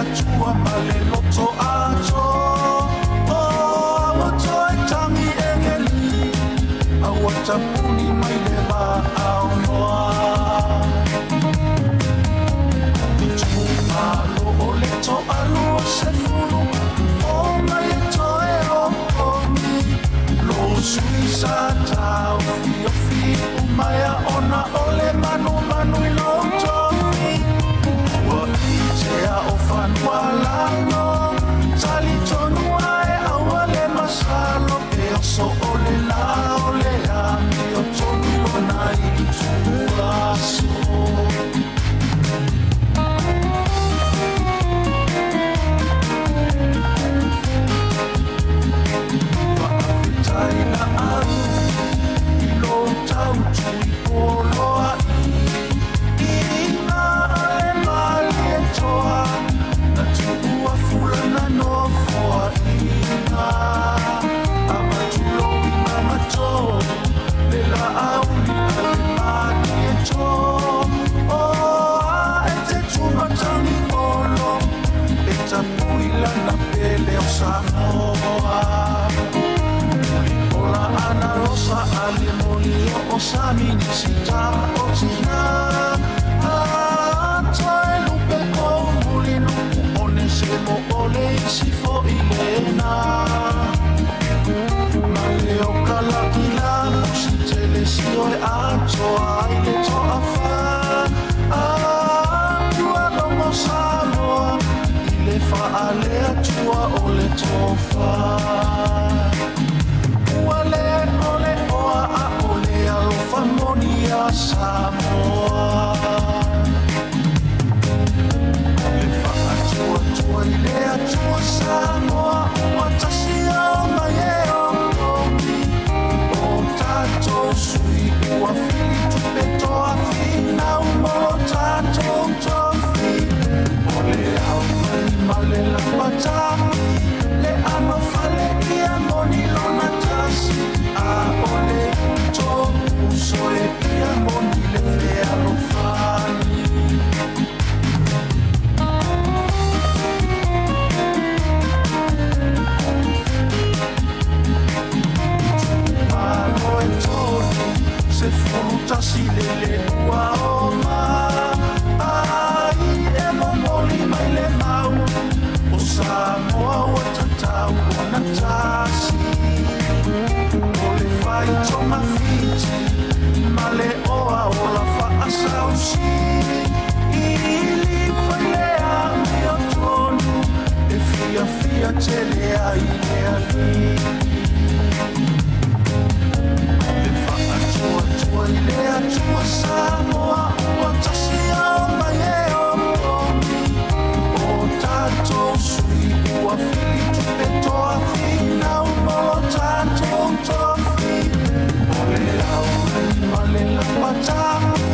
Atua ma le loto ato. O ua toe tagi egeli, a ua tapuni mai le vaao noa. Itumalo o le 20 o mai e toe opogi. Lo sui sa taofiofi umaea ona o le manumanu i lou tofi. Ua itea o fanua lalo, talitonu ae aua le masalo. E oso o le la o le amio tonu lona i ituaso. Faafetai la au i lou tautu i poloai ina ale malie toa na tuua fulana nofoaina. Avatulou i mamato le laauli ale malie to o a e te tumatagi olo e tapui lana pele o Samoa. Ola ana rosa ale moli o sami ni sita o tina. Atoe lupe o muli nuku one se mo ole isi fo i lena. Ma le o kalakila musi tele si oe atoa ai le toa fa. Atua logo Samoa i le faalea tua o le tofa. Ua le ole oa a ole alofa moni a Samoa. Le faatuatua i le Atua Samoa ua tasi o mai e opogi. O tatou sui ua filitupe toa finau mo lo tatou tofi. O le aumai ma le lapatagi le anofale ia moni lona tasi. A o le topuso e ia moni le fealofani. Malo e tolu, 11 le le ua o ma. Ai e momoli mai le mau, o Samoa ua tatau ona tasi. O le faitogafiti ma le oa o la faasausi. Ili fai le amio tonu, e fiafia tele ai le alii. Le faatuatua i le Atua Samoa ua tasi ao mai e opogi. O tatou sui ua filitupe toa finau mo lo tatou tofi. O le aumai ma le lapatagi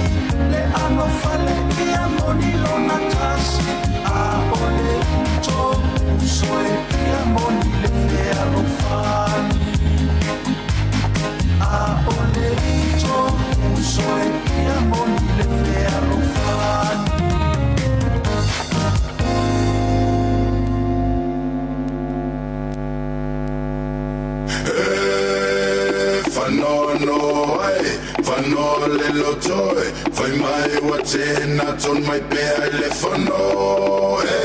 le anofale ia moni lona tasi. A o le topuso e ia moni le fealofani. A o le topuso e ia moni le fealofani. Whanoano ai, whanoa le lotoe, Whai mai ua tēnā ton mai pea i le whano. E,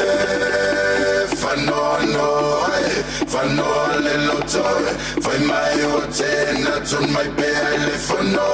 whanoano ai, whanoa le lotoe, Whai mai ua tēnā ton mai pea i le whano.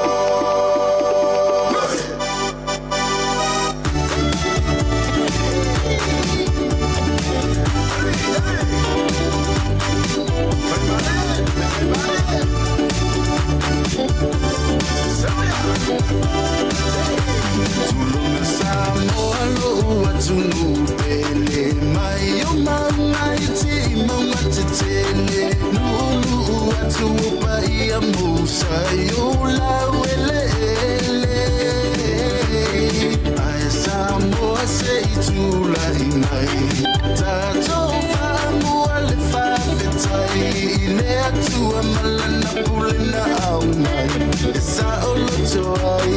Tulunga Samoa lo atunu pele mai o maunga i ti maunga te tele nunu atu o paia Musa i o lau ele ele ai Samoa se i tula i mai tatou faamua le faafetai i le Atua malana pule na au mai e sa o loto ai.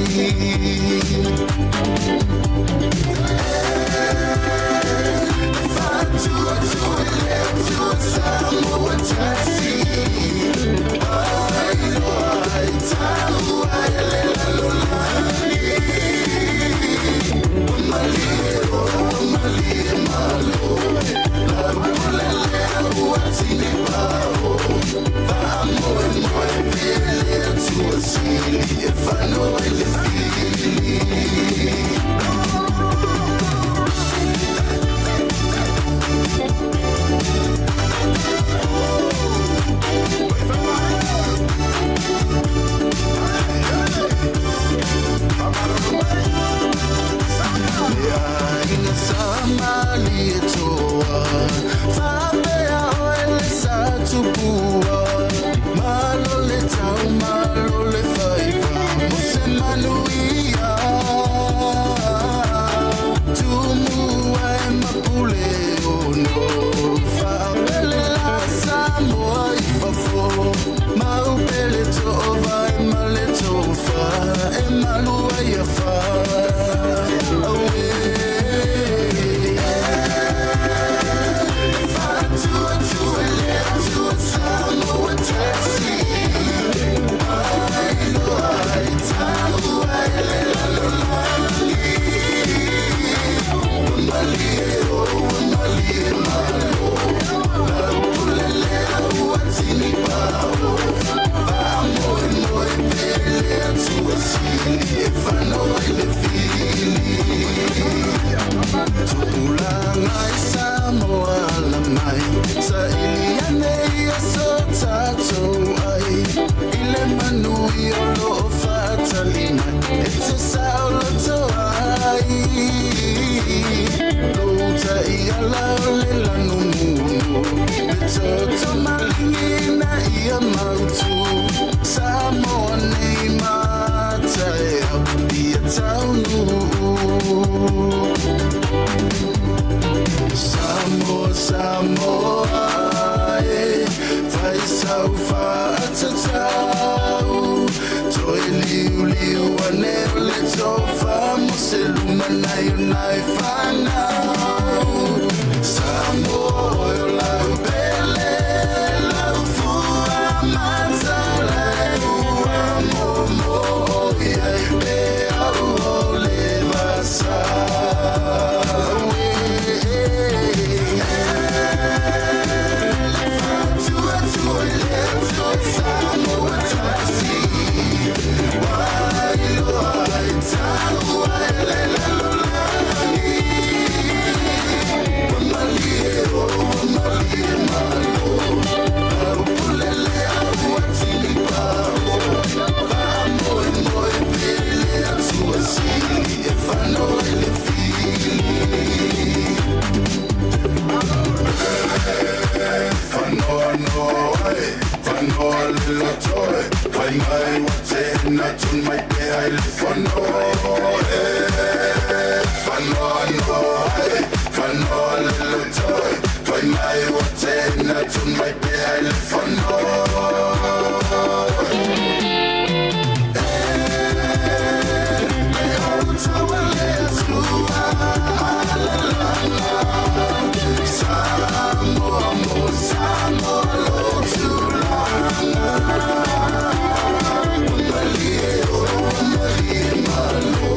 fono. Faapele la Samoa i fafo, maupele to'ova e ma le tofa, e malu ai afa. Auē. Faatuatua i le Atua Samoa tasi, ailoa ai taua i le lalolagi. Ua malie o, ua malie malo, lau pule lea ua tinipao. Faamoemoe pea i le Atua sili e fanau ai le fili. Tupulaga i Samoa ala mai, saili ane ia so tatou ai. I le manuia o loo faatali mai, e te saoloto ai. Lou taiala o le lanumunu, le toto maligi ia mautu. Samoa nei mataeao, ia taunuu. Samoa, Samoa, e, fai sau faatatau. Toe liuliu ane o le tofa mo se lumanai o nai fanau. Samoa oe o lau pele, lau fua matalai. Ua momo i ai peau o le vasa. Faatuatua i le Atua Samoa tasi, wailoa ai taua i le lalolagi. Ua malie o, ua malie malo, lau pule lea ua tinipao. Faamoemoe pea i le Atua sili e fanau ai le fili. Fanoa noa ai, fanoa le lotoe, fai mai ua tena tun mai pea i le fanoa e. Fanoa noa ai, fanoa le lotoe, fai mai ua tena tun mai pea i le fanoa. Le autaua le Atua alalala, Samoa mo Samoa lo tulaga. Ua malie o, ua malie malo,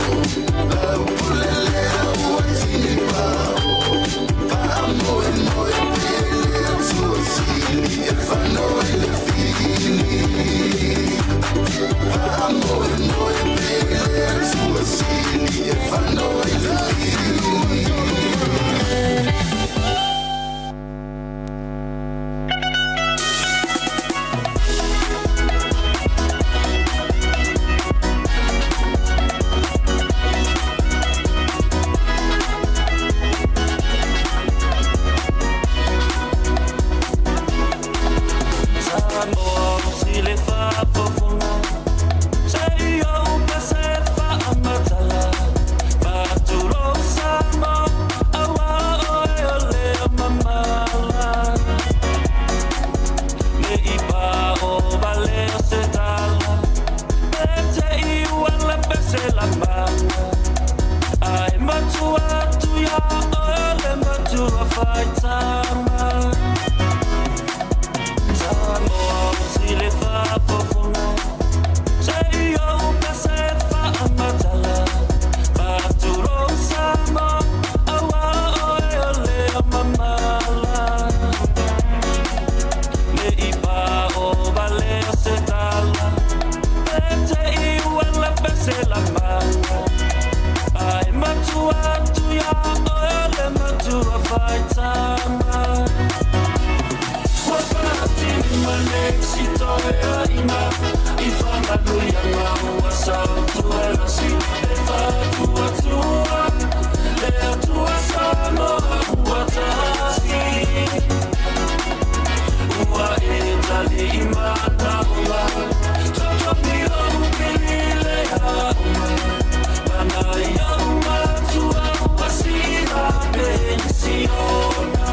lau pule lea ua tinipao. Faamoemoe pea i le Atua sili e fanau ai le fili. Faamoemoe pea i le Atua sili e fanau ai le fili. Samoa o le faafofoga seia upese faamatala. Faatulou Samoa, auā oe o le mamala. Ne i pao vale o se tala, pe te i ua la pese la mana. Ae matua atu ia oe o le matua faitama. Samoa o si le faafofoga seia upese faamatala. Faatulou Samoa, auā oe o le mamala. Ne i pao vale o se tala, pe te i ua la pese la mana. Ae matua atu ia oe o le matua faitama. Ua paatini ma le sitoeaina, i faamanuiaga ua sautuelasi. E faatuatua le Atua Samoa ua tasi, ua e tali i manaoga. Totogi lou pili le aoga, mana ia matua ua sila pe i siona.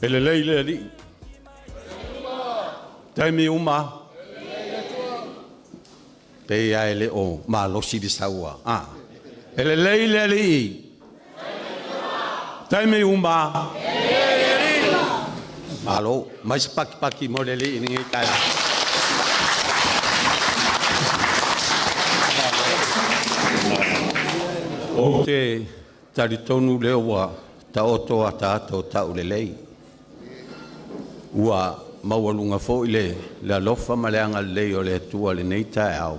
E lelei le Alii, taimi uma, pei lava e le o malosi le saua. A. E lelei le Alii, taimi uma. Malo, mai se pakipaki mo le Alii i lenei taeao. Ou te talitonu lea ua taoto ataata o taulelei, ua maualuga foi le alofa ma le agalelei o le Atua i lenei taeao,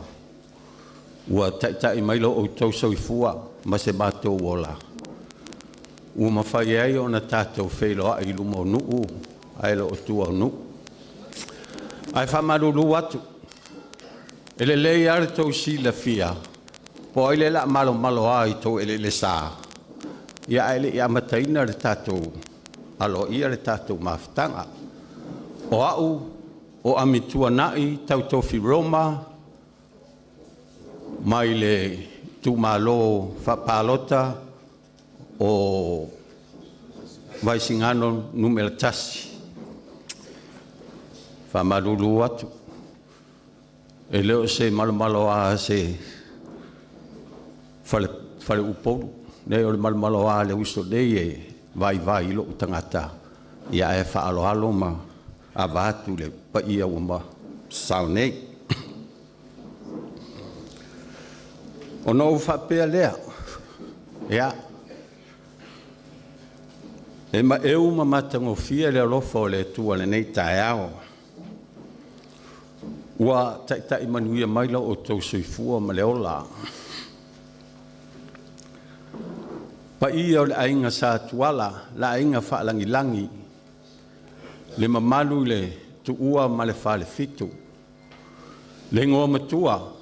ua taitai mai lo outou soifua ma se matou ola, ua mafai ai ona tatou feiloai i luma o nuu ae le o tua o nuu. Ae faamalulu atu, e lelei lava le tou silafia po o ai lea o le a malomaloa i tou eleelesa, ae le i amataina le tatou aloaia le tatou mafutaga. O au o Amituanai Tautofi Roma mai le itumalo faapalota o Vaisigano Nu.1. E faamalulu atu, e le o se malomaloa a se faleupolu, leai o le malomaloa a le uso nei e vaivai i lou tagata, ae faaaloalo ma ava atu i le paia ua sao nei. Ona ou faapea lea, ia, e maeu ma matagofie le alofa o le Atua i lenei taeao, ua taitai manuia mai lo outou soifua ma le ola. Paia o le Aiga Sa Tuala, le Aiga Faalagilagi, le mamalu i le Tuua ma le Falefitu, le Igoamatua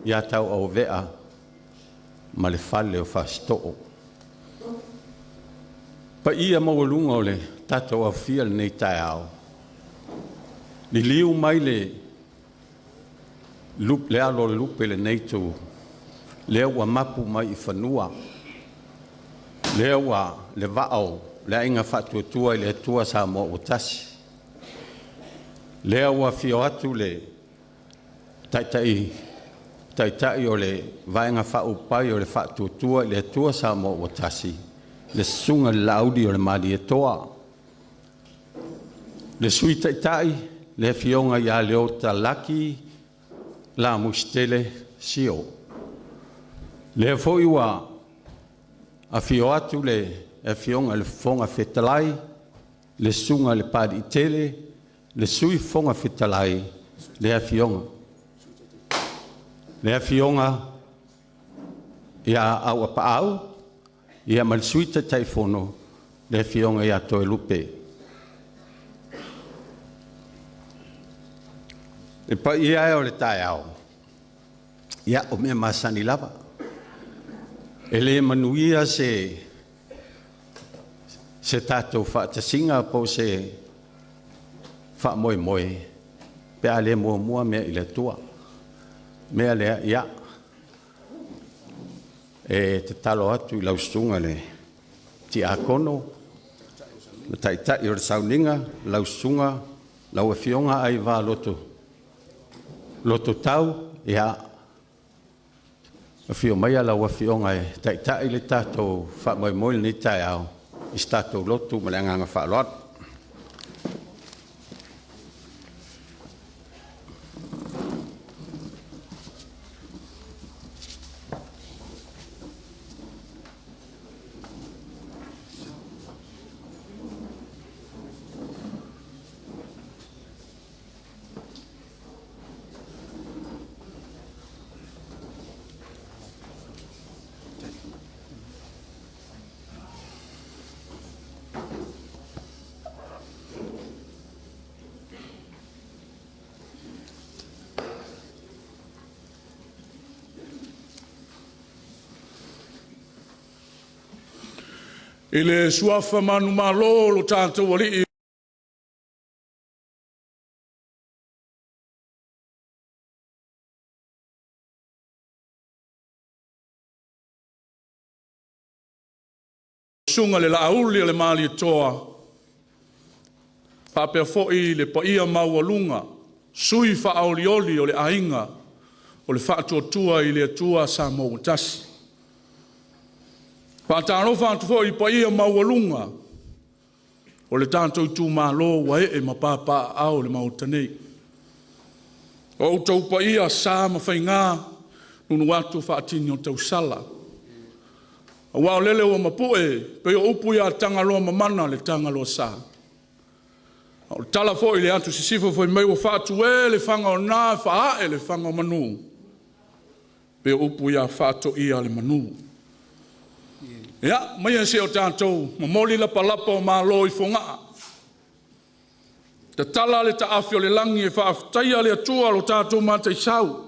ia Tauauvea ma le Fale o Fasitoo. Paia maualuga o le tatou aofia i lenei taeao, liliu mai le alo o le lupe i lenei itu, lea ua mapu mai i fanua, lea ua le vaa o le Aiga Faatuatua i le Atua Samoa ua Tasi, lea ua afio atu le Taitai o le Vaega Faaupufai o le Faatuatua i le Atua Samoa ua Tasi, le Susuga i le Laauli o le Malietoa, le Sui Taitai, le Afioga ia Leota Laki Lamositele Sio. Lea foi ua afio atu le Afioga i le Fofoga Fetalai, le Susuga i le Papaliitele, le Sui Fofoga Fetalai, le Afioga ia Auapaau ma le Sui Taitaifono, le Afioga ia Toelupe. Le paia e o le taeao, ia o mea masani lava, e le manuia se tatou faatasiga po o se faamoemoe pe a le muamua mea i le Atua. O le mea lea, ia, e tatalo atu i lau susuga i le Tiakono, le Taitai o le Sauniga, lau Susuga, lau Afioga Aiva Lototau, ia, afio maia lau Afioga e taitai le tatou faamoemoe i lenei taeao i se tatou lotu ma le agaga faaaloalo. I le suafa manumalo o lo tatou Alii susuga i le Laauli o le Malietoa, Faapea foi le paia maualuga, sui faaolioli o le aiga o le Faatuatua i le Atua Samoa ua Tasi. Faatalofa atu foi i paia maualuga o le tatou itumalo ua ee ma papaaao i le Maota nei. O outou paia sa ma faiga, nuunuu atu faatini o tausala, aua o lele ua mapu'e pei o upu ia Tagaloamamana le Tagaloasa. A o le tala foi i le atu sisifo fai mai ua faatue le faga o na faaee le faga o manu, pei o upu ia Faatoia le manu. Ia, aumaia se i o tatou momoli lapalapa o malo i Fogaa, tatala le taafi o le lagi e faafetaia le Atua lo tatou mataisau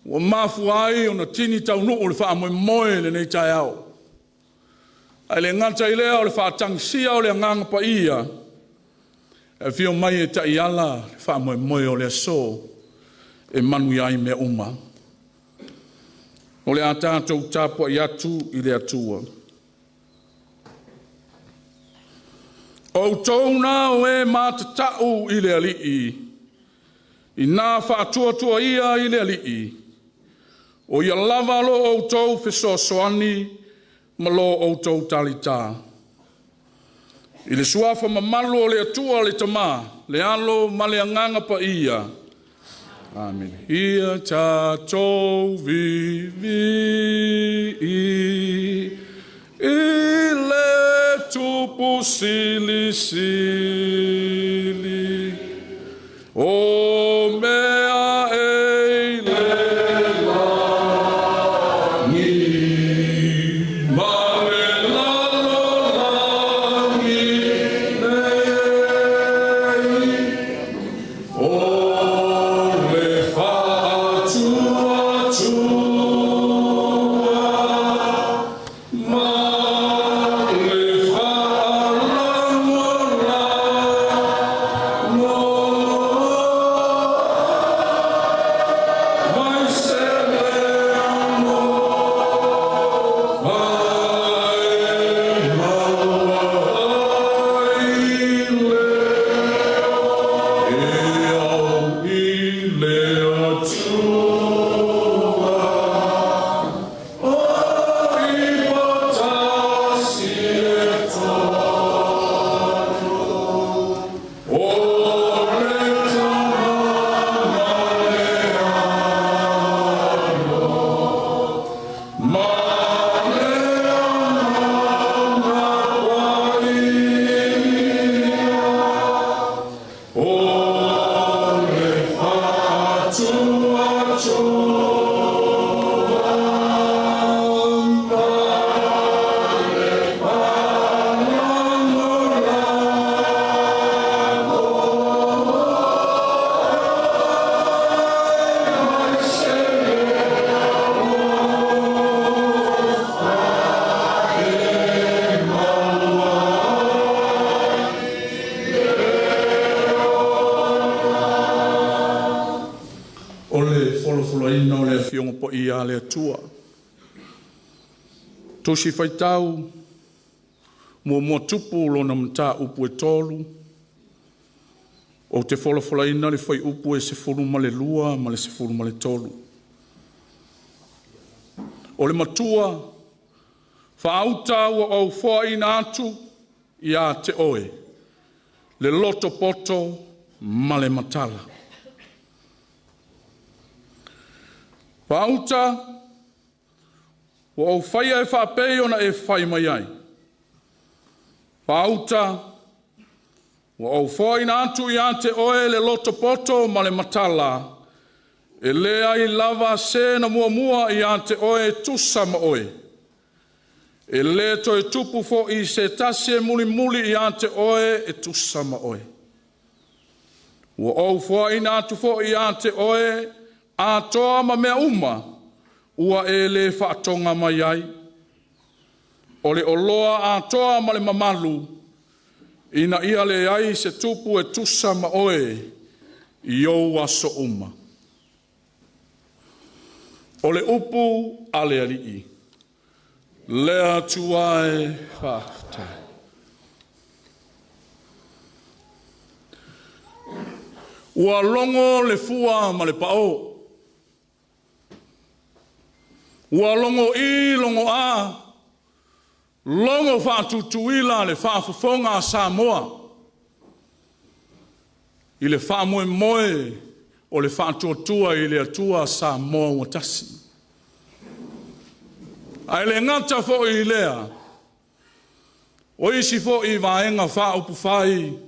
ua mafua ai ona tini taunuu le faamoemoe i lenei taeao. Ae le gata i lea o le faatagisia o le Agaga Paia e afio mai e taiala le faamoemoe o le aso e manuia ai mea uma. O le a tatou tapuai atu i le Atua. O outou na o e matatau i le Alii, ina faatuatuaia i le Alii, o ia lava lo outou fesoasoani ma lo outou talita. I le suafa mamalu o le Atua le Tama, le Alo ma le Agaga Paia. Amene. Ia tatou viivii i le Tupu Silisili. O mea e i le lagi ma le lalolagi nei, o le faatuatua ma le faalagolago mai se le alofa e maua ai le e au i le Atua o iwa 1 e 3 o le Tama ma le Alo ma le Agaga Paia o le faatuatua ma le faalagolago mai se le alofa e maua ai le ola. O le folafolaina o le Afioga Paia a le Atua. Tusi Faitau, muamua Tupu lona mataupu e 3, ou te folafolaina le fuaiupu e 12 ma le 13. O le matua faauta ua ou foaina atu ia te oe, le loto poto ma le matala. Faauta ua ou faia e faapei ona e fai mai ai. Faauta ua ou foaina atu ia te oe le loto poto ma le matala, e leai lava se na muamua ia te oe e tusa ma oe. E le toe tupu foi se tasi e mulimuli ia te oe e tusa ma oe. Ua ou foaina atu foi ia te oe atoa ma mea uma ua e le faatoga mai ai. O le oloa atoa ma le mamalu, ina ia leai se tupu e tusa ma oe i ou aso uma. O le upu a le Alii, le Atua e faafetai. Ua logo le fua ma le pao. Ua logo i logo a, logo faatutuila le faafofoga a Samoa i le faamoemoe o le Faatuatua i le Atua Samoa ua tasi. Ae le gata foi i lea, o isi foi vaega faaupufai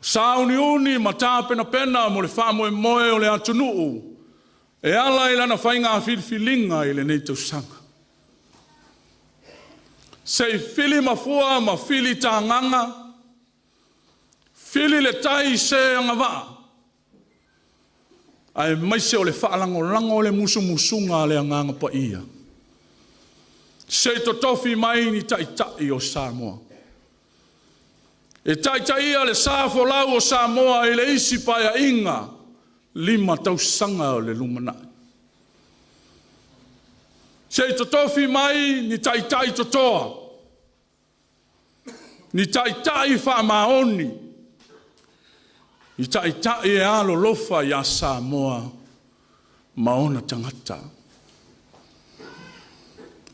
sauniuni ma tapenapena mo le faamoemoe o le atunuu e ala i lana faiga filifiliga i lenei tausaga. Se i fili mafua ma fili tagaga, fili le tai i se agavaa, aemaise o le faalagolago o le musumusuga a le Agaga Paia, se i totofi mai ni taitai o Samoa e taitaia le sa folau o Samoa i le isi paeaiga 5 tausaga o le lumanai. Se i totofi mai ni taitai totoa, ni taitai faamaoni, ni taitai e alolofa ia Samoa ma ona tagata.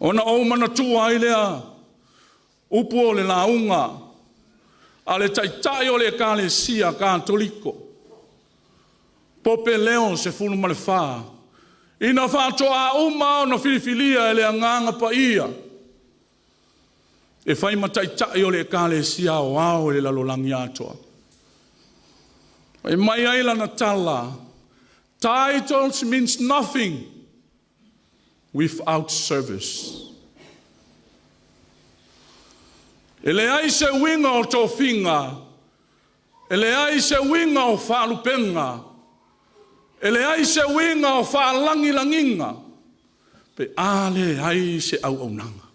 Ona ou manatua ai lea upu o le lauga a le Taitai o le Ekalesia Katoliko, Pope Leo XIV, ina faatoa uma ona filifilia e le Agaga Paia e fai ma Taitai o le Ekalesia Aoao i le lalolagi atoa. Fai mai ai lana tala, "Titles means nothing without service." E leai se uiga o tofiga, e leai se uiga o faalupega, e leai se uiga o faalagilagiga, pe a leai se auaunaga,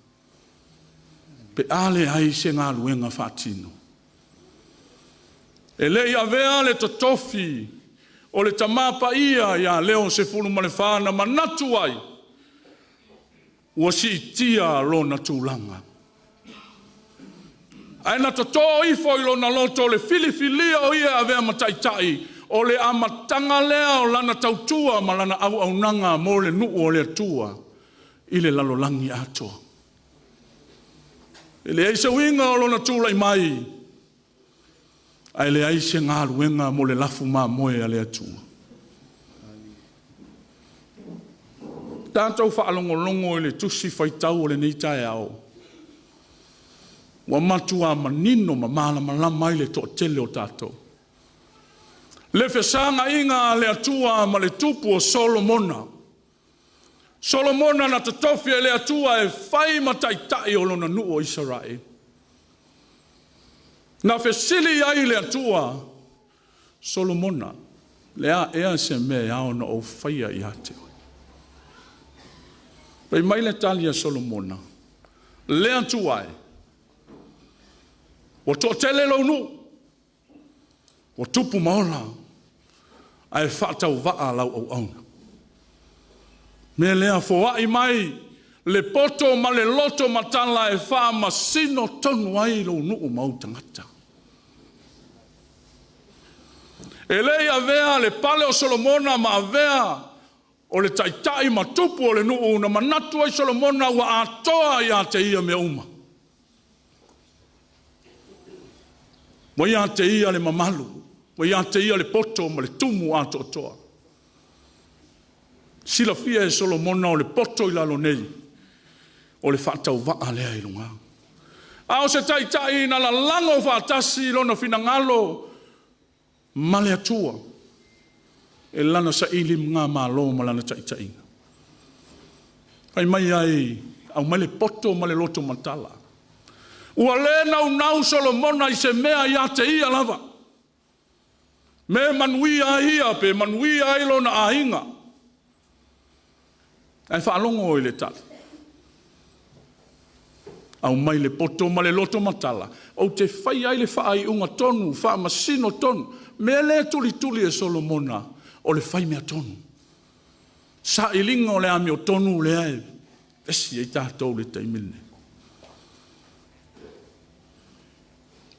pe a leai se galuega faatino. E le i avea le totofi o le Tama Paia ia Leo XIV na manatu ai ua siitia lona tulaga. Ae na totō ifo i lona loto le filifilia o ia e avea ma taitai, o le amataga lea o lana tautua ma lana auaunaga mo le nuu o le Atua i le lalolagi atoa. E leai se uiga o lona tulai mai, ae leai se galuega mo le lafu mamoe a le Atua. Tatou faalogologo i le tusi faitau o lenei taeao, ua matua manino ma malamalama ai le toatele o tatou. Le fesagaiga a le Atua ma le tupu o Solomona. Solomona na totofi e le Atua e fai ma taitai o lona nuu o Isaraelu. Na fesili ai le Atua, Solomona, le a ea se mea e ao ona ou faia ia te oe? Fai mai le tali a Solomona, le Atua e, ua toatele lou nuu, ua tupu ma ola, ae faatauvaa lau auauna. Mea lea foai mai le poto ma le loto matala e faamasino tonu ai lou nuu ma ou tagata. E le i avea le pale o Solomona ma avea o le taitai ma tupu o le nuu na manatu ai Solomona ua atoa ia te ia mea uma. Ua ia te ia le mamalu, ua ia te ia le poto ma le tumu atoatoa. Silafia e Solomona o le poto i lalo nei, o le faatauvaa lea i luga. A o se taitai na lalago faatasi lona finagalo ma le Atua, e lana saili mga malo ma lana taitaiga. Fai mai ai, aumai le poto ma le loto matala. Ua le naunau Solomona i se mea ia te ia lava. Me manuia ai ia, pe manuia ai lona aiga. Ae faalogo i le tali. Aumai le poto ma le loto matala, ou te fai ai le faaiuga tonu, faamasino tonu. Mea le tulituli e Solomona, o le fai mea tonu. Sailiga o le amiotonu lea e vesi ai tatou le taimi lenei.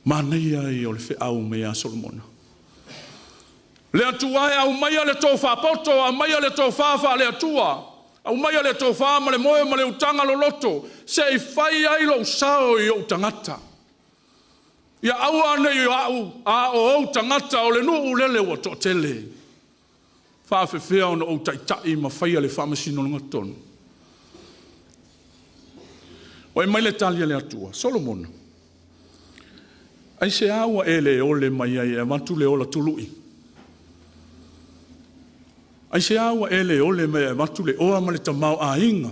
Manaia ia o le feau mai ia Solomona. Le Atua e, aumaia le tofa poto, aumaia le tofa faale-Atua, aumaia le tofa ma le moe ma le utaga loloto, se i fai ai lou sao i ou tagata. Ia aua ne i o a'u, a o ou tagata o le nuu lele ua toatele. Faafefea ona ou taitai ma faia le faamasinoga tonu? Oi mai le tali a le Atua, Solomona, aisea ua e le ole mai ai e avatu le ola tului? Aisea ua e le ole mai e avatu le oa ma le tamaoaiga?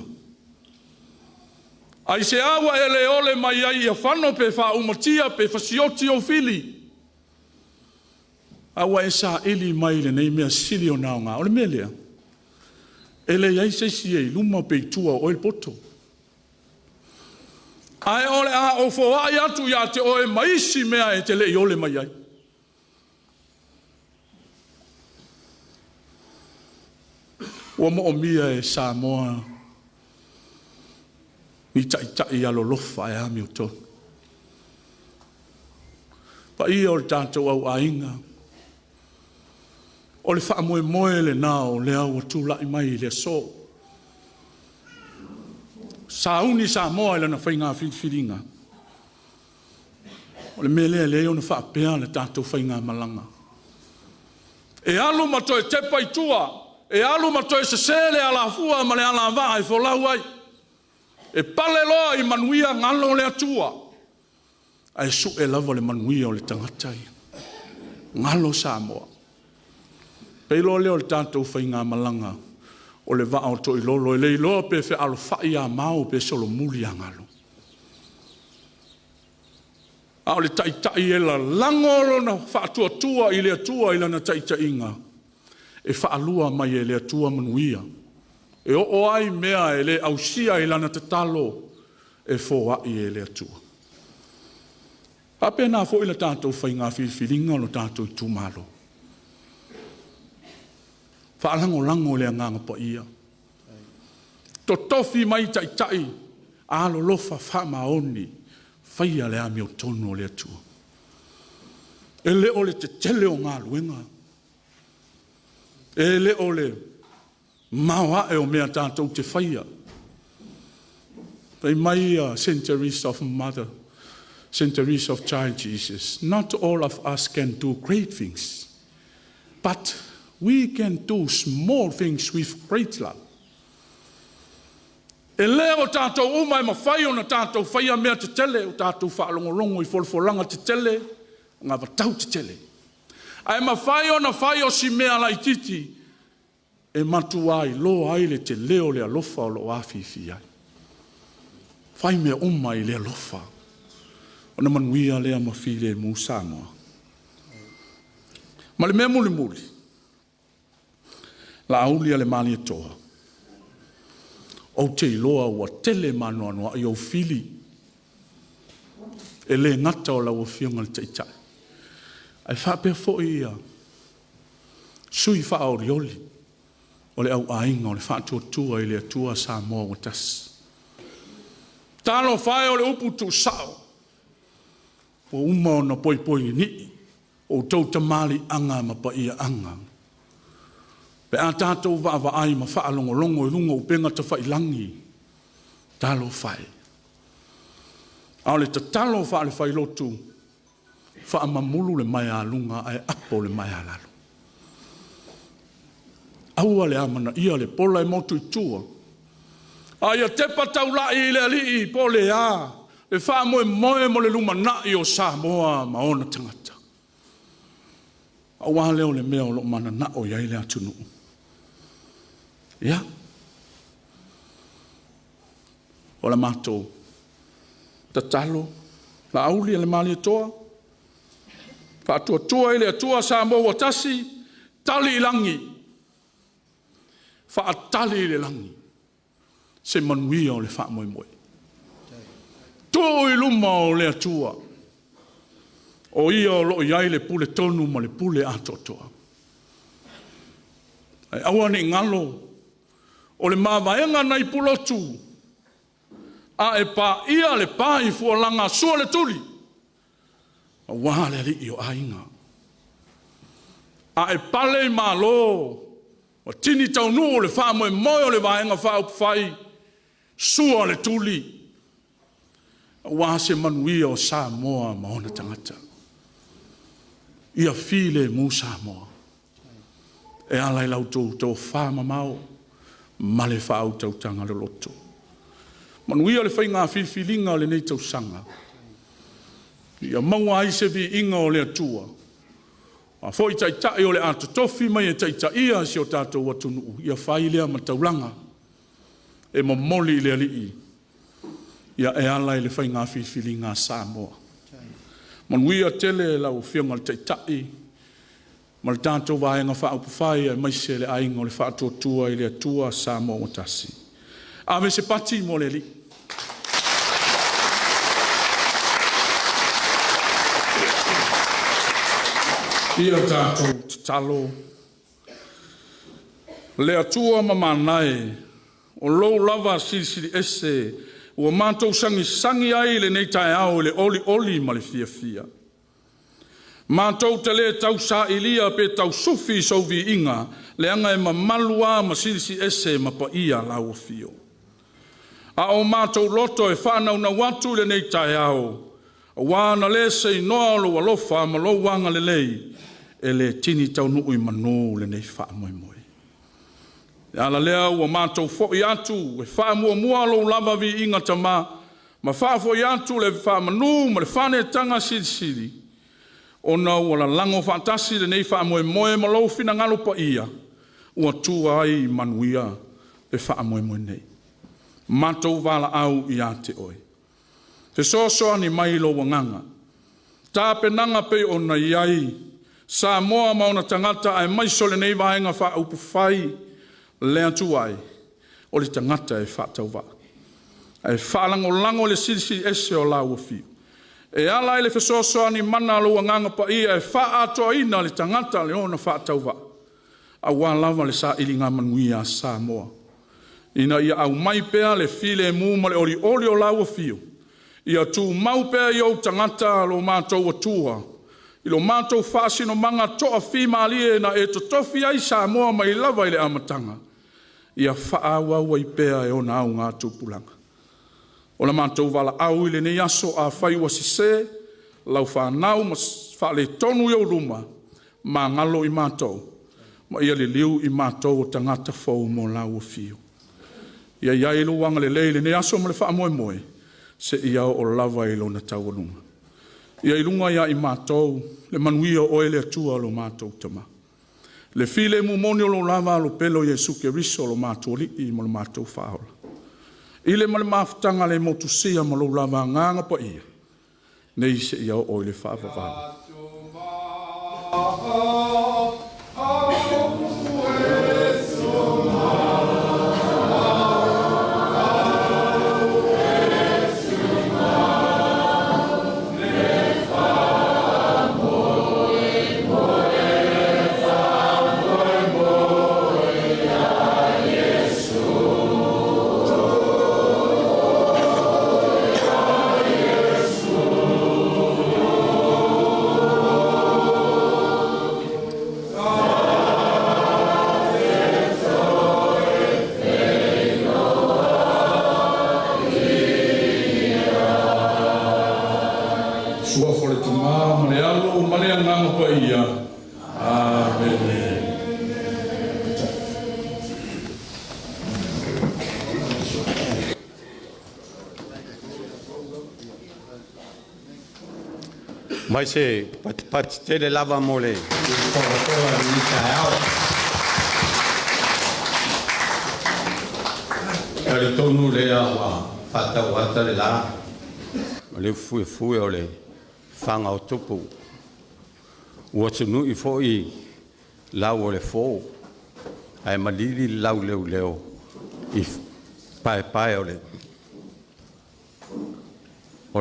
Aisea ua e le ole mai ai ia fano pe faaumatia pe fasioti ou fili? A ua e saili mai lenei mea sili ona aoga. O le mea lea, e leai se isi e i luma pe i tua o oe le poto. Ae o le a ou foai atu ia te oe ma isi mea e te le i ole mai ai. Ua moomia e Samoa ni taitai alolofa e amiotonu. Paia o le tatou auaiga, o le faamoemoe lena o lea ua tulai mai i le aso. Sauni Samoa i lana faiga filifiliga. O le mea lea e lei ona faapea le tatou faigamalaga. E alu ma toe tepa i tua, e alu ma toe sese le alafua ma le alavaa e folau ai. E pale loa i manuia galo le Atua, ae sue lava le manuia o le tagata ia. Galo Samoa. Pei loa lea o le tatou faigamalaga o le vaa o Toilolo, e le iloa pe fealofai a mao pe solomuli a galo. A o le taitai e lalago lona faatuatua i le Atua i lana taitaiga, e faalua mai e le Atua manuia. E oo ai mea e le ausia i lana tatalo, e foai e le Atua. Faapena foi le tatou faiga filifiliga o le tatou itumalo. Faalagolago le Agaga Paia. Totofi mai taitai, alolofa faamaoni, faia le amiotonu o le Atua. E le o le tetele o galuega, e le o le maoae o mea tatou te faia. Fai mai Saint Teresa of Mother, Saint Teresa of Child Jesus, not all of us can do great things, but we can do small things with great love. E le o tatou uma e mafai ona tatou faia mea tetele, o tatou faalogologo i folafolaga tetele, gavatau tetele. Ae mafai ona fai o si mea laititi e matua iloa ai le tele o le alofa o loo afifi ai. Fai mea uma i le alofa, ona manuia lea ma filemu Samoa. Ma le mea mulimuli, Laauli a le Malietoa, ou te iloa ua tele ma anoanoai ou fili, e le gata o lau Afioga i le Taitai, ae faapea foi ia sui faaolioli o le auaiga o le Faatuatua i le Atua Samoa ua tasi. Talofa e o le upu tuusao, ua uma ona poipoininii outou tamaliiaga ma paiaaga. Pe a tatou vaavaai ma faalogologo i luga o upega tafailagi, talofa e. A o le tatalo faale-failotu, faamamulu le maea aluga ae apo le maea alalo. Aua le amanaia le pola e motu i tua, a ia tepa taulai i le alii po o le a le faamoemoe mo le lumanai o Samoa ma ona tagata. Aua lea o le mea o lo o mananao i ai le atunuu. Ia, o la matou tatalo, Laauli a le Malietoa, faatuatua i le Atua Samoa ua tasi, tali i lagi, faatali i le lagi se manuia o le faamoemoe. Tuu i luma o le Atua, o ia o lo o i ai le pule tonu ma le pule atoatoa. Ae aua ne i galo, o le mavaega nai Pulotu, a e paia le pa i Fualaga, sua le tuli, aua le alii o aiga. A e pale i malo, ua tini taunuu le faamoemoe o le Vaega Faaupufai, sua le tuli, aua se manuia o Samoa ma ona tagata. Ia filemu Samoa e ala i la outou tofamamao ma le faautautaga loloto. Manuia le faiga filifiliga o lenei tausaga, ia maua ai se viiga o le Atua, o a foi taitai o le a totofi mai e taitaia si o tatou atunuu, ia fai lea ma taulaga e momoli i le Alii, ia e ala i le faiga filifiliga a Samoa. Manuia tele lau Afioga i le Taitai ma le tatou Vaega Faaupufai aemaise le Aiga o le Faatuatua i le Atua Samoa ua Tasi. Ave se pati mo le Alii. Ia tatou tatalo. Le Atua mamana e, o lou lava Silisili Ese ua matou sagisagi ai i lenei taeao i le olioli ma le fiafia. Matou te le tausailia pe tausufi i sou viiga, leaga e mamalu lava ma silisili ese ma paia lau afio. A o matou loto e faanaunau atu i lenei taeao, aua na le seinoa o lou alofa ma lou agalelei, e le tini taunuu i manu lenei faamoemoe. O le ala lea ua matou foi atu e faamuamua lou lava viiga Tama, ma faafoi atu le faamanu ma le faaneetaga silisili, ona ua lalago faatasi lenei faamoemoe ma lou finagalo paia, ua tua ai i manuia le faamoemoe nei. Matou valaau ia te oe, fesoasoani mai lou agaga, tapenaga pei ona i ai Samoa ma ona tagata aemaise o lenei Vaega Faaupufai, le Atua e, o le tagata e faatauvaa, ae faalagolago i le Silisili Ese o lau Afio, e ala i le fesoasoani mana a lou Agaga Paia e faaatoaina le tagata le ona faatauvaa, aua lava le sailiga manuia a Samoa, ina ia aumai pea le filemu ma le olioli o lau afio, ia tumau pea i ou tagata lo matou Atua, i lo matou faasinomaga toafimalie na e totofi ai Samoa mai lava i le amataga, ia faaauau ai pea e ona augatupulaga. O la matou valaau i lenei aso, afai ua sese lau fanau ma faaletonu i ou luma, magalo i matou, ma ia liliu i matou o tagata fou mo lau afio. Ia i ai lou agalelei i lenei aso ma le faamoemoe, seia oo lava i lona taualuga. Ia i luga ia i matou le manuia o oe le Atua lo matou Tama. Le filemu moni o lo lava alo pele o Iesu Keriso lo matou Alii ma lo matou Faaola. I le ma le mafutaga le motusia ma lou lava Agaga Paia, nei seia oo i le faavavau. Suafa o le Tama ma le Alo ma le Agaga Paia. Amene. Mai se patipati tele lava mo le folafola i lenei taeao. Talitonu lea ua faatauata le la, ma le fuefue o le faga o tupu. Ua tunui foi lau o le fo, ae malili le lauleuleo i paepae o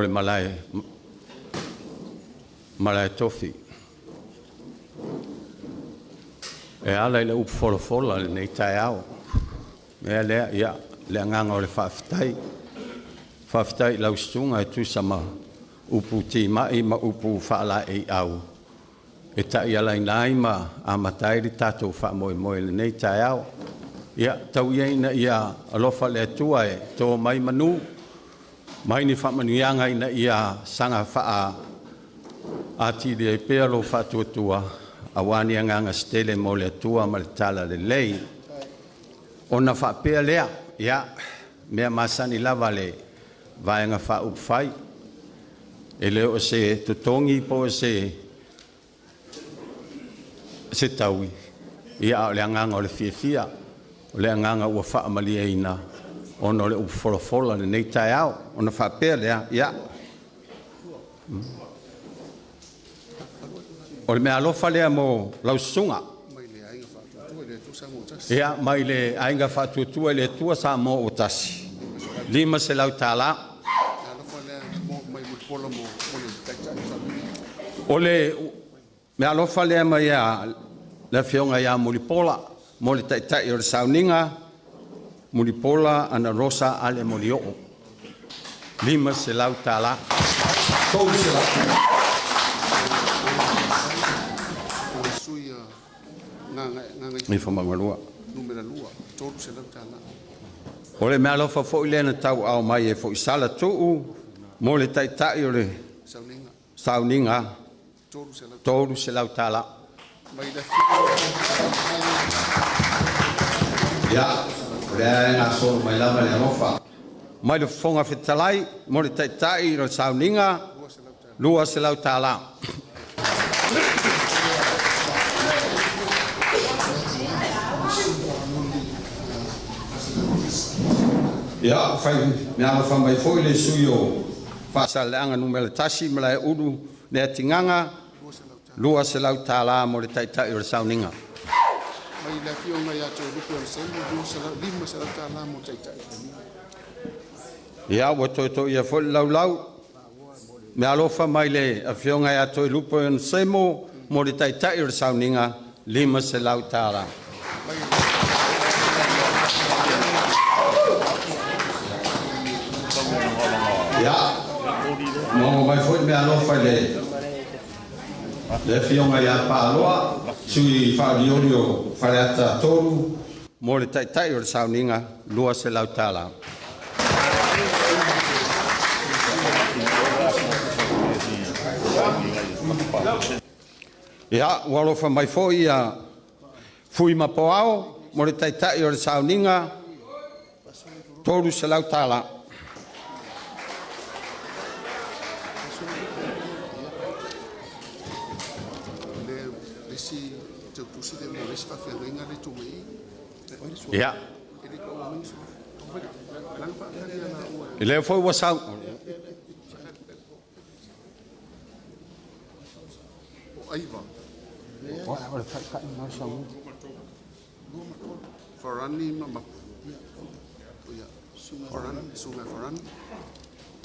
le malae tofi. E ala i le upu folafola i lenei taeao. Mea lea, ia, le agaga o le faafetai. Faafetai i lau susuga e tusa ma upu timai ma upu faalaeiau. e ta'ialaina ai ma amata ai le tatou faamoemoe i lenei taeao. Ia tau ia ina ia alofa le Atua e to mai manu mai ni faamanuiaga ina ia saga faa atili ai pea lou faatuatua aua ni agaga se tele mo le Atua ma le Talalelei. Ona faapea lea, ia, mea masani lava le Vaega Faaupufai, e le o se totogi po o se taui, ia a o le agaga o le fiafia, o le agaga ua faamalieina ona o le upu folafola i lenei taeao. Ona faapea lea, ia, o le meaalofa lea mo lau susuga. Ia, mai le Aiga Faatuatua i le Atua Samoa ua Tasi, $500. O le meaalofa lea mai le Afioga ia Mulipola mo le Taitai o le Sauniga, Mulipola Anarosa Ale Molioo, $500. $300. Gagaifomauga 2. O le meaalofa foi lea na tauaao mai e Foisala Tuu mo le Taitai o le Sauniga, $300. Ia, o lea e gasolo mai lava le alofa. Mai le Fofoga Fetalai mo le Taitai o le Sauniga, $200. Ia, fai meaalofa mai foi le sui o Faasaleleaga Nu.1 Malaeulu Leatigaga, $200 mo le Taitai o le Sauniga. Ia, ua toe to'ia foi le laulau, meaalofa mai le Afioga ia Toelupe Onesemo mo le Taitai o le Sauniga, $500. Ia, maua mai foi le meaalofa i le Afioga ia Paaloa, sui faaolioli o Faleata 3, mo le Taitai o le Sauniga, $200. Ia, ua alofa mai foi ia Fui ma Poao mo le Taitai o le Sauniga, $300. Ia, lea foi ua sau.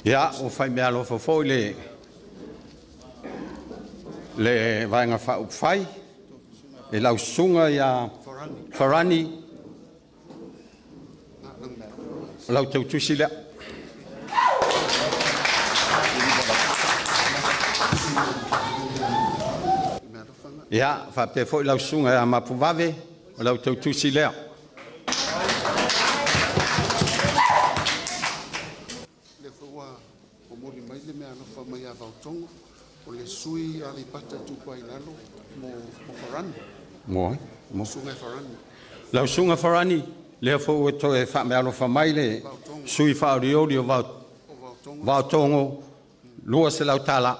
Ia, ua fai meaalofa foi le Vaega Faaupufai i lau susuga ia Farani, o lau tautusi lea. Ia, faapea foi lau susuga ia Mapuvave, o lau tautusi lea. Lea foi ua momoli mai le meaalofa mai ia Vaotogo, o le sui Aleipata Itupa i Lalo mo Farani. Mo ai? Mo. Susuga Farani. Lau susuga Farani, lea foi ua toe faameaalofa mai le sui faaolioli o Vaotogo, $200.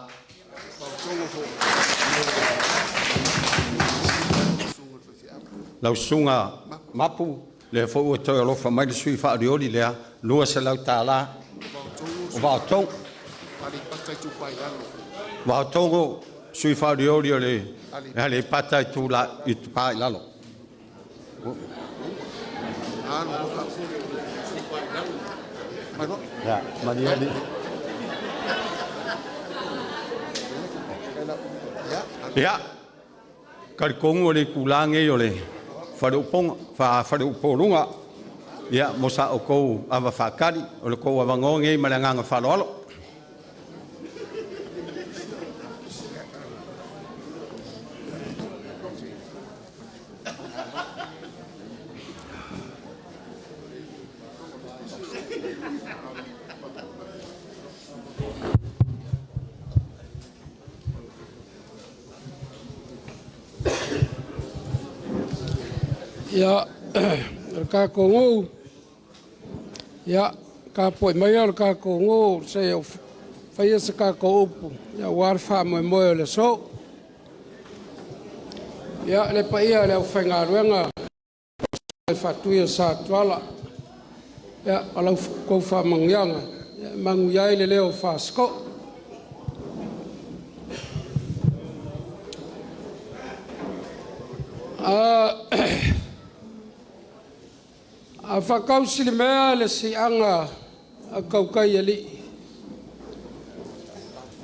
Lau susuga Mapu, lea foi ua toe alofa mai le sui faaolioli lea, $200. O Vaotogo. Vaotogo, sui faaolioli o le Aleipata Itupa i Lalo. Ia, malie alii. Ia, talitonu o le itulā nei o le Faleupoluga, ia, mo sa outou ava faatali, o le tou avanoa nei ma le agaga faaaloalo. Ia, o le tatou nuu, ia, tapuai maia le tatou nuu se i faia se tatou upu aua le faamoemoe o le aso. Ia, le paia o le aufaigaluega i Faatui o Sa Tuala, ia, o la outou faamanuiaga e manuia ai le leo o Fasitoouta. A faatausilimea le siaga a tautai alii,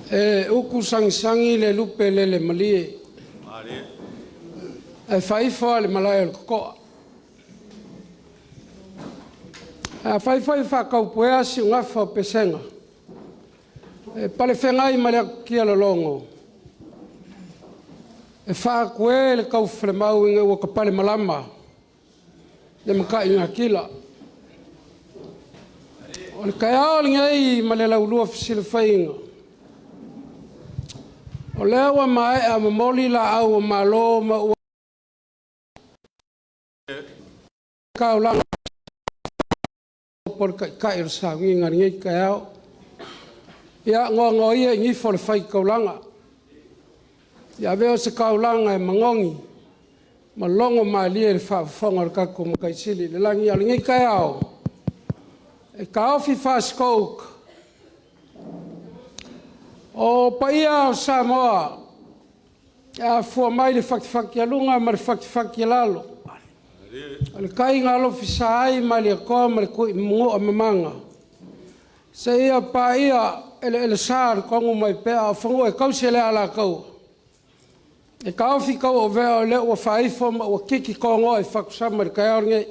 e utu sagisagi le lupe lele malie ae faaifo lava i le malae o le totoa. Afai foi e faataupuea siugafa o pesega, e palefegai ma le atutia lologo, e faaatue le taufalemau ina ua tapalemalama le mataigatila. O le taeao lenei ma le laulua fesilafaiga, o lea ua maea momoli laau o malo ma ua taulaga po o le taitai o le sauniga i lenei taeao. Ia noanoa ia i nifo o le faitaulaga, ia avea o se taulaga e manogi ma logomalie i le faafofoga a le tatou Matai Sili i le lagi. A o lenei taeao, e taofi Fasitoo-uta, o paia o Samoa e afua mai le fatifatialuga ma le fatifatialalo, o le tai na alofisa ai Malietoa ma le Tuimanua mamaga, seia paia eleelesa o le Tonumaipea, a o fanua e tausi e le Alataua, e taofi tauavea o lea ua faaifo ma ua titi togoa i fatusama i le taeao lenei.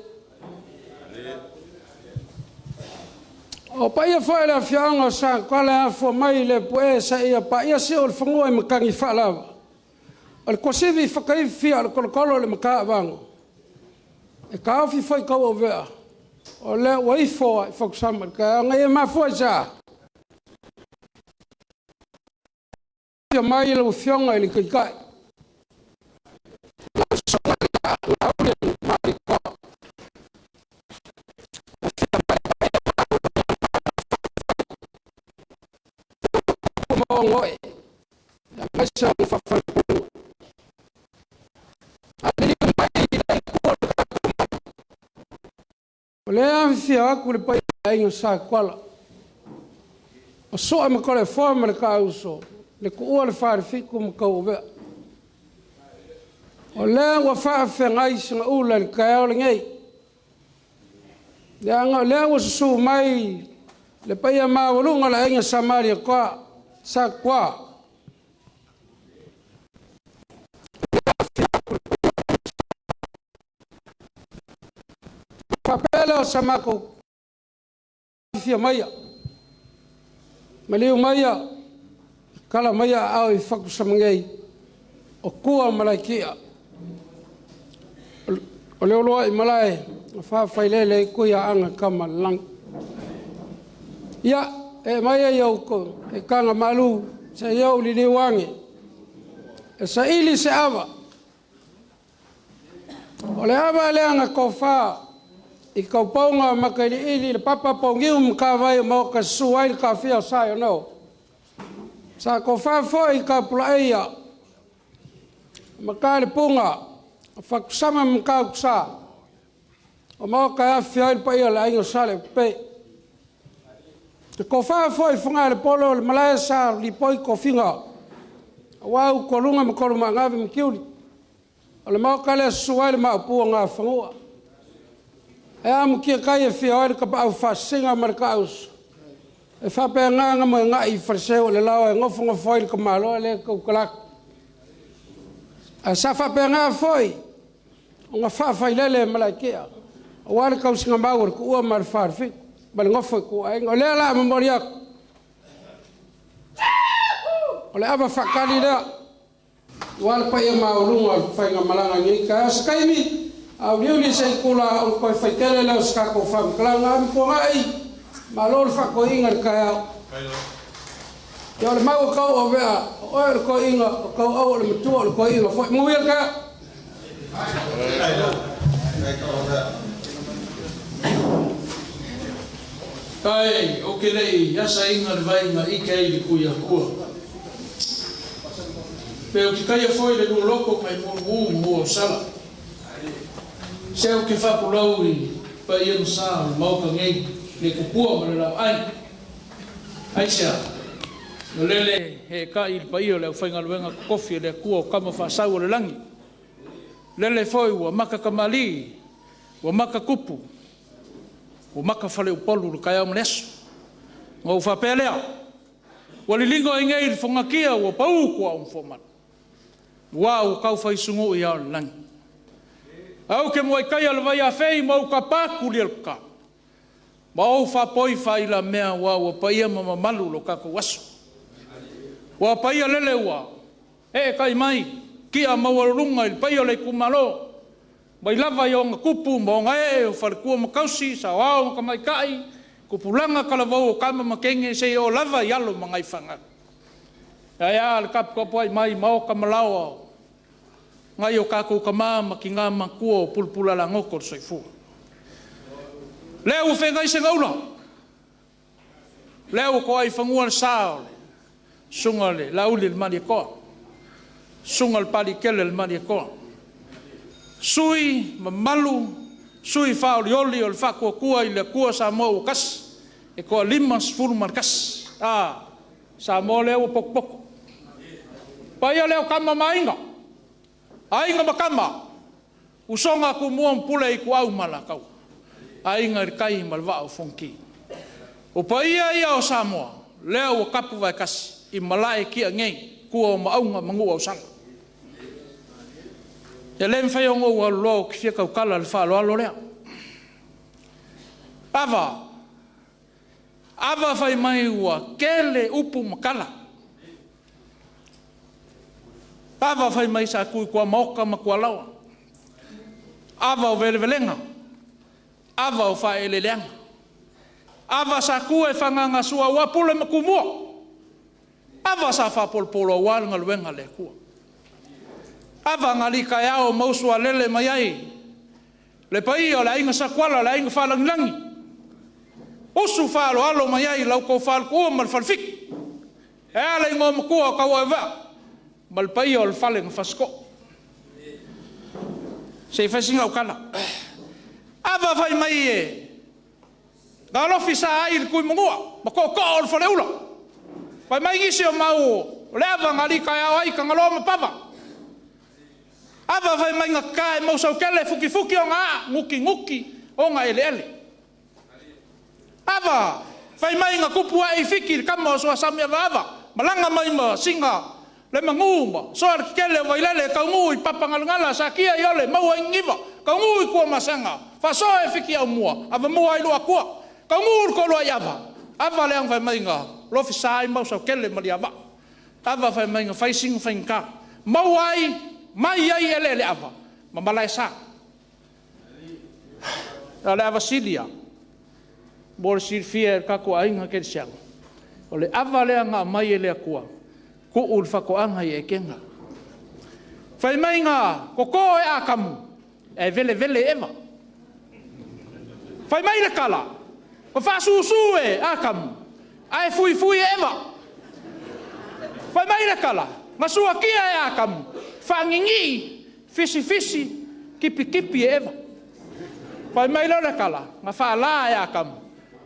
O paia foi o le afioaga o Satuala e afua mai i Leapu'e seia paia Siuolefanua i matagi faalava, o le tuasivi fataifia o le tolotolo o le Mataavago, e taofi foi tauavea, o lea ua ifo lava i fatusama i le taeao lenei. E mafua i se a? Afio mai lau Afioga i le Taitai, lau Susuga Laauli Malietoa, aemaise o faleupolu. A liliu mai i lea itu o le tatou Malu, o lea e afifio atu le paia o le Aiga Sa Tuala, o Sua ma Toleafoa ma le Taauso, le Tuua le Falefitu ma Tauauvea. O lea ua faafeagai segaula i le taeao lenei, leaga o lea ua susu mai le paia maualuga o le Aiga Sa Malietoa, Sa Tuala, faapea lea o sa matou afifio maia, maliu maia, tala maia aao i Fatusamanei, o tua ma Malaetia, o le uluai malae na faafailele ai Tuiaana Tamaalelagi. Ia, ee maia i ou taga malu se i ou liliu ane e saili se ava. O le ava lea na tofa i taupouga o Matailiili le papa pouniu ma matavai o maota e susu ai le taafia o Saiono. Sa tofa foi i Tapulaaia Mataalepuga o Fatusama ma Matautusa o maota e afifio ai le paia o le Aiga Sa Leaupepe. Na tofa foi i Fogalepolo o le malae sa lipoi tofiga aua Utualuga ma Tolumaanave ma Tiuli, o le maota lea e susu ai le Maopu o Nafanua. Ae a Mutiatai e afio ai le Tapaau Faasisina ma le Taauso, e faapena ona moegai i faleseu o le laoa e nofonofo ai le tamaloa lea e tautala atu. Ae sa faapena foi ona faafailele e Malaetia aua le tausiga mau a le Tuua ma le Falefitu ma le nofo a ituaiga. O lea o le a momoli atu, o le ava faatali lea aua le paia maualuga o le faigamalaga i lenei taeao. O se taimi auliuli se itula ona toe fai tele lea o se tatou faamatalaga. Amituanai, malo le faatoeaina i le taeao. Ia o le mau a tauavea, o oe o le toeaina, o Tauau o le matua o le toeaina foi. Manuia le taeao. Ae ou te le i asaina le vai na ike ai i le Tuiatua. Pe ou te taia foi le lua loto nai mumu ma mua o sala. Se ou te faapulou i paia ma sa o le Maota nei, le tupua ma le laoai. Aisea? Na lele eetai i le paia o le aufaigaluega totofi a le Atua o Tama Faasau o le lagi, lele foi ua mata tamalii, ua mata tupu, ua mata faleupolu i le taeao ma le aso. Ona ou faapea lea, ua liligo ai nei i le fogatia ua pau tuaa o Nofoamanu, aua ua taufai sugui ao o le lagi. Ae ou te muai taia le vaiafei ma ou tapa tuliauputa, ma ou faapoi faailamea aua ua paia ma mamalu lo tatou aso. Ua paia lele ua eetai mai tia maualuluga i le paia o le itumalo, mai lava i ona tupu ma ona ee, o faletua ma tausi, saoao ma tamaitai, tupulaga talavou o tama ma teine seia oo lava i alo ma nai fanau. Ae a le taputapuai mai a maota ma laoa o nai o tatou tama ma tina matutua o pulapulanagoto o le soifua. Lea ua feagai segaula, lea ua to'a i fanua le sa o le susuga i le Laauli ma le Malietoa, susuga i le Papaliitele o le Malietoa, sui mamalu, sui faaolioli o le Faatuatua i le Atua Samoa ua Tasi e toa 51. A, Samoa lea ua potopoto. Le paia lea o Tama ma Aiga, Aiga ma Tama, Usoga a Tumua ma Pule, Ituau ma Alataua, Aiga i le Tai ma le Vaa o Fonoti. O paia ia o Samoa lea ua tapu vaetasi i malae i nei, tua o Maauga ma Nuuausala. E le mafai ona ou alu loa ou te fia tautala i le faaaloalo lea. Ava, ava fai mai ua tele upu ma tala. Ava fai mai sa tu i tuamaota ma tualaoa. Ava o velevelega, ava o faaeleeleaga. Ava sa tu e fagagasua aua Pule ma Tumua. Ava sa faapolopolo aua le galuega a le Atua. Ava na alii taeao ma usualele mai ai le paia o le Aiga Satuala, o le Aiga Faalagilagi, usu faaaloalo mai ai lau Tofa i le Tuua ma le Falefitu, e a le Igoamatua o Tauaivaa ma le paia o le Fale na Fasitoo. Se i fai sina au tala. Ava fai mai e galofi sa ai i le Tuimanua ma tootoo o le Faleula. Fai mai nisi o mau o le ava na alii taeao ai Tagaloa ma Pava. Ava fai mai na tata e mausautele, futifuti ona aa, nutinuti ona eleele. Ava fai mai na tupu ae i Fiti le tama o Samiavaava, malaga mai ma sina le manu ma soa le tetele o Vailele taunuu i Papaigalagala, satia Iole maua i Niniva, taunuu i Tuamasaga, faasoa e Fitiaumua, avamua ai Luatua, taunuu le Toloaiava, ava lea fai mai na lofisa ai Mausatele ma Aliivaa. Ava fai mai na fai sina faigata, maua ai mai ai eleeleava ma malaesa. A o le ava sili lava, mo le silafia e le tatou aiga kerisiano, o le ava lea na aumai e le Atua, tuu i le faatoaga i Etena. Fai mai na toto e Atamu, ae velevele e Eva. Fai mai le tala, na faasusu e Atamu, ae fuifui e Eva. Fai mai le tala, na suatia e Atamu, faaninii, fisifisi, tipitipi e Eva. Fai mai lea o le tala, na faala e Atamu,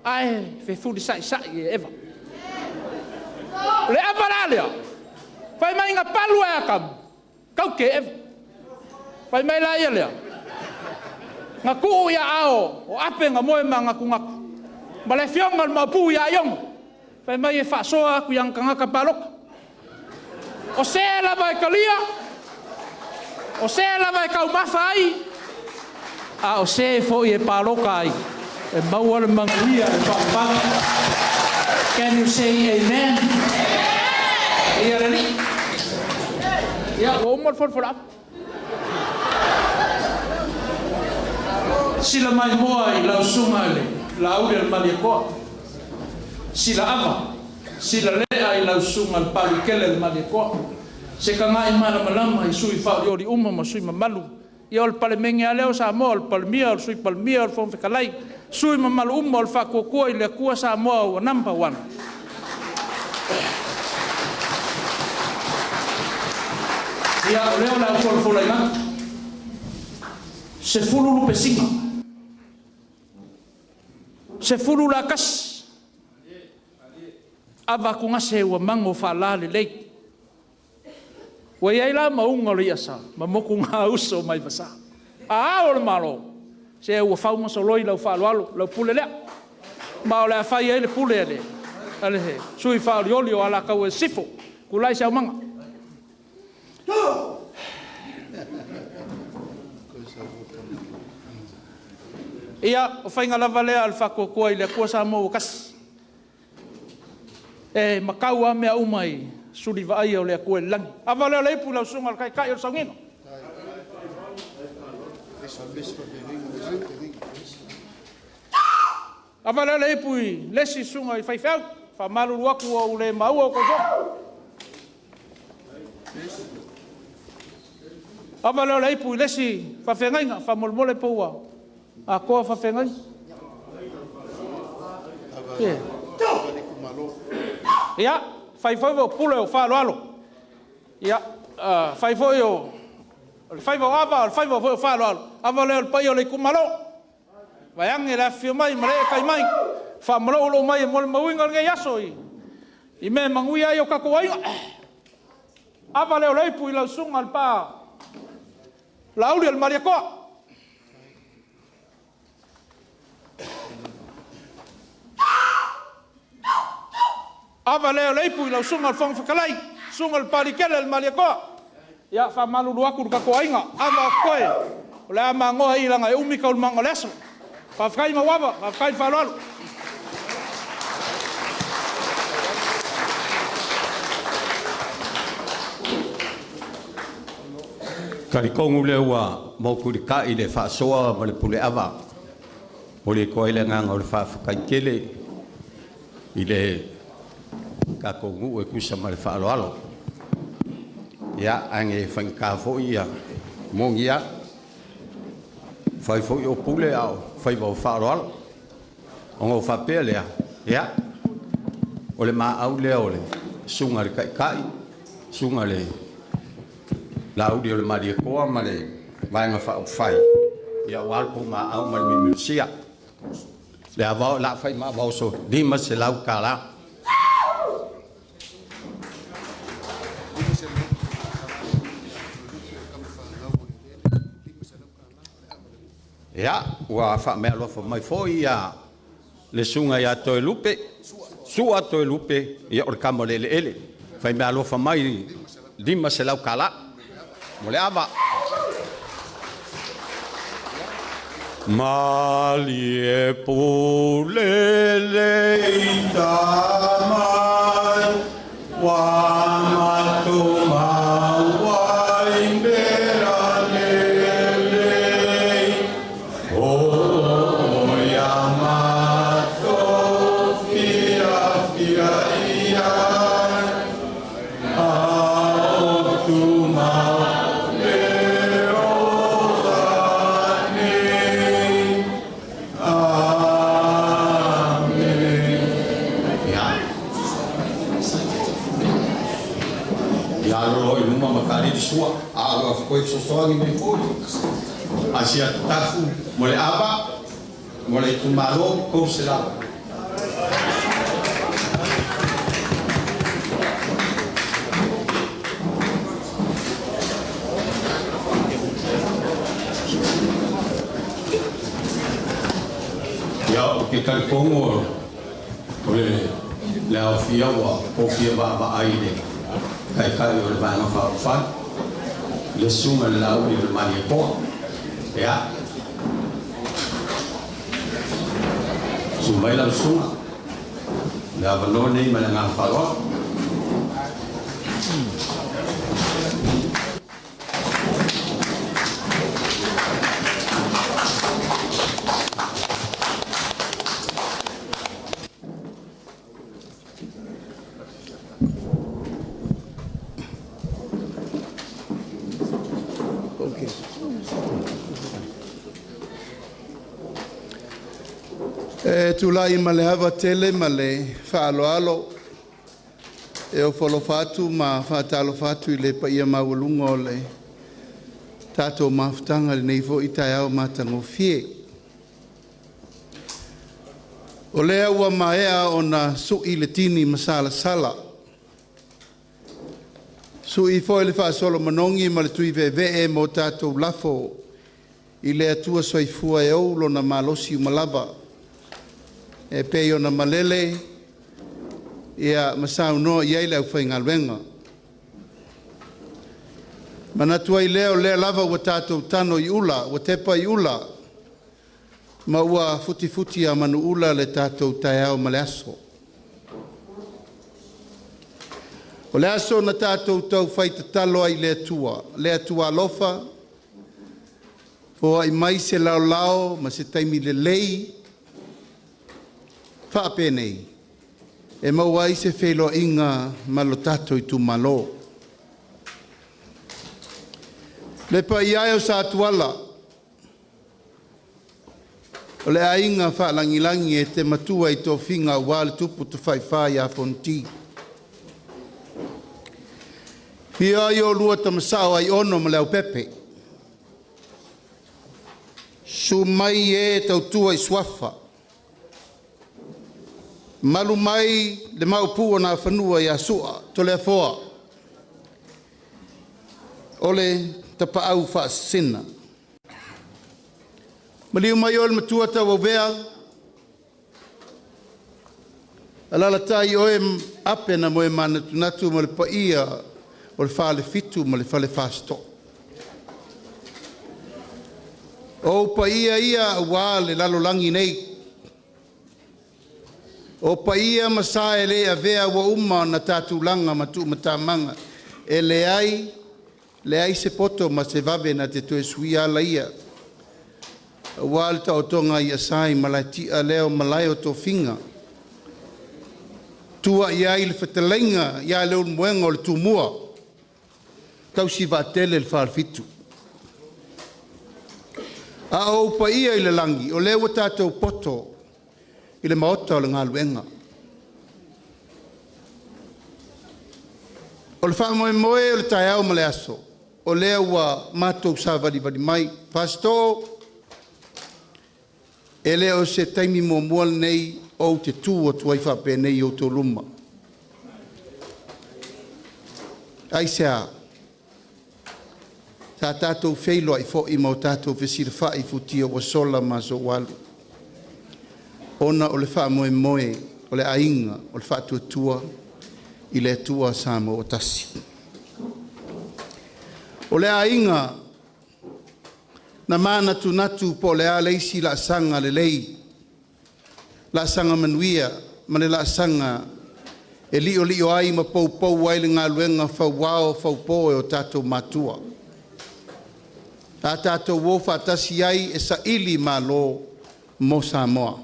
ae fefulisaisai e Eva. O le ava la lea, fai mai na palu e Atamu, taute e Eva. Fai mai laia lea, na tuu i aao o Ape na moe manatunatu ma le afioga i le Maopu ia Iogo, fai mai e faasoa atu i ana tagata palota. O se lava e talia, o se lava e taumafa ai, a o se foi e palota ai, e maua le manuia i le faapaupau. Can you say amen? Ia le Alii. Ia, ua uma le folafolaga. Sila maimoa i lau susuga i le Laauli a le Malietoa, sila ava, sila lea i lau susuga i le Paluitele o le Malietoa, se tagai malamalama i sui faaolioli uma ma sui mamalu. Ia o le Palemene lava lea o Samoa, o le Palemia, o le Sui Palemia, o le Fofoga Fetalai, sui usufono mamalu uma o le Faatuatua i le Atua Samoa ua number one. Ia o lea o le a ou folafolaina atu, 10 lupe sina, 10 latasi, ava atugase ua mago faalalelei. Ua i ai la mauga o le iasa ma motugauso mai vasa. A Ao o le Malo, se ua fau ma soloi lau faaaloalo, lau pule lea, ma o le a fai ai le pule a le sui usufono faaolioli o Alataua Sisifo. Tulai se aumaga. Ia, o faiga lava lea a le Faatuatua i le Atua Samoa ua Tasi, e matau lava mea uma i suli vaaia o le Atua i le lagi. Ava lea o le ipu i lau susuga i le taitai o le sauniga. Ava lea o le ipu i le isi susuga i faifeau, e faamalulu atu ua ou le maua outou toga. Ava lea o le ipu i le isi faafeagaiga, faamolemole po ua atoa faafeagaiga. Ia, fai foi o pule o faaaloalo, ia, fai foi o le faiva o Ava o le faiva foi o faaaloalo, ava lea o le paia o le itumalo, vaeane le afifio mai ma le eetai mai, faamaloulou mai e molimauina lenei aso i mea e manuia ai o tatou aiga. Ava lea o le ipu i lau susuga i le Paa Laauli o le Malietoa. Ava lea o le ipu i lau susuga i le Fofoga Fetalai, susuga i le Papaliitele o le Malietoa. Ia faamalulu atu le tatou aiga, ava a totoe, o le a magoa i i leaga e umi taualumaga o le aso. Faafetai Mauava, faafetai le faaaloalo. E talitonu lea ua motu i le tai le faasoa ma le puleava. E momoli atu ai le agaga o le faafetai tele i le tatou nuu e tusa ma le faaaloalo. Ia, ae ne faigata foi e moni lava, e fai foi o pule a o faiva o faaaloalo. Ona ou faapea lea, ia, o le maau lea o le susuga i le Taitai, susuga i le Lauli o le Malietoa ma le Vaega Faaupufai, aua le tou maau ma le mimiosia. Le ava o le a fai ma ava oso, e $500. Ia, ua faameaalofa mai foi le susuga ia Toelupe Sua Toelupe, ia o le tama o le eleele, fai meaalofa mai e $500 mo le ava. Malie pule le ita mai, ua matou maua i mea lelei, O ia matou fiafia ia ai, a o tumau le ola nei. Amene. Ia, ia alo i luma ma tali sua, a ua koe fesoasoani mai foi. Asia Tatafu mo le ava, mo le itumalo, 300. Ia, ou te talitonu o le aofia ua tofia vaavaai i le taitai o le Vaega Faaupufai, le susuga i le Laauli o le Malietoa. Ia, susu mai lau susuga, o le avanoa lenei ma le agaga faaaloalo. Okay. E tulai ma le ava tele ma le faaaloalo e ofo alofa atu ma faatalofa atu i le paia maualuga o le tatou mafutaga i lenei foi taeao matagofie. O lea ua maea ona sui le tini ma salasala, sui foi le faasolo manogi ma le tuiveevee ma o tatou lafo i le Atua Soifua e ou Lona malosi uma lava e pei ona malele ma saunoa i ai le aufaigaluega. Manatu ai lea o lea lava ua tatou tano i ula, ua tepa i ula ma ua futifutiamanuula le tatou taeao ma le aso. O le aso na tatou taufai tatalo ai i le Atua, le Atua alofa, foai mai se laolao ma se taimi lelei faapenei e maua ai se feiloaiga ma lo tatou itumalo. Le paia e o Satuala, o le aiga faalagilagi e te matua i tofiga aua le Tupu Tafaifa ia Fonoti. Afio ai oulua Tama Sao o Aiono ma Leaupepe, susu mai e tautua i Suafa, mamalu mai le Maopu o Nafanua ia Sua Toleafoa o le Tapaau Faasisina. Maliu mai oe le Matua Tauauvea, alaalatai oe Ape na Moemanatunatu ma le paia o le Falefitu ma le Fale Fasitoo. O ou paia ia aua le lalolagi nei, o paia ma sa e le avea ua uma ona ta tulaga ma tuumatamaga, e leai leai se poto ma se vave na te toe suia ala ia, aua le taotoga a Sa i Malaetia lea o Malae o Tofiga, tua i ai le fetalaiga ia Leulumoega o le Tumua, tausi vaatele le Falefitu. A o ou paia i le lagi, o lea ua tatou poto i le maota o le galuega. O le faamoemoe o le taeao ma le aso, o lea ua matou savalivali mai. Fasitoo, e le o se taimi muamua lenei ou te tu atu ai faapenei i o outou luma. Aisea? Sa tatou feiloai foi ma o tatou fesilafai i futia ua sola ma aso ua alu, ona o le faamoemoe o le aiga o le Faatuatua i le Atua Samoa ua tasi. O le aiga na manatunatu po o le a le isi laasaga lelei, laasaga manuia ma le laasaga e liolio ai ma poupou ai le galuega fauao faupo e o tatou matua. A tatou o faatasi ai e saili malo mo Samoa.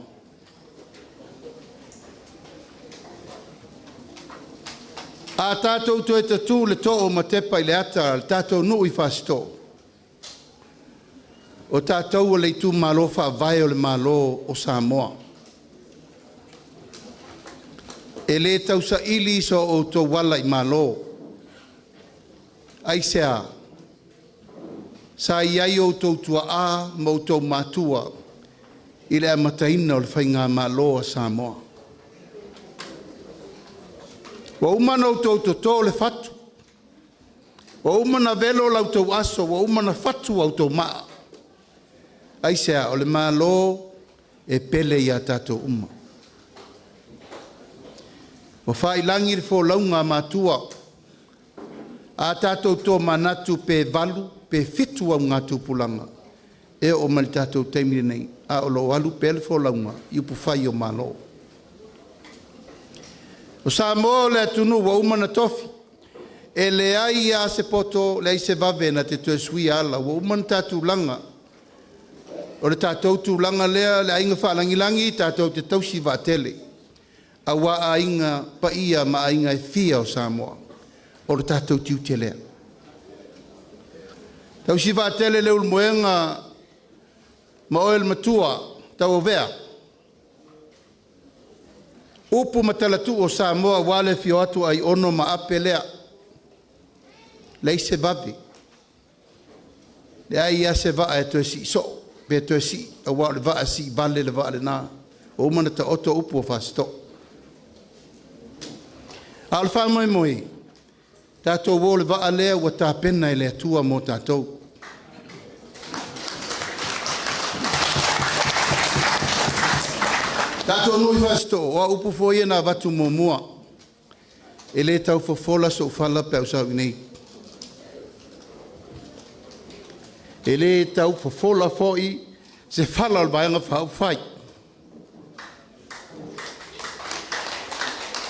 A tatou toe tatu le too ma tepa i le ata a le tatou nuu i Fasitoo, o tatou o le itumalo faavae o le Malo o Samoa. E le tausaili so outou ala i malo. Aisea? Sa i ai outou tuaa ma outou matua i le amataina o le Faigamalo a Samoa. Ua uma ona outou toto le fatu, ua uma ona velo la outou aso, ua uma ona fatu a outou maa. Aisea? O le Malo e pele ia tatou uma. Ua faiilagi le folauga a matua, a tatou tomanatu pe 8 pe 7 augatupulaga e oo mai le tatou taimi lenei, a o lo o alu pea le folauga i upufai o Malo. O Samoa o le atunuu ua uma ona tofi, e leai lava se poto, leai se vave na te toe suia ala, ua uma ona tatou tulaga. O le tatou tulaga lea le aiga faalagilagi tatou te tausi vaatele, aua aiga paia ma aiga e fia o Samoa, o le tatou tiute lea. Tausi vaatele Leulumoega ma oe le Matua Tauauvea. Upu ma talatuu o Samoa aua le afio atu o Aiono ma Ape lea, leai se vave, leai lava se vaa e toe sii soo pe toe sii aua o le vaa e siivale le vaa lena, ua uma ona taoto upu o Fasitoouta. A o le faamoemoe, tatou o i le vaa lea ua tapena e le Atua mo tatou. Tatou nuu i Fasitoo, o au upu foi ia na avatu muamua, e le tau fofola sou fala pe a ou sau i inei. E le tau fofola foi se fala o le Vaega Faaupufai.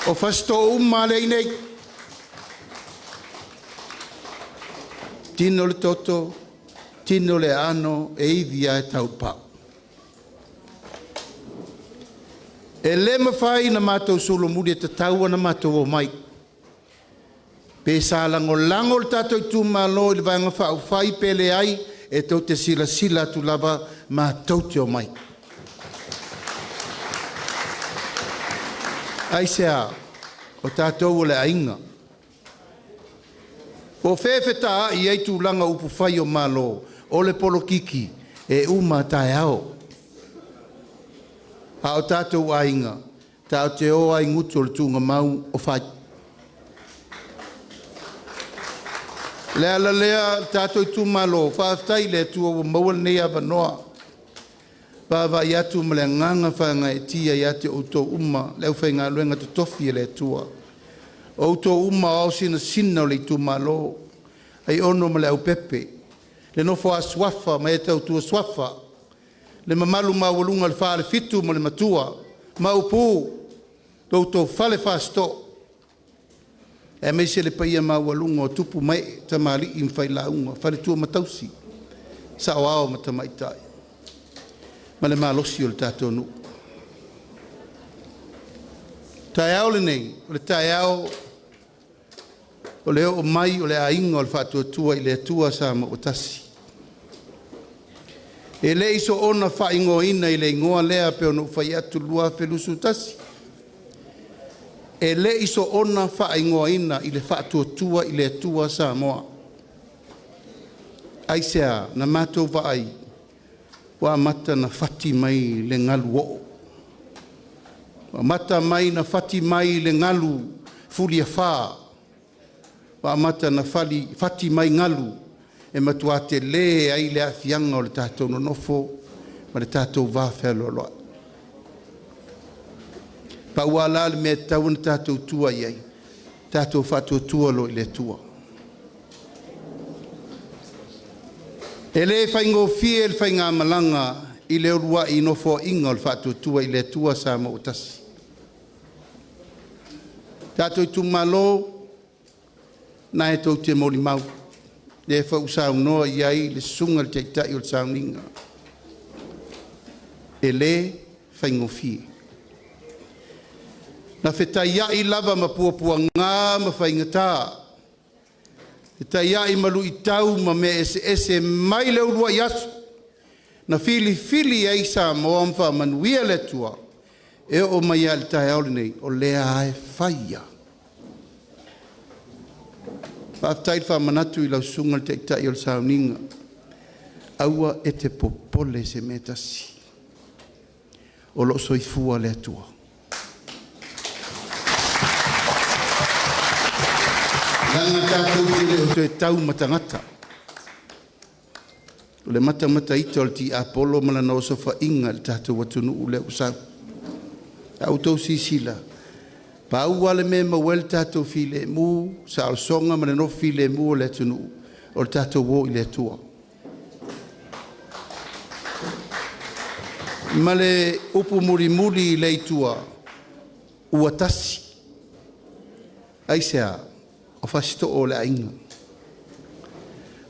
O Fasitoo uma lava lea e i inei, tino le toto, tino le aano, e ivi lava e tau i le pao. E le mafai ona matou solomuli, e tatau ona matou omai. Pe sa lagolago le tatou Itumalo i le Vaega Faaupufai pe leai, e tou te silasila atu lava matou te omai. Aisea? O tatou o le aiga. Po o fea e fetaai ai tulaga o upufai o Malo, o le polokiki e uma taeao. A o tatou aiga tatou te o lava i gutu o le tuugamau o fai. O le ala lea le tatou Itumalo, faafetai i le Atua ua maua lenei avanoa. E vaavaai atu ma le agaga faagaeetia ia te outou uma le aufaigaluega totofi a le Atua. O outou uma o ao sinasina o le Itumalo, Aiono ma Leaupepe, le nofo a Suafa ma e tautua Suafa, le mamalu maualuga i le Falefitu ma le Matua, Maopu, lo outou Fale Fasitoo, aemaise le paia maualuga o tupu ma ee, tamalii ma failauga, faletua ma tausi, saoao ma tamaitai ma le malosi o le tatou nuu. O le taeao lenei, o le taeao o le oo mai o le Aiga o le Faatuatua i le Atua Samoa ua Tasi. E le i soona faaigoaina i le igoa lea pei ona ou fai atu i le 2021. E le i soona faaigoaina i le Faatuatua i le Atua Samoa. Aisea? Na matou vaai ua amata ona fati mai le galu o'o, ua amata mai ona fati mai le galu fuliafa, ua amata ona fati mai galu e matua tele ai le aafiaga o le tatou nonofo ma le tatou vafealoaloai. Pau lava la le mea e tatau ona tatou tua i ai, tatou faatuatua loa i le Atua. E le faigofie le faigamalaga i le uluai nofoaiga o le Faatuatua i le Atua Samoa ua Tasi. Tatou Itumalo, lena tou te molimau, lea foi ua saunoa i ai le Susuga i le Taitai o le Sauniga, e le faigofie. Na fetaiai lava ma puapuaga ma faigata, fetaiai ma luitau ma mea eseese mai le uluai aso na filifili ai Samoa ma faamanuia le Atua e oo mai lava i le taeao lenei, o lea lava e fai lava. Faafetai le faamanatu i lau Susuga i le Taitai o le Sauniga, aua e te popole i se mea e tasi, o lo o soifua le Atua. Leaga tatou te le o toe tau ma tagata. O le matamata ita o le tiapolo ma lana osofaiga i le tatou atunuu lea ua sau. A outou silasila, pau lava le mea e maua ai le tatou filemu, saolosoga ma le nofo filemu o le atunuu, o le tatou o i le Atua. Ma le upu mulimuli i lea itu, ua tasi. Aisea? O Fasitoo o le aiga.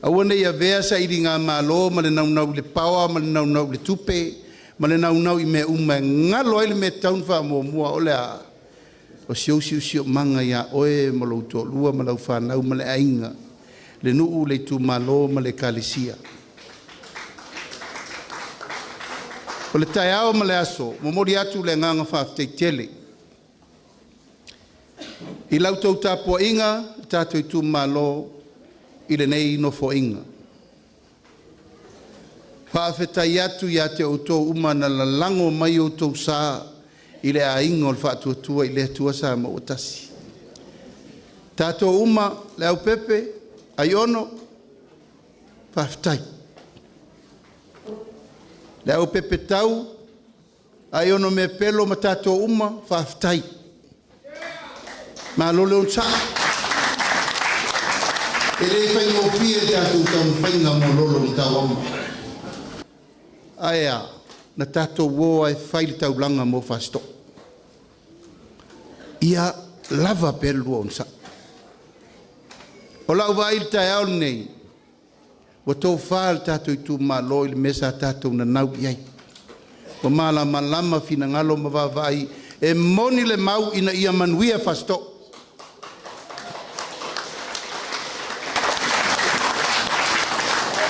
Aua ne i avea sailigamalo ma le naunau i le power ma le naunau i le tupe ma le naunau i mea uma e galo ai le mea e tatau ona faamuamua. O le a? O si ou siosiomaga ia oe ma lou toalua ma lau fanau ma le aiga, le nuu, le itumalo ma le Ekalesia. O le taeao ma le aso, e momoli atu le agaga faafetai tele. I la outou tapuaiga le tatou itumalo i lenei nofoaiga. Faafetai atu ia te outou uma na lalago mai outou sa i le aiga o le Faatuatua i le Atua Samoa ua Tasi. Tatou uma, Leaupepe, Aiono, faafetai. Leaupepe tau, Aiono Meapelo ma tatou uma, faafetai. Malo le onosai. E le faigofie le tatou taumafaiga mo Lolo i Tauama. Ae a, na tatou o lava e fai le taulaga mo Fasitoouta. Ia lava pea le lua onosai. O lau vaai i le taeao lenei, ua tofa le tatou itumalo i le mea sa tatou nanau i ai. Ua malamalama finagalo ma vaavaai, e moni le mau ina ia manuia Fasitoouta.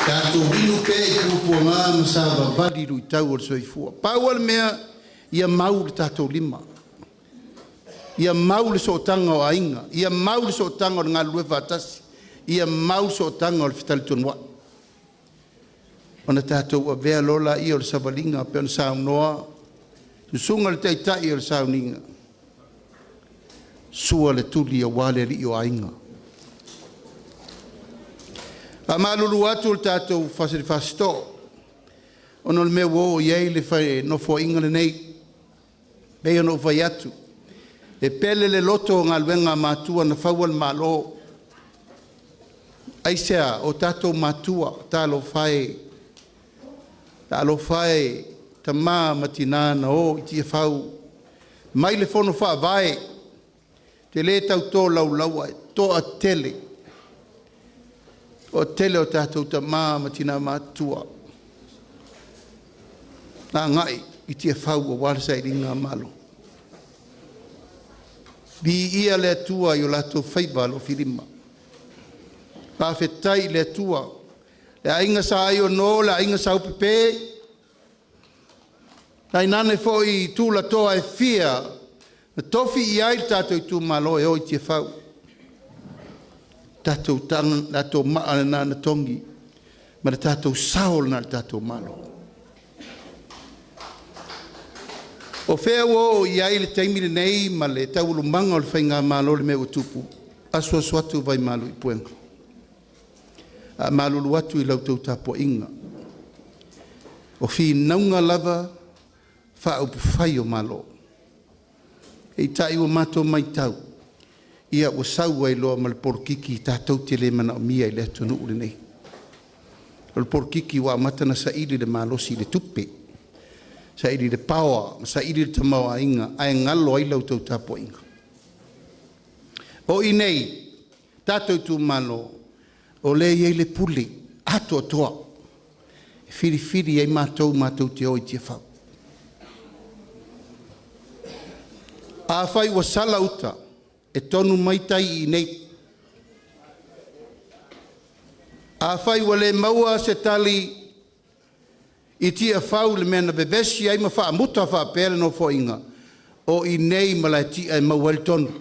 Tatou inu pea i puapuaga ma savavali i luitau o le soifua. Pau lava le mea, ia mau le tatou lima, ia mau le sootaga o aiga, ia mau le sootaga o le galulue faatasi, ia mau le sootaga o le fetalitonuai, ona tatou avea loa lea o le savaliga pei ona saunoa le Susuga i le Taitai o le sauniga, sua le tuli aua le alii o aiga. E faamalulu atu le tatou Fasitoo ona o le mea ua oo i ai le Nofoaiga lenei. E pei ona ou fai atu, e pele le loto o galuega a matua na faua le Malo. Aisea? O tatou matua, talofa e, talofa e, tama ma tina na o i Tiafau mai le Fono Faavae, ou te le tau tolaulaua, e toatele, toatele o tatou tama ma tina matutua na agai i Tiafau aua le sailiga malo. Viia le Atua i o latou faiva alofilima. Faafetai i le Atua, le Aiga Sa Aiono, le Aiga Sa Upepe, tainane foi tulatoa e fia na tofi i ai le tatou itumalo e o i Tiafau. Tatou maa lena na togi ma le tatou sao lena i le tatou Malo. O fea ua oo i ai le taimi lenei ma le taualumaga o le faigamalo i le mea ua tupu? Asuasu atu vai malu i puega. Faamalulu atu i la outou tapuaiga. O finauga lava faaupufai o Malo. Peitai ua matou matau, ia ua sau ai loa ma le polokiki tatou te le manaomia i le atunuu lenei. O le polokiki ua amata ona saili le malosi i le tupe, saili le power, saili le tamaoaiga, ae galo ai la outou tapuaiga. O i nei, tatou itumalo, o lea e i ai le pule atoatoa e filifili ai matou matou te o i Tiafau. Afai ua sala uta, e tonu mai tai i inei. Afai ua le maua se tali i Tiafau i le mea na vevesi ai ma faamuta faapea le Nofoaiga, o i inei i Malaetia e maua ai le tonu.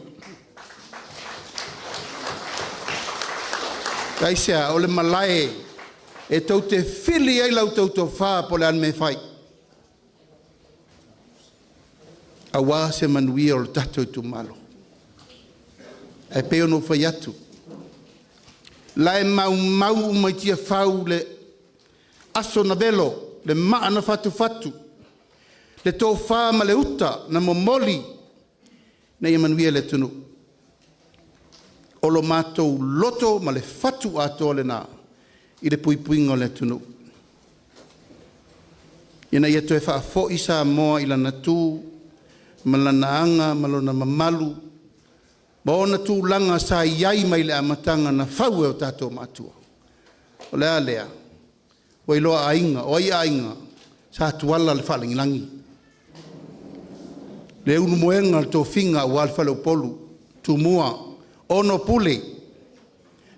Aisea? O le malae e tou te fili ai la outou tofa po o le a le mea e fai, aua se manuia o le tatou itumalo. Ae pei ona ou fai atu, la e maumau uma i Tiafau le aso na velo, le maa na fatufatu, le tofa ma le uta na momoli ina ia manuia le atunuu. O lo matou loto ma le fatu atoa lena i le puipuiga o le atunuu, ina ia toe faafoi Samoa i lana tu ma lana aga ma lona mamalu ma ona tulaga sa i ai mai le amataga na fau e o tatou matua. O le a lea? Ua iloa aiga. O ai aiga? Sa Tuala le Faalagilagi, le ulumoega o le tofiga aua le faleupolu, Tumua, ono pule,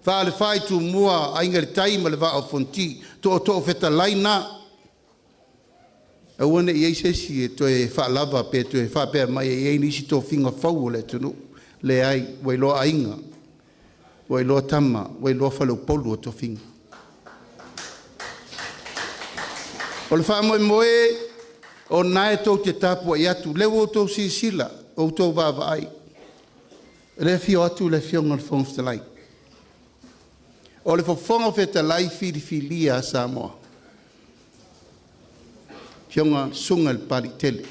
Falefa i Tumua, Aiga i le Tai ma le Vaa o Fonoti, tootoo fetalai na. Aua ne i i ai se isi e toe faalava pe toe faapea mai e i ai nisi tofiga fou o le atunuu. Leai, ua iloa aiga, ua iloa tama, ua iloa faleupolu o tofiga. O le faamoemoe o lena e tou te tapuai atu, lea ua outou silasila, outou vaavaai, o lea e afio atu le Afioga i le Fofoga Fetalai. O le Fofoga Fetalai filifilia a Samoa, Afioga Susuga i le Papaliitele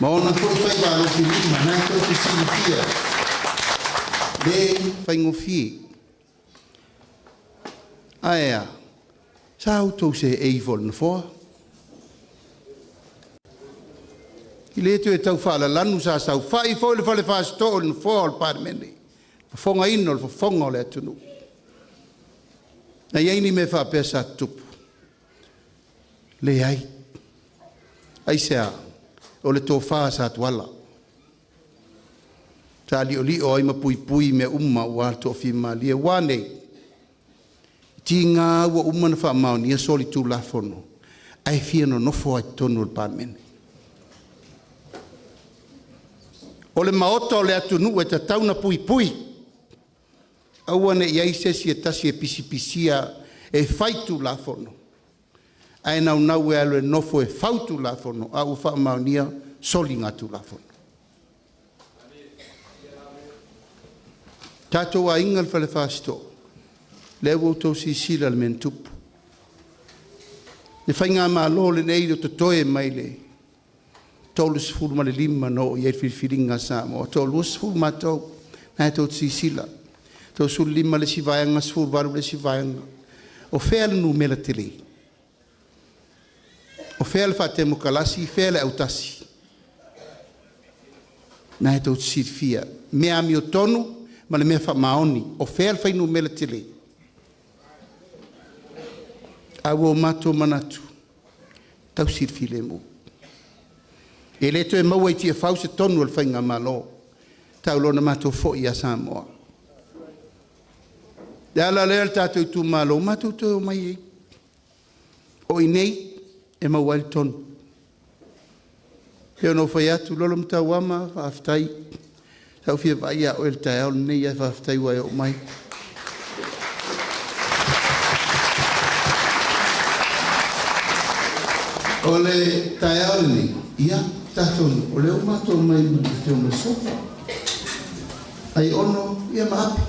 ma ona foi faiva alofilima lena tou te silafia, e le faigofie. Ae a? Sa outou seei foi i le Nofoa. E le toe tau faalalanu, sa saofai foi le Fale Fasitoo i le Nofoa o le Palemene, fofogaina o le fofoga o le atunuu. Na i ai ni mea faapea sa tutupu? Leai. Aisea? O le tofa a Satuala, sa liolio ai ma puipui mea uma aua le toafilemu. Ua a nei? Tiga lava ua uma ona faamaonia solitulafono ae fia nonofo lava i totonu o le Palemene. O le Maota o le atunuu e tatau ona puipui, aua ne i i ai se isi e tasi e pisipisia e fai tulafono ae naunau e alu e nofo e fau tulafono a ua faamaonia soligatulafono. Tatou aiga i le Fale Fasitoo, lea ua outou silasila i le mea na tupu. Le Faigamalo lenei o totoe mai le 35 na oo i ai le filifiliga a Samoa, e toa 20 matou, lena tou te silasila, 35 le isi vaega, 18 le isi vaega. O fea le numera tele? O fea le faatemokalasi, fea le autasi? Lena tou te silafia, mea amiotonu ma le mea faamaoni. O fea le fuainumera tele? Ae ua matou manatu, tausi le filemu. E le toe maua i Tiafau se tonu a le Faigamalo, tau loa ina matou foi ia Samoa. O le ala lea le tatou itumalo, matou te omai ai, o i inei e maua ai le tonu. E pei ona ou fai atu Lolomatauama, faafetai, sa ou fia vaai ia oe i le taeao lenei, ae faafetai ua e oo mai. O le taeao lenei, ia, tatou, o lea ua matou omai ma le Afioga i le Sota, Aiono ma Ape.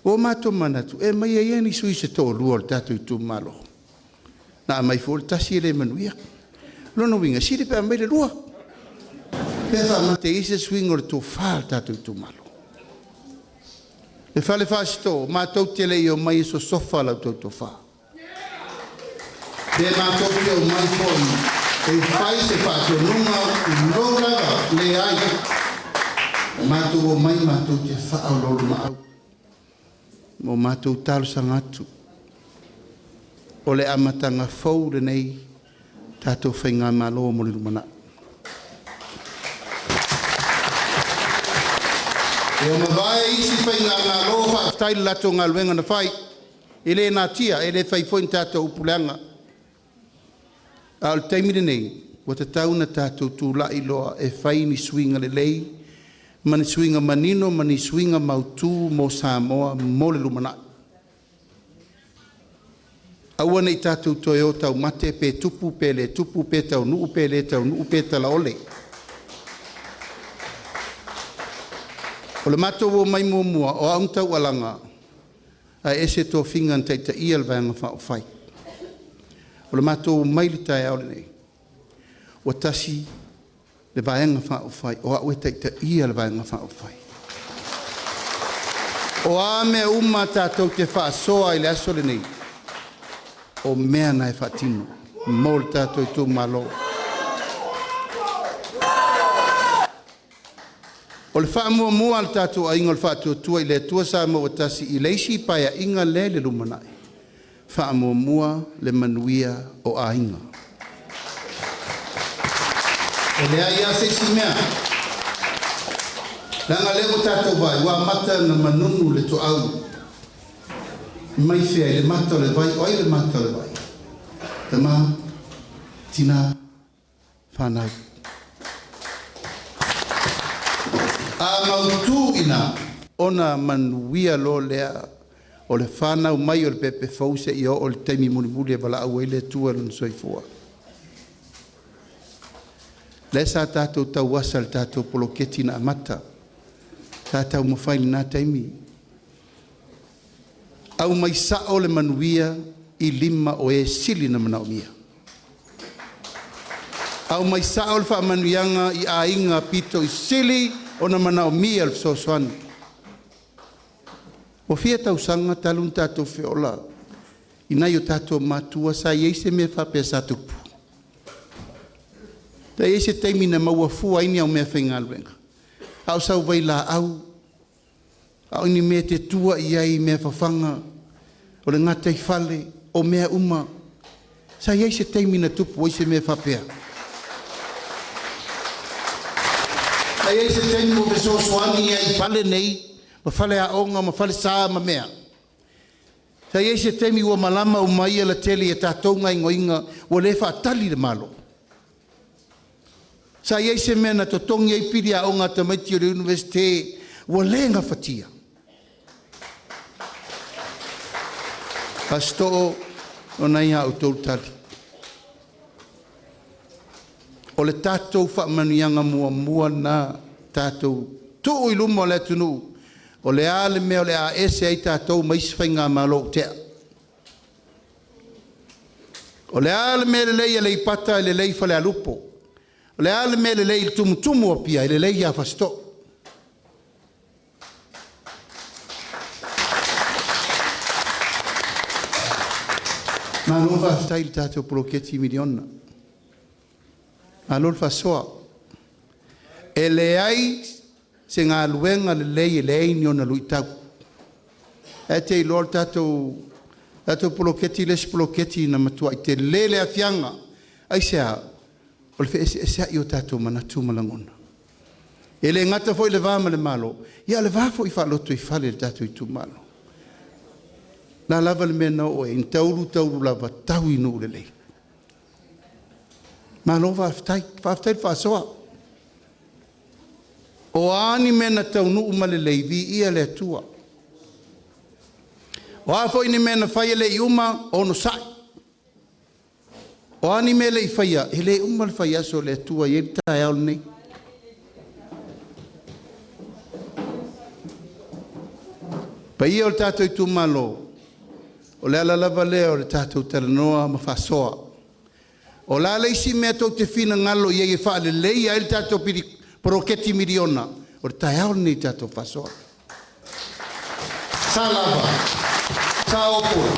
Ua matou manatu, e aumaia ia ni sui se toalua o le tatou itumalo. Na aumai foi le tasi e le manuia. O lona uiga, e sili pe a aumai le lua. Pe faamate ai se suiga o le tofa a le tatou itumalo. Le Fale Fasitoo, matou te le i omai e sosofa la outou tofa. Pe matou te omai foi e fai se faatonuga, tulou lava, leai. Na matou omai matou te faaoloolomaau ma matou talosaga atu. O le amataga fou lenei tatou Faigamalo mo le lumanai. Ua mavae isi Faigamalo, faafetai i le latou galuega na fai. E le natia, e le fai foi ni tatou upu leaga. A o le taimi lenei, ua tatau ona tatou tulai loa e fai ni suiga lelei ma ni suiga manino ma ni suiga mautu mo Samoa mo le lumanai. Aua ne i tatou toe o taumate pe tupu pe le tupu, pe taunuu pe le taunuu, pe talaole. O le matou omai muamua, o au na taualaga, ae ese tofiga na taitaia le Vaega Faaupufai. O le matou omai i le taeao lenei, ua tasi le Vaega Faaupufai, o au e taitaia le Vaega Faaupufai. O a mea uma tatou te faasoa i le aso lenei, o mea na e faatino mo le tatou itumalo. O le faamuamua a le tatou aiga o le Faatuatua i le Atua Samoa ua Tasi i le isi Paeaiga lea i le lumanai, faamuamua le manuia o aiga. E leai lava se isi mea, leaga o lea ua tatou vaai, ua amata ona manunu le toau mai fea i le mata o le vai. O ai le mata o le vai? Tama, tina, fanau. A mautu ina ona manuia loa lea o le fanau mai o le pepe fou seia oo i le taimi mulimuli e valaau ai le Atua i lona soifua. Lea sa tatou tauasa i le tatou poloketi na amata, sa taumafai i lena taimi, aumai sao le manuia i lima o e sili ona manaomia. Aumai sao le faamanuiaga i aiga aupito sili ona manaomia le fesoasoani. Ua fia tausaga talu ona tatou feola i nai o tatou matua, sa i ai se mea faapea sa tupu? Sa i ai se taimi na maua fua ai ni au meafaigaluega, a o sau vailaau, a o ni mea e te tua i ai i mea fafaga, o le gataifale, o mea uma. Sa i ai se taimi na tupu ai se mea faapea? Sa i ai se taimi ua fesoasoani ai i fale nei ma faleaoga ma falesa ma mea? Sa i ai se taimi ua malama uma ai alatele i tatou gaoioiga ua le faatali le Malo? Sa i ai se mea na totogi ai pili aoga a tamaiti o le Iunivesite ua le gafatia? Fasitoo o lena e ia outou le tali. O le tatou faamanuiaga muamua lena, tatou tuu i luma o le atunuu o le a le mea o le a ese ai tatou ma isi faigamalo ua tea. O le a le mea lelei i Aleipata e lelei i Falealupo. O le a le mea lelei i le tumutumu o Apia, e lelei ia Fasitoo. Malo faafetai i le tatou poloketi miliona. Malo le faasoa. E leai se galuega lelei e leai ni ona luitau. Ae te iloa le tatou poloketi le isi poloketi na matuai tele le aafiaga. Aisea? O le feeseeseai o tatou manatu ma lagona. E le gata foi i le va ma le Malo, a o le va foi faalotoifale i le tatou itumalo. O le a lava le mea na oo i ai, na taulu taulu lava tau i nuu lelei. Malo faafetai. Faafetai le faasoa. O a ni mea na taunuu ma lelei, viia le Atua. O a foi ni mea na fai e le i uma, onosai. O a ni mea e le i faia, e le uma le faiaso o le Atua e i ai le taeao lenei. Paia o le tatou itumalo, o le ala lava lea o le tatou talanoa ma faasoa. O le a le isi mea tou te finagalo i ai e faaleleia ai le tatou poloketi miliona, o le taeao lenei i le tatou faasoa. Sa lava, sa opole,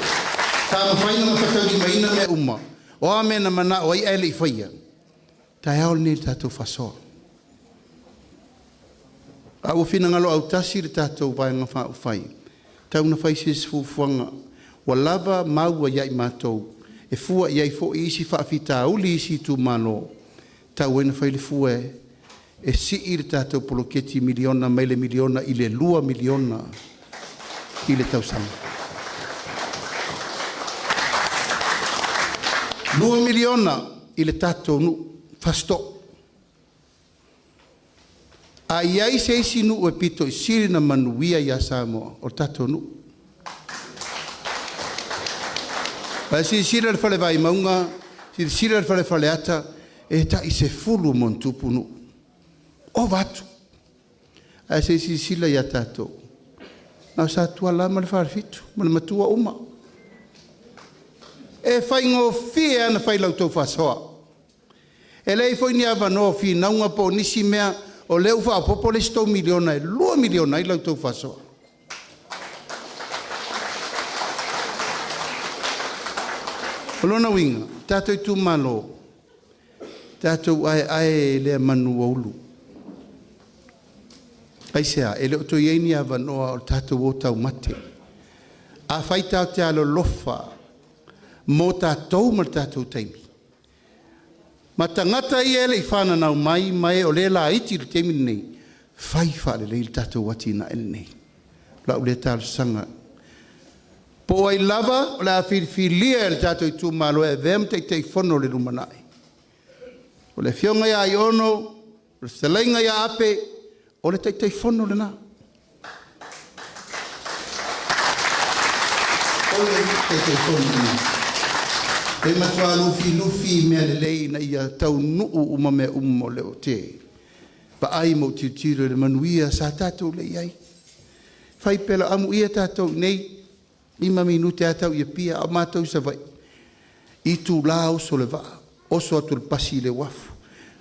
sa mafai ona gafataulimaina mea uma. O a mea na manao ai ae le i faia, taeao lenei i le tatou faasoa. A ua finagalo autasi le tatou Vaega Faaupufai, e tatau ona fai se isi fuafuaga ua lava mau ia i matou e fua i ai foi isi faafitauli i isi itumalo, e tatau ai ona fai le fua e sii le tatou poloketi miliona mai le $1miliona i le $2miliona i le tausaga. $2miliona i le tatou nuu, Fasitoo. A i ai se isi nuu e pito i sili ona manuia ia Samoa, o le tatou nuu. Ae silasila i le Fale Vaimauga, silasila i le Fale Faleata, e tai 10+ nuu, ova atu. Ae se i silasila ia tatou, na o Satuala lava ma le Falefitu ma le matua uma. E faigofie lava ona fai i la outou faasoa. E leai foi ni avanoa o finauga po o nisi mea, o lea ua faaopoopo le isi tou $1miliona e $2miliona ai la outou faasoa. O lona uiga, tatou itumalo, tatou aeae i lea manu ua ulu. Aisea? E le o toe i ai ni avanoa o le tatou o taumate. Afai tatou te alolofa mo tatou ma le tatou taimi, ma tagata ia e le i fananau mai ma e o lea e laiti i le taimi lenei, fai faalelei le tatou atinae lenei. O lau lea talosaga. Po o ai lava o le a filifilia e le tatou itumalo e avea ma Taitaifono i le lumanai, o le Afioga ia Aiono, o le Fetalaiga ia Ape, O le Taitaifono lena. O le Taitaifono lena. E matua lufilufi i mea lelei ina ia taunuu uma mea uma o lea ou te vaai ma ou tilotilo i le manuia sa tatou le i ai. Fai pea, amuia tatou i inei, 5 minute lava tau i Apia, a o matou i Savaii, e itula oso i le vaa, oso atu i le pasi i le uafu,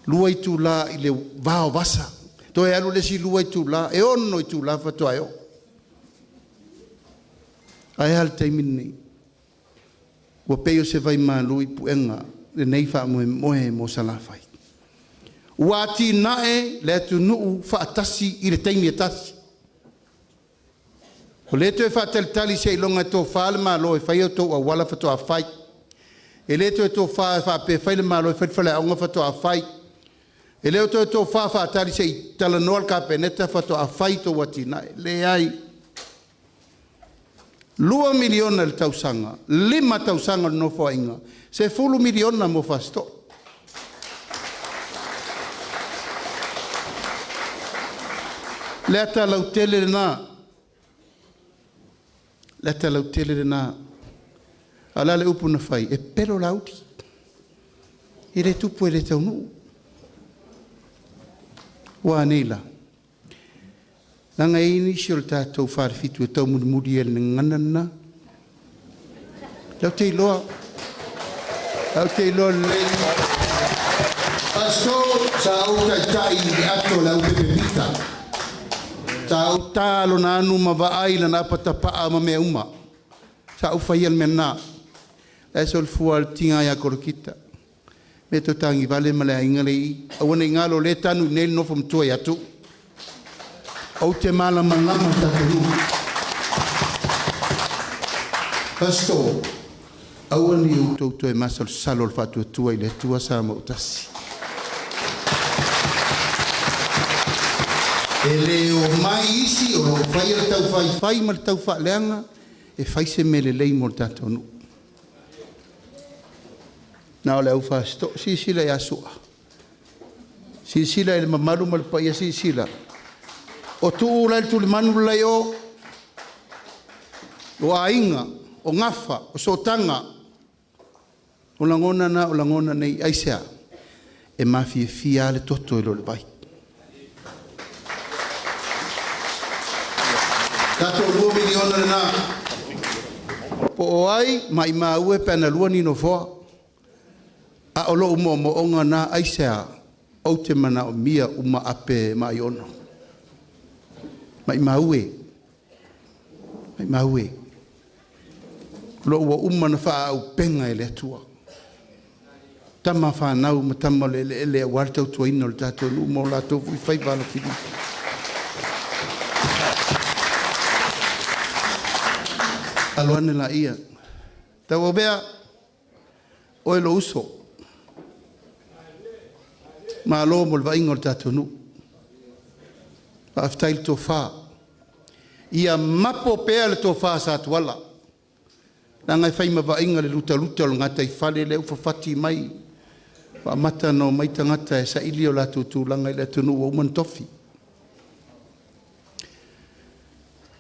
2 itula i le va o vasa, toe alu le isi 2 itula, e 6 itula faatoa e oo. Ae a le taimi lenei? Ua pei o se vaimalu i puega lenei faamoemoe mo Salafai. Ua atinae le atunuu faatasi i le taimi e tasi. Ua le toe faatalitali seiloga e tofa le Malo e fai o outou auala faatoa fai. E le toe tofa faapea e fai le Malo e fai le faleaoga faatoa fai. E le o toe tofa faatali se i talanoa le Kapeneta faatoa fai a outou atinae. Leai. $2 miliona i le tausaga, 5 tausaga o le Nofoaiga, $10 miliona mo Fasitoouta. O le ata lautele lena, o le ata lautele lena. A o le a le upu na fai? E pepelo Laauli, e le tupu e le taunuu. Ua a nei la? Leaga e i ai nisi o le tatou Falefitu e taumulimuli i le gagana lena. Ou te iloa, ou te iloa lelei. Fasitoo sa ou taitai i le ato a le aupepe pita, sa ou ta lona anu ma vaai lana apatapaa ma mea uma. Sa ou faia le mea lena. La e soifua le tina ia Kolokita Metootagivale ma le aiga lea e i i. Aua ne i galo o lea e tanu i inei le nofo matua ia Tuuu. Ou te malamalama i le tatou nuu. Fasitoo, aua ne i outou toe masalosalo i le Faatuatua i le Atua Samoa ua Tasi. E le omai isi o lo o faia le taufaifai ma le taufaaleaga e fai se mea lelei mo le tatou nuu. Na o le au Fasitoo, silasila ia Su'a, silasila i le mamalu ma le paia, silasila. O Tuuu la e i le tulimanu le la i o, o aiga, o gafa, o sootaga. O lagona na o lagona nei. Aisea? E mafiafia lava le toto i lo le vai. Tatou $2 miliona lena. Po o ai, maumau e pe ana lua ni nofoa. A o lou moomooga lena. Aisea? Ou te manaomia uma ape mai ono. Maumau e, maumau e. O lo o ua uma ona faaauupega e le Atua tama fanau ma tama o le eleele aua le tautuaina o le tatou nuu ma o latou foi faiva alofilima. Alo ane laia. Tauauvea, oe lou uso, malo mo le vaaiga o le tatou nuu. Faafetai le tofa. Ia mapo pea le tofa a Satuala, leaga e fai ma vaaiga le lutaluta o le gataifale lea ua fafati mai, ua amata ona omai tagata e saili o latou tulaga i le atunuu ua uma ona tofi.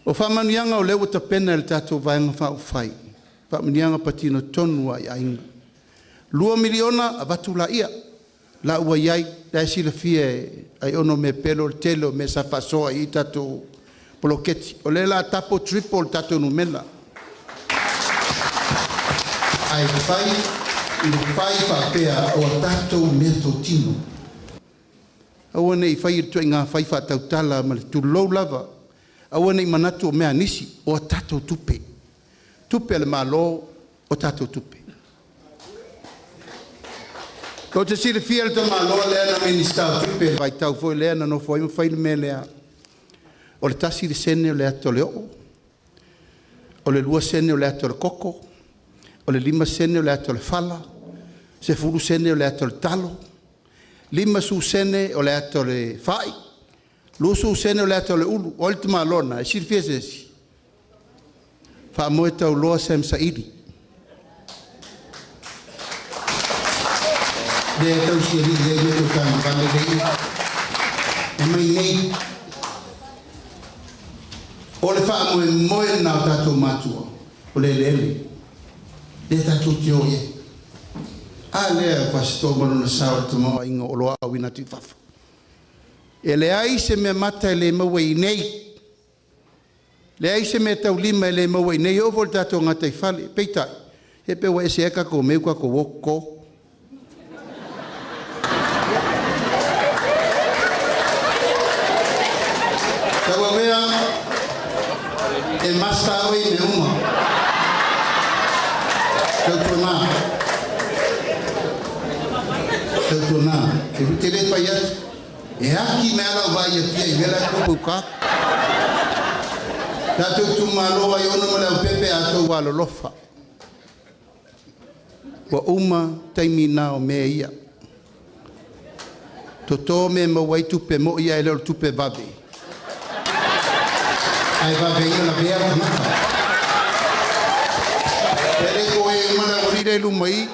O faamanuiaga o lea ua tapena e le tatou Vaega Faaupufai, faamanuiaga patino tonu lava i aiga. $2 miliona avatu laia, la ua i ai, la e silafia e Aiono mea pele o le tele o mea sa faasoa i ai tatou poloketi. O lea o le a tapo triple le tatou numera. Ae fai i le fai faapea o a tatou meatotino. Aua ne i faia le ituaiga fai faatautala ma le tulou lava, aua ne i manatu o mea a nisi, o a tatou tupe, tupe a le Malo, o tatou tupe. Tou te silafia le tamaloa lea na Minisita o Tupe i le vaitau foi lea na nofo ai ma fai le mea lea, o le 1 sene o le ata o le o'o, o le 2 sene o le ata o le koko, o le 5 sene o le ata o le fala, 10 sene o le ata o le talo, 50 sene o le ata o le fai, 20 sene o le ata o le ulu. O ai le tamaloa lena? E silafia e se isi? Faamoe tauloa Sam Saili, lea e tausialii ai O le faamoemoe lena o tatou matua, o le eleele lea tatou te o i ai. A lea o Fasitoo ma lona sao i le tamaoaiga o oloa auina atu i fafo. E leai se meamata e le maua i inei, leai se meataulima e le maua i inei, e oo foi i le tatou gataifale. Peitai, ia pei ua ese lava tatou mea ia ua tatou o toto. Tauauvea, e master oe i mea uma. Tautuana, tautuana, e te le fai atu, e aki mai lava lau vaai i Apia i mea la e tupu i uta. Tatou itumalo o Aiono ma Leaupepe a outou alolofa, ua uma taimi na o mea ia. Toto mea e maua ai tupe moni ae le o le tupe vave. Ae vave ai ona lavea le tagata. E le toe uma le aualii lea i luma i i.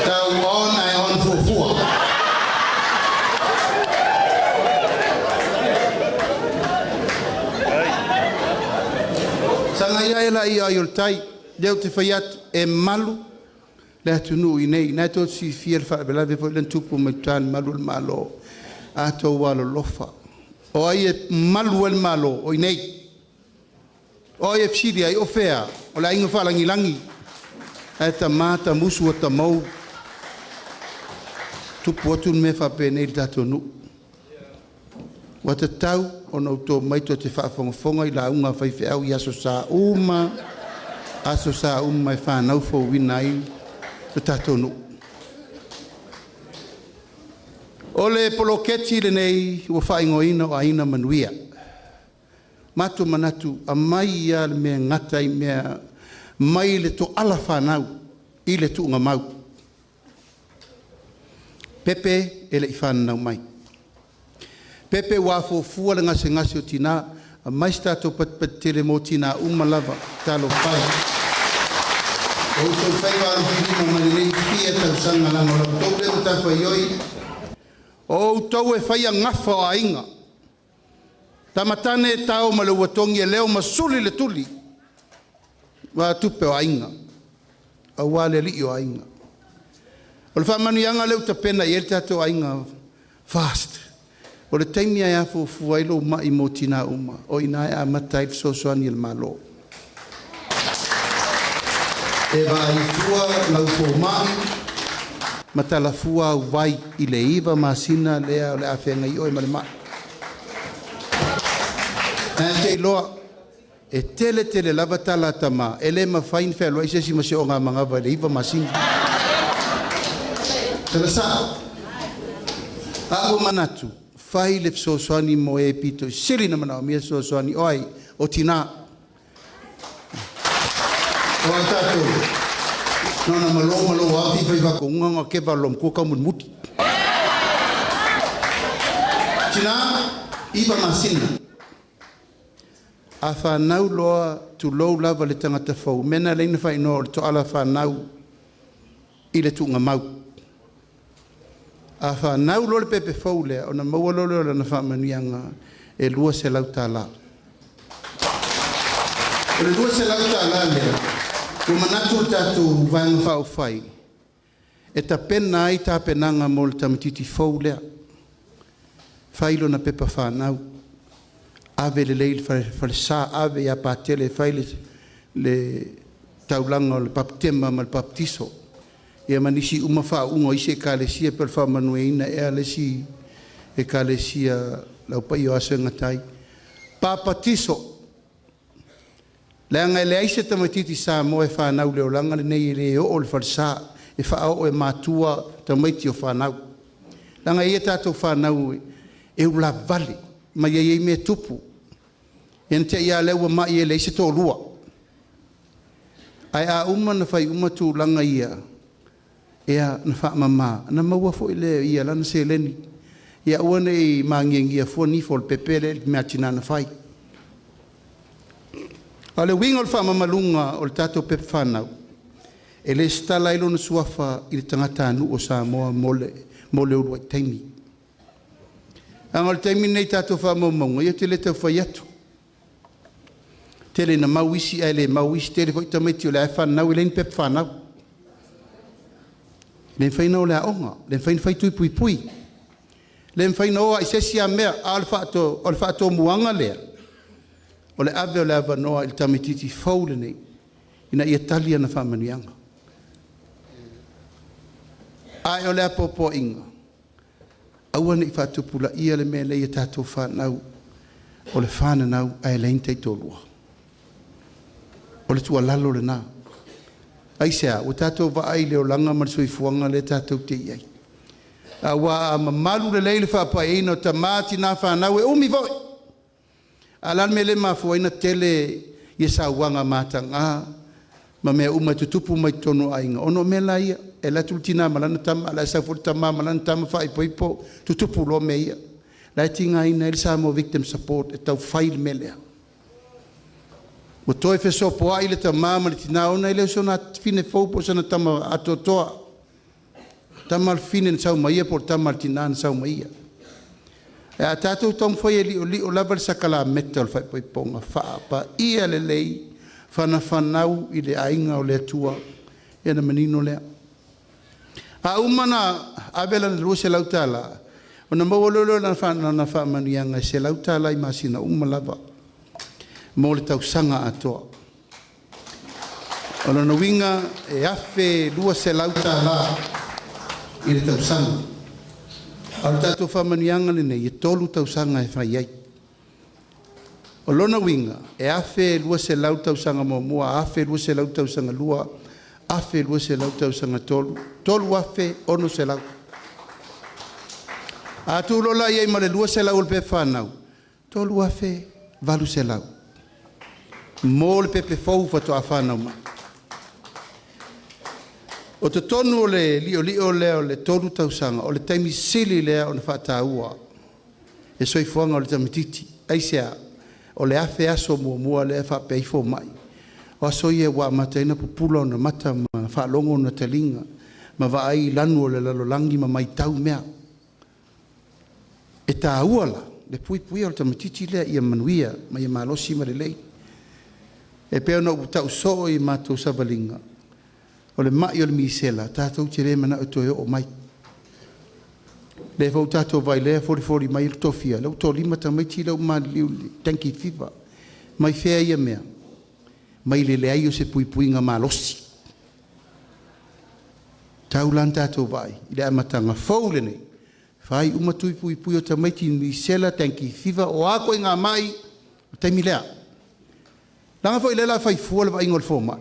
Tau on ae on fuafua. Sagai ae laia o ai o le tai, lea ou te fai atu, e malu le atunuu i inei. O lena tou te silafia le faalavelave foi lea na tupu mai uta i le malu o le Malo. A outou alolofa, o ai e malu ai le Malo? O i inei. O ai e fesili i ai, o fea? O le aiga faalagilagi, ae tama tamusu ata maou. Tupu atu le mea faapenei i le tatou nuu. Ua tatau ona outou omai tou te faafogafoga i lauga a faifeau i Aso Sa uma, Aso Sa uma e fanau fouina ai le tatou nuu. O le poloketi lenei ua faaigoaina o Aiga Manuia. Matou te manatu, aumai lava le mea e gata ai mea mai le toala fanau i le tuugamau. Pepe e le i fananau mai. Pepe ua afuafua le gasegase o tina, aumai se tatou patipati tele mo tina uma lava. Talofa e. O outou faiva alofilima mai lenei fia tausaga leaga o la outou lea matafaioi. O outou e faia gafa o aiga. Tamatane e tao ma le uatogi e leo ma suli le tuli aua tupe o aiga, aua le alii o aiga. O le faamanuiaga lea ua tapena i ai le tatou aiga FAST, o le taimi e afuafua ai lou mai mo tina uma, o i ina e amata ai le fesoasoani a le Malo. E vaai fua lau fomai ma talafua au vai i le 9 masina lea o le a feagai oe ma le mai. Ae te iloa, e tele tele lava tala a tama, e le mafai ona fealuai se isi ma se ogamanava i le 9 masina. Tala sao, a ua manatu, fai le fesoasoani mo e pito i sili na manaomia fesoasoani o ai, o tina. O a tātou, nona malo malo afi fai vakonga nga ke valom ko ka muti. Tina, 9 masina. A whanau loa tulou lava le tangata fou. Mena leina whainoa o le toala whanau i le tuunga mau. A whanau loa le pepe fou lea, ona maua loa lea o lana faamanuiaga e $200. O le $200 lea, ua manatu le tatou vaega faaupufai, e tapena ai tapenaga mo le tamaitiiti fou lea. Fai lona pepa fanau, ave lelei i le falesa, ave ia Patele e fai le taulaga o le bapetema ma le bapetiso. Ia ma nisi uma faauuga o isi ekalesia pe o le faamanuiaina ea le isi ekalesia laupaia o aso e gata ai. Papatiso, leaga e leai se tamaitiiti Samoa e fanau i le olaga lenei e le oo i le falesa, e faaoo e matua tamaiti o fanau. Leaga e i ai tatou fanau e ulavavale ma e i ai mea e tupu. Ia na te i lava lea ua mai e leai se toalua. Ae a uma ona fai uma tulaga ia, ia na faamama, na maua foi lea e ia lana seleni. Ia aua ne i magiagia fua nifo o le pepe lea i le mea a tina na fai. A o le uiga o le faamamaluga o le tatou pepa fanau, e lesitala ai lona suafa i le tagatanuu o Samoa mo le uluai taimi. Leaga o le taimi lenei i tatou faamaumauga, ia ou te le tau fai atu, tele ina mau isi ae le mau isi, tele foi tamaiti o lea lava e fananau e leai ni pepa fanau. E le mafai ona o i le aoga, e le mafai ona fai tui puipui, e le mafai ona o lava i se isi mea. A o le faatomuaga lea, o le ave o le avanoa i le tamaitiiti fou lenei ina ia tali ana faamanuiaga. Ae o le apoapoaiga, aua ne i faatupulaia le mea lea i a tatou fanau, o le fananau ae leai ni taitoalua. O le tuualalo lena. Aisea? Ua tatou vaai i le olaga ma le soifuaga lea tatou te i ai. Aua a mamalu lelei le faapaia o tama tina ma fanau, e umi foi. Ae o le a le mea lea e mafua ai ona tele sauaga mataga ma mea uma e tutupu mai totonu o aiga? Ona o mea la ia, e alu atu le tina ma lana tama, o la e sau foi le tama ma lana tama faaipoipo, tutupu loa mea ia. O la e tigaina ai le Samoa Victim Support e tau fai le mea lea. Ua toe fesopoai le tama ma le tina ona e le o sona afine fou po o sana tama atoatoa, o le tama a le fafine na sau ma ia po o le tama a le tina na sau ma ia. Ae a tatou taumafai e liolio lava le sakalameta o le faaipoipoga, faapaia lelei, fanafanau i le aiga o le Atua, ia ona manino lea. A uma ona ave lana $200, ona maua loa lea o lana faamanuiaga e $100 i masina uma lava mo le tausaga atoa. O lona uiga e $1,200 i le tausaga. A o le tatou faamanuiaga lenei, e 3 tausaga e fai ai. O lona uiga, e $1,200 le tausaga muamua, $1,200 le tausaga lua, $1,200 le tausaga tolu, $3,600. A tuu loa la i ai ma le $200 o le pepa fanau, $3,800 mo le pepe fou faatoa fanau mai. O totonu o le liolio lea o le 3 tausaga, o le taimi sili lea ona faataua le soifuaga o le tamaitiiti. Aisea? O le 1,000 aso muamua lea e faapea ai fomai, o aso ia ua amata ai ona pupula ona mata ma faalogo ona taliga ma vaai i lanu o le lalolagi ma matau mea. E taua la le puipuia o le tamaitiiti lea ia manuia ma ia malosi ma lelei. E pei ona ou tau soo i matou savaliga, o le mai o le misela tatou te le manao e toe oo mai. Lea foi ua tatou vaai i lea e folifoli mai le tofia, lea ua toalima tamaiti lea ua maliliu i le dengue fever. Mai fea ia mea? Mai le leai o se puipuiga malosi. E tatau la ona tatou vaai i le amataga fou lenei, fai uma tui puipui o tamaiti i le misela, dengue fever, o a ituaiga mai, o le taimi lea. Leaga foi o lea o le a fai fua le vaaiga a le fomai,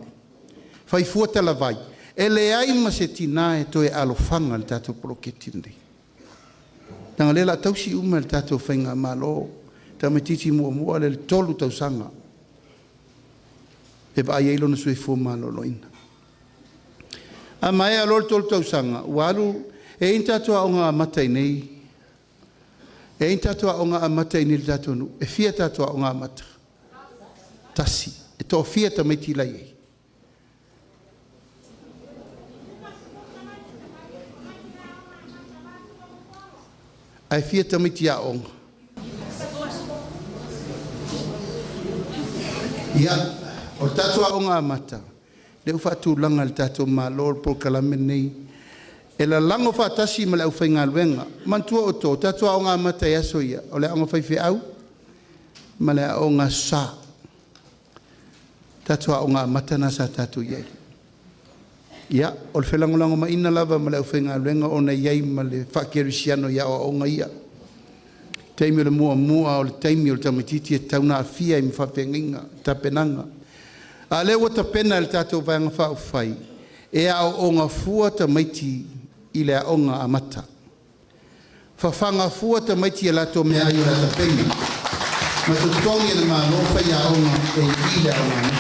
fai fua talavai. E leai ma se tina e toe alofaga i le tatou poloketi lenei, leaga o lea o le a tausi uma e le tatou faigamalo le tamaitiiti muamua lea i le 3 tausaga e vaai ai lona soifua maloloina. A maea loa le 3 tausaga ua alu… E i ai ni tatou aoga amata i inei? E i ai ni tatou aoga amata i inei i le tatou nuu? E fia tatou aoga amata? Tasi. E toafia tamaiti la e i ai? Ae fia tamaiti aoga? Ia, o le tatou aoga amata lea ua faatulaga e le tatou Malo le polokalame lenei e lalago faatasi ma le aufaigaluega. Manatua outou, o tatou aoga amata i aso ia, o le aoga faifeau ma le aoga Aso Sa. O tatou aoga amata na sa tatou i ai. Ia, o le felagolagomaiga lava ma le aufaigaluega ona e i ai ma le faakerisiano i aoaoga ia. O le taimi o le muamua lava o le taimi o le tamaitiiti e tatau ona aafia ai ma faafeagaiga, tapenaga. A o lea ua tapena e le tatou Vaega Faaupufai e aooga fua tamaiti i le aoga amata, fafaga fua tamaiti i a latou meaai o le a tapena ma totogi e le Malo faiaoga e i i le aoga amata.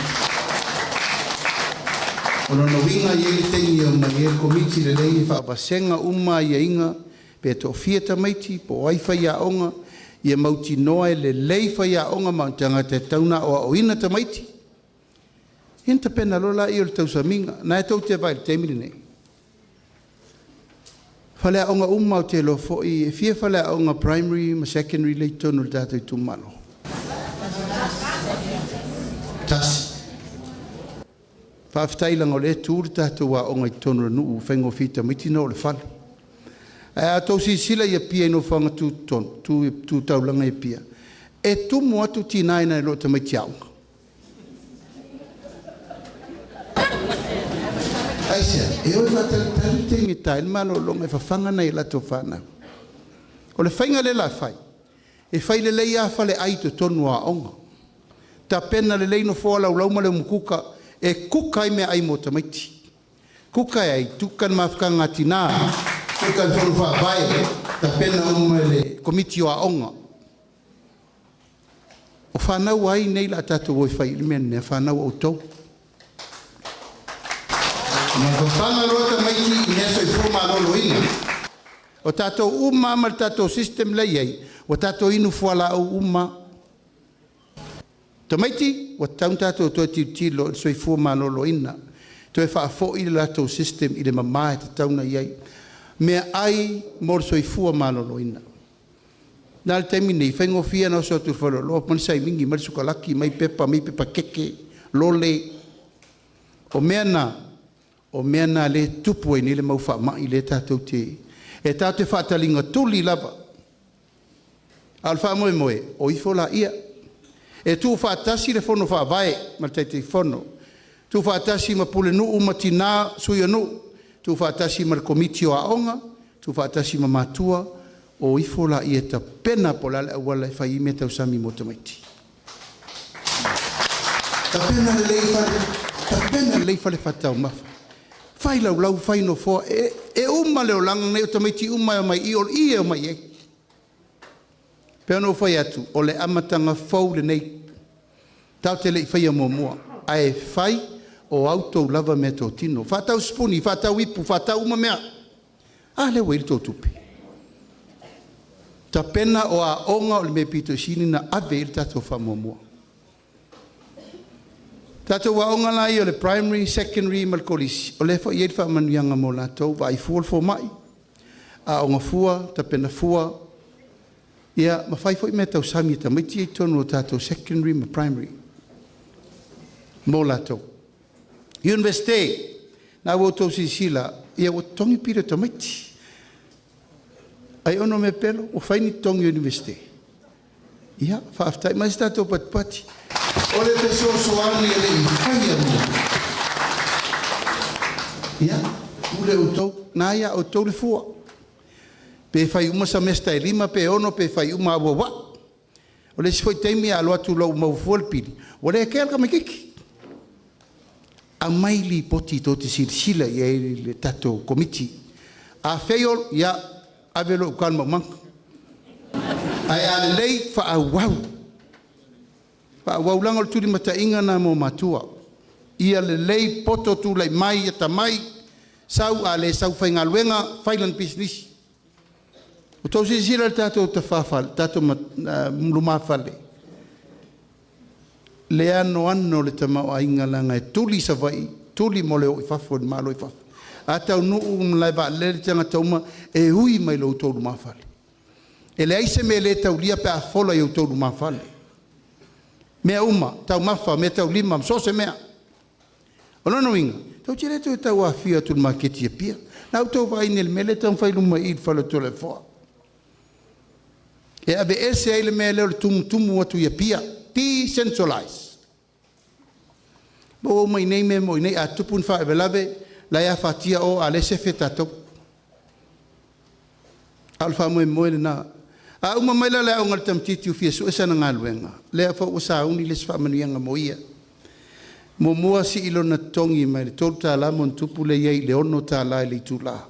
O lona uiga e i ai le taimi e omai ai le Komiti lenei e faavasega uma aiaiga, pe toafia tamaiti, po o ai faiaoga, ia mautinoa e lelei faiaoga ma o tagata e tatau ona aoaoina tamaiti, ia ona tapena loa lea o le tausamiga. O lena tou te vaai i le taimi lenei, Faleaoga uma ou te iloa foi e fia faleaoga primary ma secondary lea e i totonu o le tatou itumalo? Tasi. Faafetai leaga o lea e tu le tatou aoga i totonu o le nuu e faigofie i tamaiti ona oo i le fale. Ae a outou silasila i Apia i nofoaga tu taulaga i Apia, e tumu atu tina nai lo tamaiti aoga. Aisea? E o e faatalitali le taimi e ta ai le malologa e fafaga nai a latou fanau. O le faiga lea o le a fai, e fai lelei lava faleai i totonu o aoga, tapena lelei nofoa laulau ma le umukuka e kuka ai meaai mo tamaiti. Kuka e ai? Kuka i le mafutaga a tina, kuka e le fono faavae, tapena uma e le Komiti o Aoga. O fanau a ai nei o le a tatou o e fai ai le mea lenei? O fanau a outou. Na fafaga loa tamaiti i mea soifua maloloina. O tatou uma lava ma le tatou system lea e i ai, ua tatou inu fualaau uma lava. Tamaiti, ua tatau ona tatou toe tilotilo i le soifua maloloina, toe faafoi le latou system i le mama e tatau ona i ai. Meaai mo le soifua maloloina. O le a le taimi lenei? E faigofie ona oso atu i le faleoloa aumai le saimini, aumai le sikolati, aumai pepa, aumai pepa keke, lole. O mea na, o mea na o lea e tupu ai nei le mau faamai lea tatou te… E tatou te faataligatuli lava, a o le faamoemoe, o ifo laia e tuufaatasi le Fono Faavae ma le Taitaifono, tuufaatasi ma Pulenuu ma Tina, Sui o Nuu, tuufaatasi ma le Komiti o Aoga, tuufaatasi ma matua, o ifo laia e tapena po o le a le auala e fai ai meatausami mo tamaiti. Tapena lelei fale, tapena lelei fale faataumafa, fai laulau, fai nofoa. E uma le olaga lenei o tamaiti uma e omai i i, o i e omai ai. E pei ona ou fai atu, o le amataga fou lenei, tatou te le i faia muamua, ae fai o a outou lava meatotino. Faatau sipuni, faatau ipu, faatau uma mea. A lea ua i ai le tou tupe. Tapena o aoga o le mea aupito sili ona ave i ai le tatou faamuamua. Tatou aoga la ia o le Primary, Secondary ma le Kolisi, o lea foi e i ai le faamanuiaga mo latou, vaai fua le fomai, aooga fua, tapena fua, ia ma fai foi meatausami a tamaiti ia i totonu o tatou Secondary ma Primary mo latou. Iunivesite, lena ua outou silasila, ia ua totogi pili o tamaiti. Aiono mea pelo, ua fai ni totogi o Iunivesite? Ia, faafetai. Mai se tatou patipati. O le fesoasoani e le i faia muamua. Ia, pule outou, lena e ia outou le fua. Pe fai uma semester e 5 pe 6 pe fai uma auauai. O le isi foi taimi a alu atu loa ua maua fua le pili, ua le kea le tamaitiiti. Aumai lipoti tou te silasila i ai i le tatou Komiti. A fail, ia, ave loa i uta le maumaga. Ae a lelei, faaauau. Faaauau leaga o le tulimataiga lena mo matua. Ia lelei poto tulai mai, atamai, sau a le sau faigaluega, fai lana pisinisi. Ua outou silasila i le tatou tafa lumafale, le anoano o le tamaoaiga leaga e tuli i Savaii, tuli mo le o i fafo i le Malo i fafo. A taunuu i le malaevaalele tagata uma, e ui mai i lo outou lumafale. E leai se mea e le taulia pe a fola i outou lumafale. Mea uma, taumafa, meataulima, so o se mea. O lona uiga, tou te le toe tau afio atu i le maketi i Apia. O lena ua outou vaai nei i le mea lea e taumafai i luma i i le fale o Toleafoa. E aveese ai le mea lea o le tumutumu atu i Apia, decentralize. Maua uma i inei mea e maua i inei. A tupu ni faalavelave, o la e afatia o, a o lea e sefe tatou. A o le faamoemoe lena. A uma mai la le aoga a le tamaitiiti ua fia sue sana galuega, lea foi ua sauni le isi faamanuiaga mo ia. Muamua sii lona totogi mai le $3 plus lea e i ai i le $6 i le itula.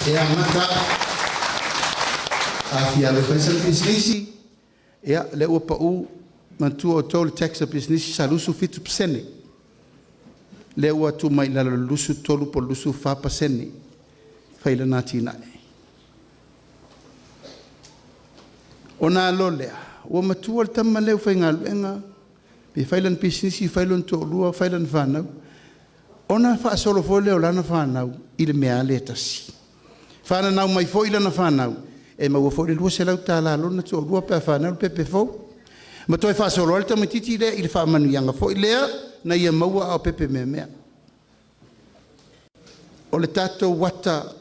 E amata, a fia alu e fai sana pisinisi, ia, lea ua pau, manatua outou le tax a pisinisi sa 27%. Lea ua tuu mai i lalo i le 23 po o le 24% fai lana atinae. Ona alu loa lea, ua matua le tama lea ua faigaluega, pe fai lana pisinisi, fai lona toalua, fai lana fanau, ona faasolo foi lea o lana fanau i le mea lava lea e tasi. Fananau mai foi lana fanau, e maua foi le $200 a lona toalua pe a fanau le pepe fou. Ma toe faasolo ai le tamaitiiti lea i le faamanuiaga foi lea na ia maua a o pepe meamea. O le tatou ata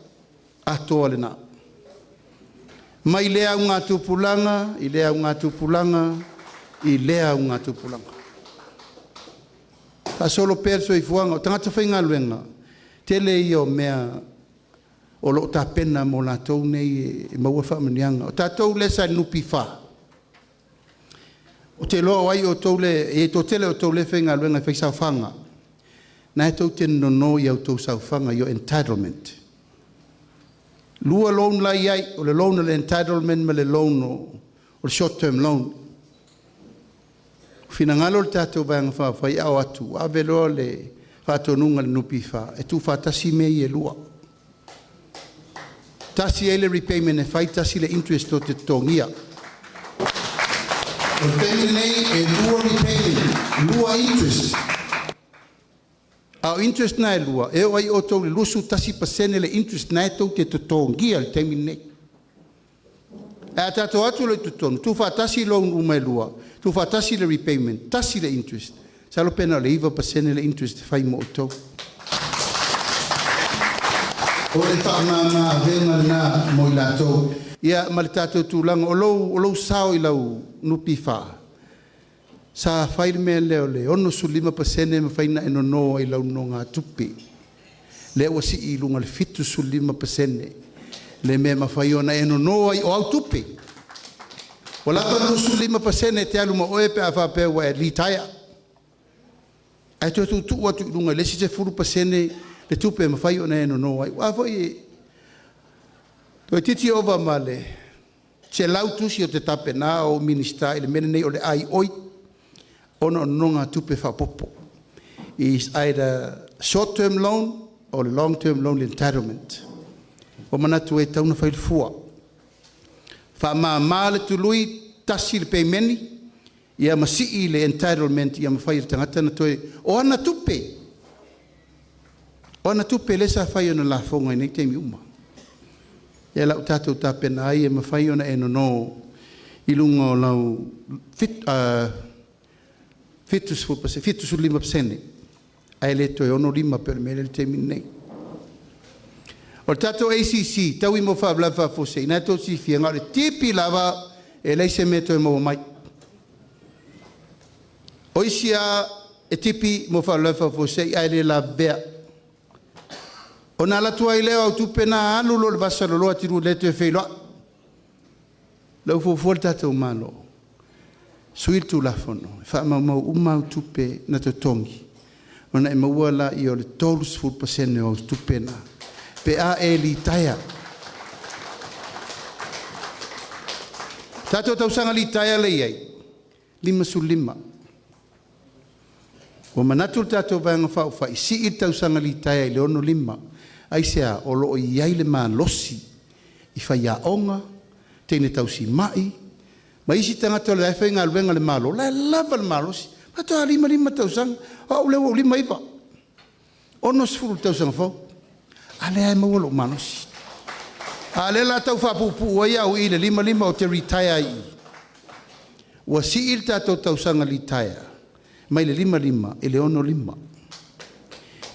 atoa lena, mai lea augatupulaga i lea augatupulaga i lea augatupulaga. Faasolo pea le soifuaga, o tagata faigaluega, tele ia o mea o lo o tapena mo latou nei e maua faamanuiaga. O tatou lea sa i le NPF, ou te iloa o ai outou lea, e toatele o outou lea e faigaluega e faisaofaga, lena tou te nono i a outou saofaga, your entitlement. Lua loan la e i ai, o le loan o le entitlement ma le loan o le short term loan. Finagalo le tatou Vaega Faaupufai a o atu, ave loa le faatonuga i le NPF e tuufaatasi mea ia e lua. Tasi ai le repayment e fai tasi le interest tou te totogia. O le taimi lenei e lua repayment, lua interest. A o interest na e lua, e oo ai outou i le 21% le interest lena tou te totogia i le taimi lenei. Ae a tatou o atu loa i totonu tuufaatasi loan uma e lua, tuufaatasi le repayment, tasi le interest, masalo pe na o le 9% le interest e fai mo outou. O le faamama-avega lena mo i latou. Ia ma le tatou tulaga, o lou sao i lau NPF, sa fai le mea lea o le 65% e mafai ona e nono ai i lau nonogatupe. Lea ua sii i luga i le 75% le mea e mafai ona e nono ai, o au tupe. Ua lava le 25% e te alu ma oe pe a faapea ua e litaea, ae toe tuutuu atu i luga i le isi 10% le tupe e mafai ona e nono ai. Aua foi toeitiiti ova ma le 100 tusi ou te tapena a o ou Minisita i le mea lenei o le ai oi ona o nonogatupe faaopoopo. Is either short term loan or long term loan entitlement. Ua manatu e tatau ona fai le fua, faamama le tului, tasi le pemeni ia ma sii le entitlement ia mafai e le tagata ona toe… O ana tupe, o ana tupe lea sa fai ai ana lafoga i nei taimi uma. Ia o la ua tatou tapena ai e mafai ona e nono i luga o lau 75% ae le toe 65 e pei o le mea lea e i ai le taimi lenei. O le tatou ACC, taui mo faalavelave faafuasei, lena tou te silafia na o le tipi lava e leai se mea e toe maua mai. O isi lava e tipi mo faalavelave faafuasei ae le lavevea. Ona alu atu ai lea o au tupe na alu loa i le vasaloloa e te lua le toe feiloai. O lea ua fuafua le tatou Malo, sui le Tulafono e faamaumau uma au tupe na totogi ona e maua lea o le 30% o au tupe na pe a e litaea. Tatou tausaga litaea lea e i ai, e 55. Ua manatu le tatou Vaega Faaupufai, sii le tausaga litaea i le 65. Aisea? O lo o i ai le malosi i faiaoga, teine tausimai ma isi tagata o la e faigaluega i le Malo, o la e lava le malosi, faatoa 55 tausaga. O au lea ua ou 59, 60 i le tausaga fou, a o lea lava e maua lou malosi. A o lea o le a tau faapuupuu ai au i i le 55 ou te retire ai i i. Ua sii le tatou tausaga litaea mai le 55 i le 65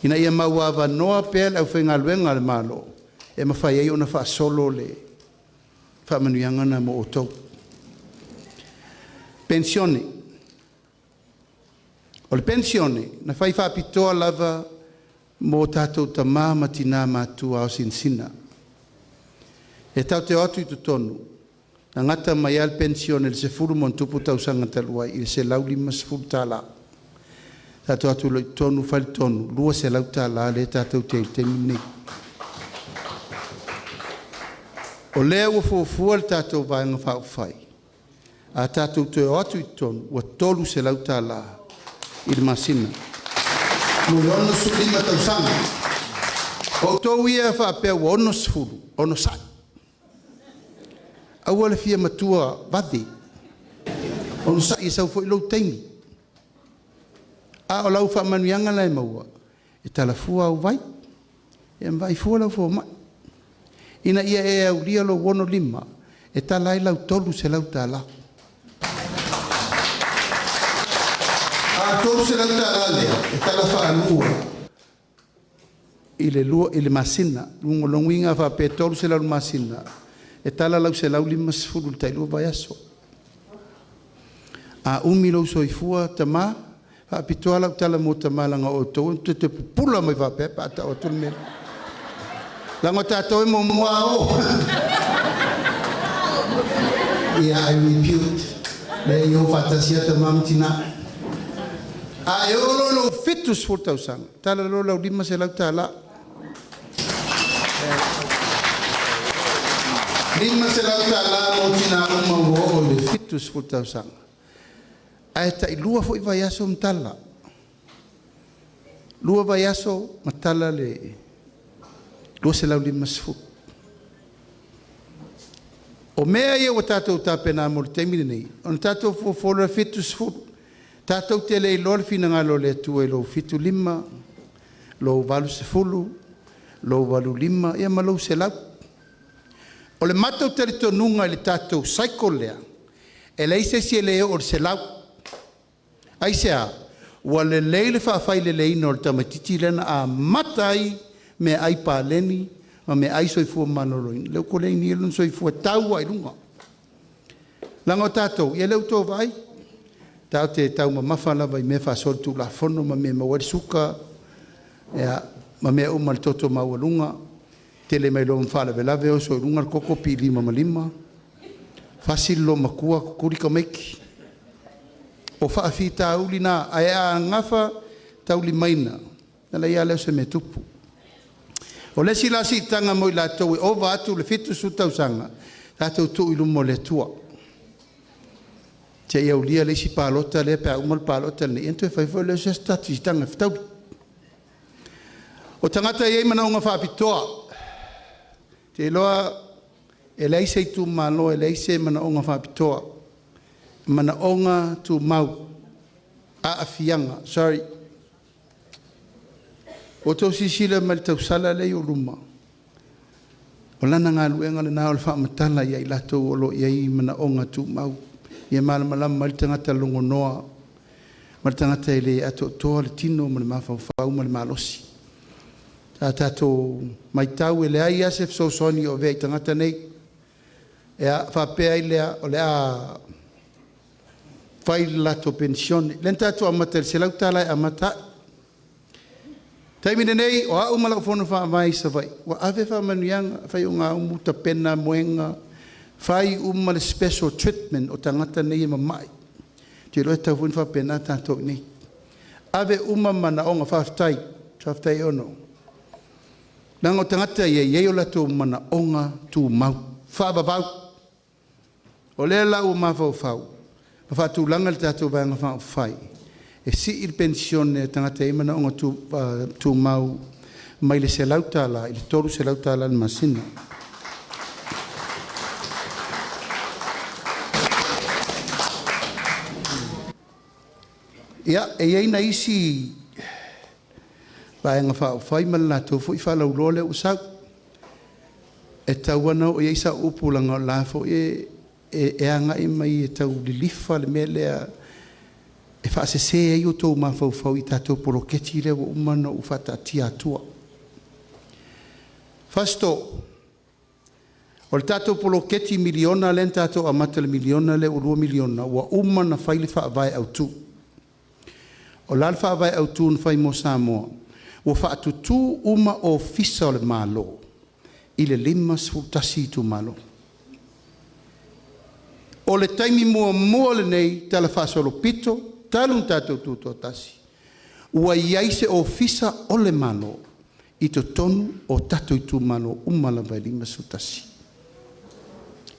ina ia mauavanoa pea le aufaigaluega a le Malo e mafai ai ona faasolo le faamanuiaga lena mo outou. Penisione. O le penisione na fai faapitoa lava mo tatou tama ma tina matutua aosinasina. E tatou te o atu i totonu, na gata mai lava le penisione i le 10+ tausaga talu ai i le $150. Tatou o atu loa i totonu fai le tonu, e $200 lea tatou te i ai i le taimi lenei. O lea ua fuafua le tatou Vaega Faaupufai, a tatou toe o atu i totonu, ua $300 i le masina mo le 65 tausaga. O outou ia e faapea ua 60, onosai, aua le fia matua vave, onosai e sau foi lou taimi. A o lau faamanuiaga la e maua, e talafua au vai, Ia ma vaai fua lau fomai ina ia e aulia lou 65 e tala ai lau $300. A $300 lea e tala faalua i le 2 i le masina. O lona uiga a faapea e $300 i le masina, e tala lau $150 i le tai 2 vaiaso. A umi lou soifua tama, e faapitoa lau tala mo tama leaga o outou e te pupula mai faapea pe a tau atu le mea lea. Leaga o tatou e muamua lava o. Ia, I rebuke. Leai, o faatasi lava tama ma tina. A e oo loa i lou 70 tausaga, tala loa lau $500. $500 mo tina uma ua oo i le 70 tausaga. Ae tai 2 foi vaiaso ma tala. 2 vaiaso ma tala le $250. O mea ia ua tatou tapena mo le taimi lenei, ona tatou fuafua loa lea e 70. Tatou te le iloa le finagalo o le Atua i lou 75, lou 80, lou 85 ia ma lou 100. O le matou talitonuga i le tatou cycle lea, e leai se isi e le oo i le 100. Aisea? Ua lelei le faafaileleina o le tamaitiiti lea na amata ai meaai paleni ma meaai soifua maloloina, lea ua koleni ai lona soifua e tau lava i luga. Leaga o tatou, ia lea ua outou vaai, tatou te taumamafa lava i mea faasolitulafono ma mea e maua ai le suka ma mea uma i le toto maualuga, tele mai loa ma faalavelave oso i luga le koko pili ma lima, fasi le loomatua, tutuli tamaiti. O faafitauli na, ae a gafataulimaina, ona leai lava lea o se mea e tupu. O le isi la siitaga mo i latou e ova atu i le 70 tausaga, tatou tuu i luma o le Atua seia aulia le isi palota lea pe a uma le palota lenei, ia ona toe fai foi lea o se isi tatou siitaga fetaui. O tagata e i ai manaoga faapitoa, ou te iloa e leai se itumalo e leai se manaoga faapitoa, manaoga tumau, aafiaga, sorry. Ua outou silasila mai i le tausala lea i ou luma, o lana galuega lena o le faamatala ia i latou o lo o i ai manaoga tumau, ia malamalama ai le tagata logonoa ma le tagata e le atoatoa le tino ma le mafaufau ma le malosi. Sa tatou matau e leai lava se fesoasoani o avea i tagata nei, ia faapea ai lea o le a fai le latou penisione. Lea na tatou amata i le $100 e amata ai. O le taimi lenei, o au ma lau Fono Faavae i Savaii, ua ave faamanuiaga, fai ogaumu, tapena moega, fai uma le special treatment o tagata nei e mamai. Ou te iloa e tatau foi ona faapena tatou i inei. Ave uma manaoga, faafetai, faafetai Iono. Leaga o tagata ia e i ai o latou manaoga tumau, faavavau. O lea la ua mafaufau ma faatulaga le tatou Vaega Faaupufai e sii le penisione a tagata e i ai manaoga tumau mai le $100 i le $300 i le masina. Ia, e i ai nai isi Vaega Faaupufai ma le latou foi faalauiloa lea ua sau. E tatau lava ona oo i ai sau upu leaga o la foi e agai mai e tau lilifa le mea lea e faasese ai outou mafaufau i tatou poloketi lea ua uma ona ou faataatia atua. Fasitoo, o le tatou poloketi miliona lea na tatou amata i le miliona lea ua $2 miliona, ua uma ona fai le faavae autu. O le a le faavae autu na fai mo Samoa? Ua faatutu uma Ofisa o le Malo i le 51 itumalo. O le taimi muamua lenei talafaasolopito talu ona tatou tutoatasi, ua i ai se Ofisa o le Malo i totonu o tatou itumalo uma lava e 51.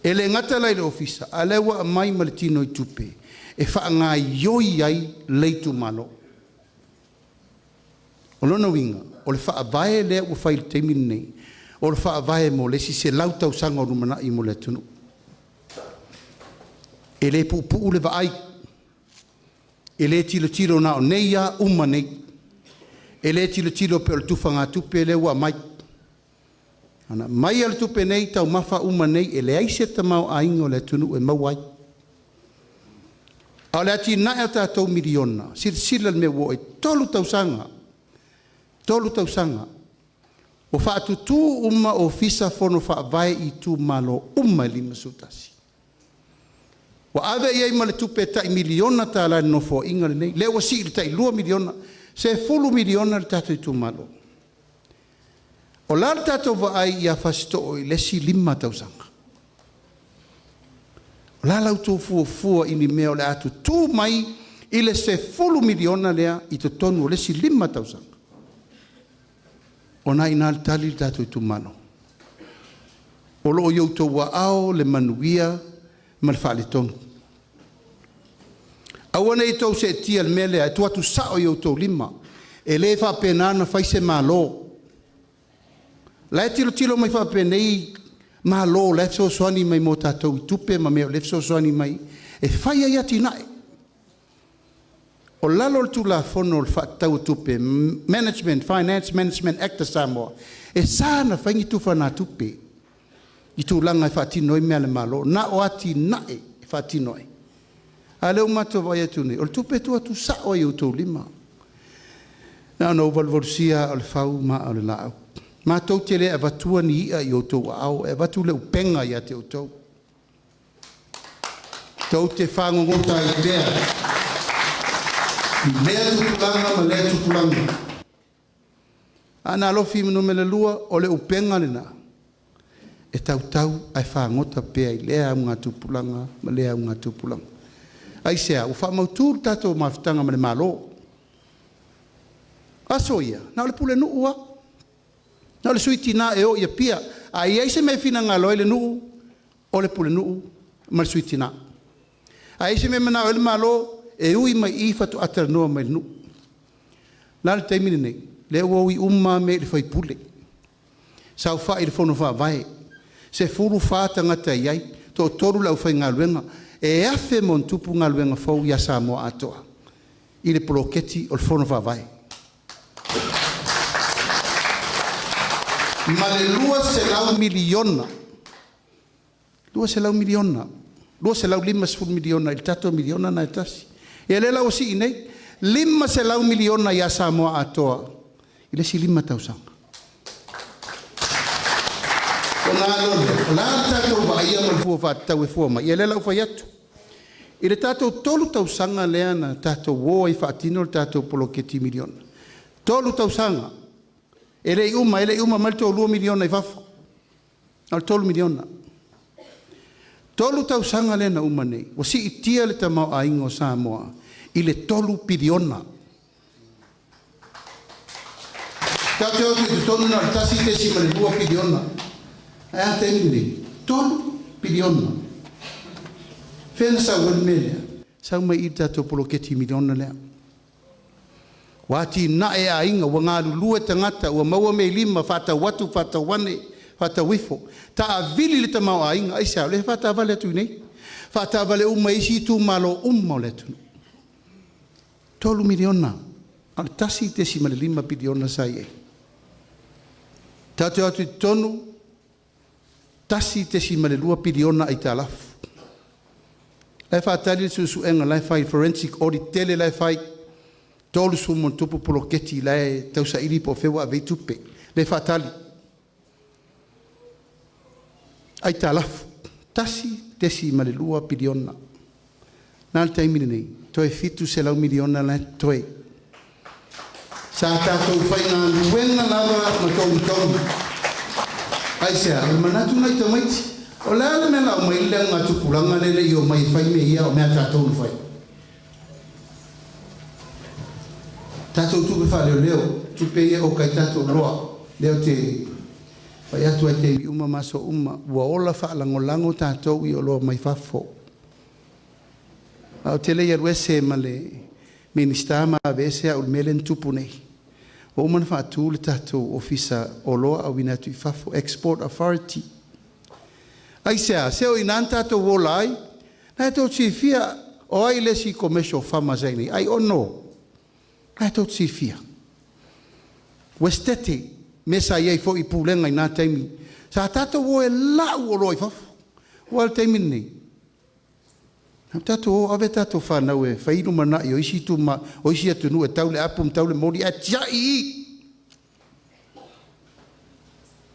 E le gata la i le Ofisa, a o lea ua aumai ma le tinoitupe e faagaoioi ai le itumalo. O lona uiga, o le faavae lea ua fai i le taimi lenei, o le faavae mo le isi 100 tausaga o lumanai mo le atunuu. E le puupuu le vaai, e le tilotilo na o nei lava uma nei. E le tilotilo pei o le tufagatupe lea ua aumai. Ana aumai le tupe nei, taumafa uma nei, e leai se tamaoaiga o le atunuu e maua ai. A o le atinae o tatou miliona, silasila i le mea ua oo i ai, 3 tausaga, 3 tausaga ua faatutu uma Ofisa Fono Faavae i Itumalo uma e 51. Ua ave i ai ma le tupe e tai miliona tala i le Nofoaiga lenei, lea ua sii i le tai $2 miliona, $10 miliona le tatou Itumalo. O le a le tatou vaai ia Fasitoo i le isi 5 tausaga? O le a la outou fuafua i ni mea o le a tutu mai i le $10 miliona lea i totonu o le isi 5 tausaga? O lena e i ina le tali le tatou Itumalo. O lo o i outou aao le manuia ma le faaletonu. Aua ne i outou seetia i le mea lea e tuu atu sao i outou lima, e le faapena ona fai se Malo. O la e tilotilo mai faapenei Malo o la e fesoasoani mai mo tatou i tupe ma mea o lea e fesoasoani mai e fai ai atinae. O lalo o le Tulafono Faatatau o Tupe, Management Finance Management Act a Samoa, e sa ona fai ni tupe i tulaga e faatino ai mea a le Malo, na o atinae e faatino ai. A o lea ua matou vaai atu nei, o le tupe e tuu atu sao lava i outou lima. Na ona ou valuvalusia aa o le fau ma aa o le laau. Matou te le avatua ni i'a i outou aao, e avatu le upega ia te outou. Tou te fagogota ai pea i lea tupulaga ma lea tupulaga. Aana Alofi Nu.2, o le upega lena e tautau ae fagota pea i lea augatupulaga ma lea augatupulaga. Aisea? Ua faamautu le tatou mafutaga ma le Malo. O aso ia, na o le Pulenuu lava, na o le Sui Tina e o i Apia. A i ai se mea e finagalo ai le nuu, o le Pulenuu ma le Sui Tina. A i ai se mea e manao ai le Malo, e ui mai i i faatoa talanoa mai i le nuu. O le a le taimi lenei? O lea ua ui uma lava mea i le sui usufono, saofai i le Fono Faavae, 14 tagata e i ai, toatolu le aufaigaluega, e 1,000+ galuega fou ia Samoa atoa i le poloketi o le Fono Faavae. Ma le $200 miliona, $200 miliona, $250 miliona i le tatou miliona lena e tasi. Ia lea la ua sii nei, $500 miliona ia Samoa atoa i le isi 5 tausaga. Ona a loa lea, o le a le tatou vaaia ma le fua faatatau e fua mai? Ia lea la ua ou fai atu. I le tatou 3 tausaga lea na tatou o ai e faatino le tatou poloketi miliona, 3 tausaga, e le i uma, e le i uma mai le tou $2 miliona i fafo, na o le $3 miliona. 3 tausaga lea na uma nei, ua siitia le tamaoaiga o Samoa i le $3 piliona. Tatou te o atu i totonu na o le $1.2 piliona. Ae a le taimi lenei? $3 piliona. Fea na sau ai le mea lea? Sau mai i le tatou poloketi miliona lea. Ua atinae e aiga, ua galulue tagata ua maua mea i lima, faatau atu faatau ane, faatau ifo, taavili le tamaoaiga. Aisea? O lea e faataavale atu i inei, faataavale uma i isi Itumalo uma o le atunuu. $3 miliona a o le $1.5 piliona sa i ai. Tatou te o atu i totonu, $1.2 piliona aitalafu. La e faatali le suesuega la e fai, forensic audit tele la e fai, 30+ poloketi la e tausaili po o fea ua ave i ai tupe, lea e faatali. Aitalafu, $1.2 piliona. O le a le taimi lenei? Toe $700 miliona la e totoe. Sa tatou faigaluega lava ma togitogi. Aisea? O le manatu nai tamaiti, o le a le mea o le a omai ai le augatupulaga lea e le i omai e fai mea ia a o mea a tatou na fai? Tatou tupe faaleoleo, tupe ia e oka ai tatou oloa, lea ou te fai atu lava i taimi uma ma aso uma, ua ola faalagolago tatou i oloa mai fafo. Ae ou te le i alu ese ma le Minisita ma aveese au i le mea lea na tupu nei, ua uma ona faatu le tatou Ofisa o Oloa Auina atu i Fafo, Export Authority. Aisea? Se o i ina na tatou ola ai. O lena tou te silafia o ai le isi commercial farmer sa i inei, Aiono. O lena tou te silafia. Uesetete, mea sa i ai foi i pulega i na taimi. Sa tatou o e lau oloa i fafo. Ua a le taimi lenei? Na tatou o ave a tatou fanau e fai lumanai o isi itumalo, o isi atunuu e tau le apu ma tau le moli ae tiai i i.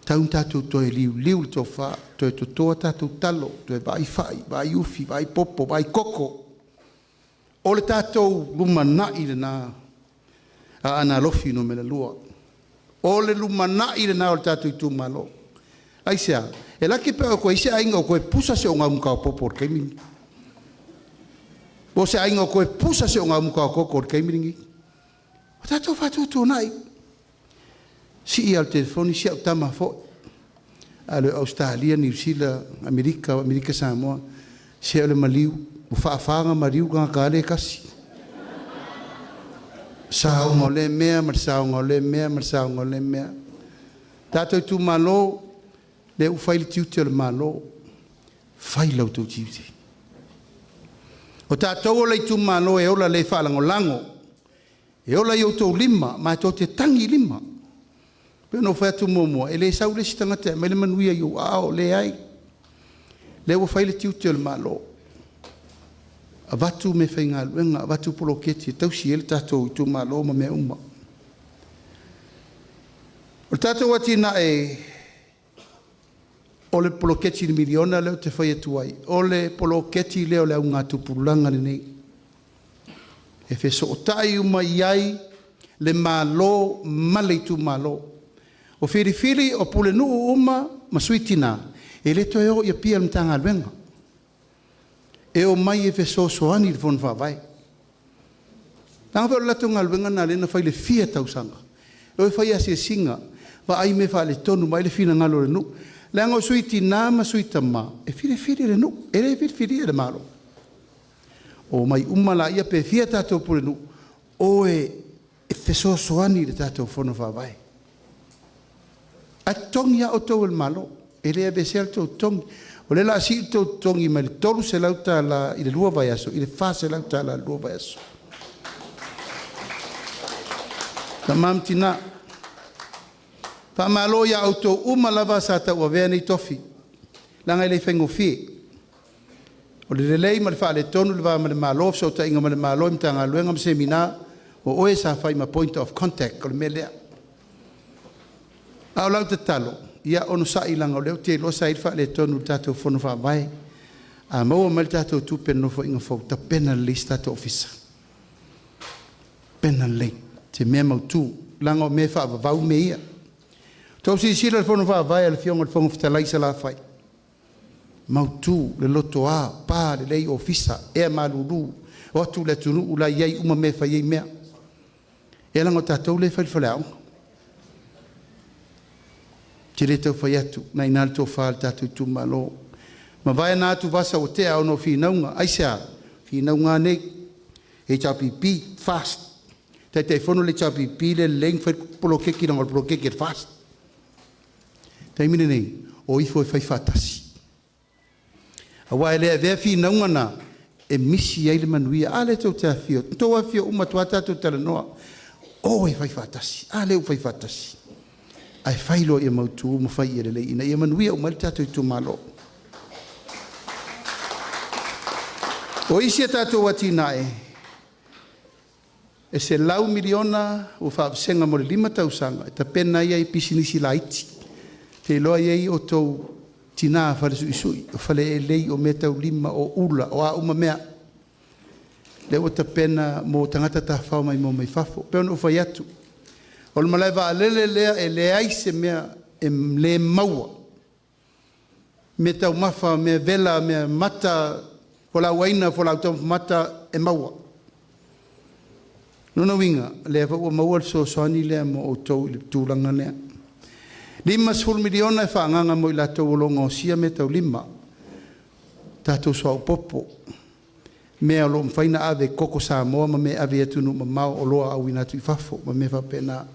E tatau ona tatou toe liuliu le tofa, toe toto a tatou talo, toe vaai fai, vaai ufi, vaai popo, vaai koko. O le tatou lumanai lena Aana Alofi Nu.2. O le lumanai lena o le tatou Itumalo. Aisea? E laki pe a o toe i ai se aiga o toe pusa se ogaumata o popo i le taimi lenei. Po o se aiga o toe pusa se ogaumata o koko i le taimi lenei. Ua tatou faatuatuanai. Sii lava o le telefoni si au tama foi, a le o Ausetalia, Niu Sila, Amerika, Amerika Samoa, se o le maliu, ua faafa ona maliu le tagata lava lea e tasi. Saoga o lea mea ma le saoga o lea mea ma le saoga o lea mea. Tatou Itumalo, lea ua fai le tiute o le Malo, fai lo outou tiute. O tatou o le Itumalo e ola le faalagolago, e ola i outou lima matou te tagi i lima. E pei ona ou fai atu muamua, e le sau le isi tagata e aumai le manuia i ou aao, leai. Lea ua fai le tiute o le Malo, avatu meafaigaluega, avatu poloketi e tausi ai le tatou Itumalo ma mea uma. O le tatou atinae o le poloketi $1 miliona lea ou te fai atu ai, o le poloketi lea o le augatupulaga lenei e fesootai uma i ai le Malo ma le Itumalo. O filifili o Pulenuu uma ma Sui Tina e le toe o i Apia i le Matagaluega, e omai e fesoasoani i le Fono Faavae. Leaga foi o le latou galuega lena lea na fai i le fia tausaga, e o e fai asiasiga, vaai mea faaletonu, vaai le finagalo o le nuu. Leaga o Sui Tina ma Sui Tama e filifili e le nuu, e le filifilia e le Malo. Omai uma laia pe fia tatou Pulenuu, o e fesoasoani i le tatou Fono Faavae. Ae totogi lava outou e le Malo, e le aveesea le tou totogi. O lea o le a sii le tou totogi mai le $300 i le lua vaiaso i le $400 i le lua vaiaso. Tama ma Tina, faamalo ia outou uma lava sa tauavea nei tofi, leaga e le faigofie. O le lelei ma le faaletonu o le va ma le Malo, fesootaiga ma le Malo i Matagaluega ma Semina, o oe sa fai ma point of contact, o le mea lea. A o lau tatalo, ia onosai leaga o lea ou te iloa sa i ai le faaletonu i le tatou Fono Faavae. A maua mai le tatou tupe i le Nofoaiga fou, tapena lelei se tatou Ofisa, tapena lelei se mea mautu leaga o mea e faavavau mea ia. Tou silasila i le Fono Faavae a le Afioga i le Fofoga Fetalai i Salafai, mautu le lotoa, pa lelei ofisa, ea malulu, o atu i le atunuu la e i ai uma mea e fai ai mea. Ia leaga o tatou lea e fai le faleaoga. Ou te le tau fai atu, o lena e i ina le tofa a le tatou Itumalo. Mavae na atuvasa ua tea ona o finauga. Aisea? O finauga a nei, HRPP, FAST, Taitaifono le HRPP le lelei ona fai le poloketi leaga o le poloketi a le FAST. O le taimi lenei, o ifo e fai faatasi aua e le avea finauga na e misi ai le manuia. A lea tou te afifio atu, na outou afifio uma atu lava tatou talanoa, o e fai faatasi. A lea ua fai faatasi, ae fai loa ia mautu ma fai ia lelei ina ia manuia uma ai le tatou Itumalo. O isi a tatou atinae, e $100 miliona ua faavasega mo le 5 tausaga e tapena ai pisinisi laiti. Ou te iloa e i ai outou tina fale suisui, o faleelei o meataulima o ula o a uma mea, lea ua tapena mo tagata tafafao maimoa mai fafo. E pei ona ou fai atu, o le malae vaalele lea e leai se mea e le maua, meataumafa, mea vela, mea mata, fualaau aina, fualaau taumafa mata e maua. O lona uiga o lea foi ua maua le fesoasoani lea mo outou i le tulaga lea. $50 miliona e faaagaaga mo i latou o lo o gaosia meataulima, tatou suauu popo, mea o lo o mafai ona ave, koko Samoa ma mea e ave i atunuu mamao, oloa auina atu i fafo ma mea faapena.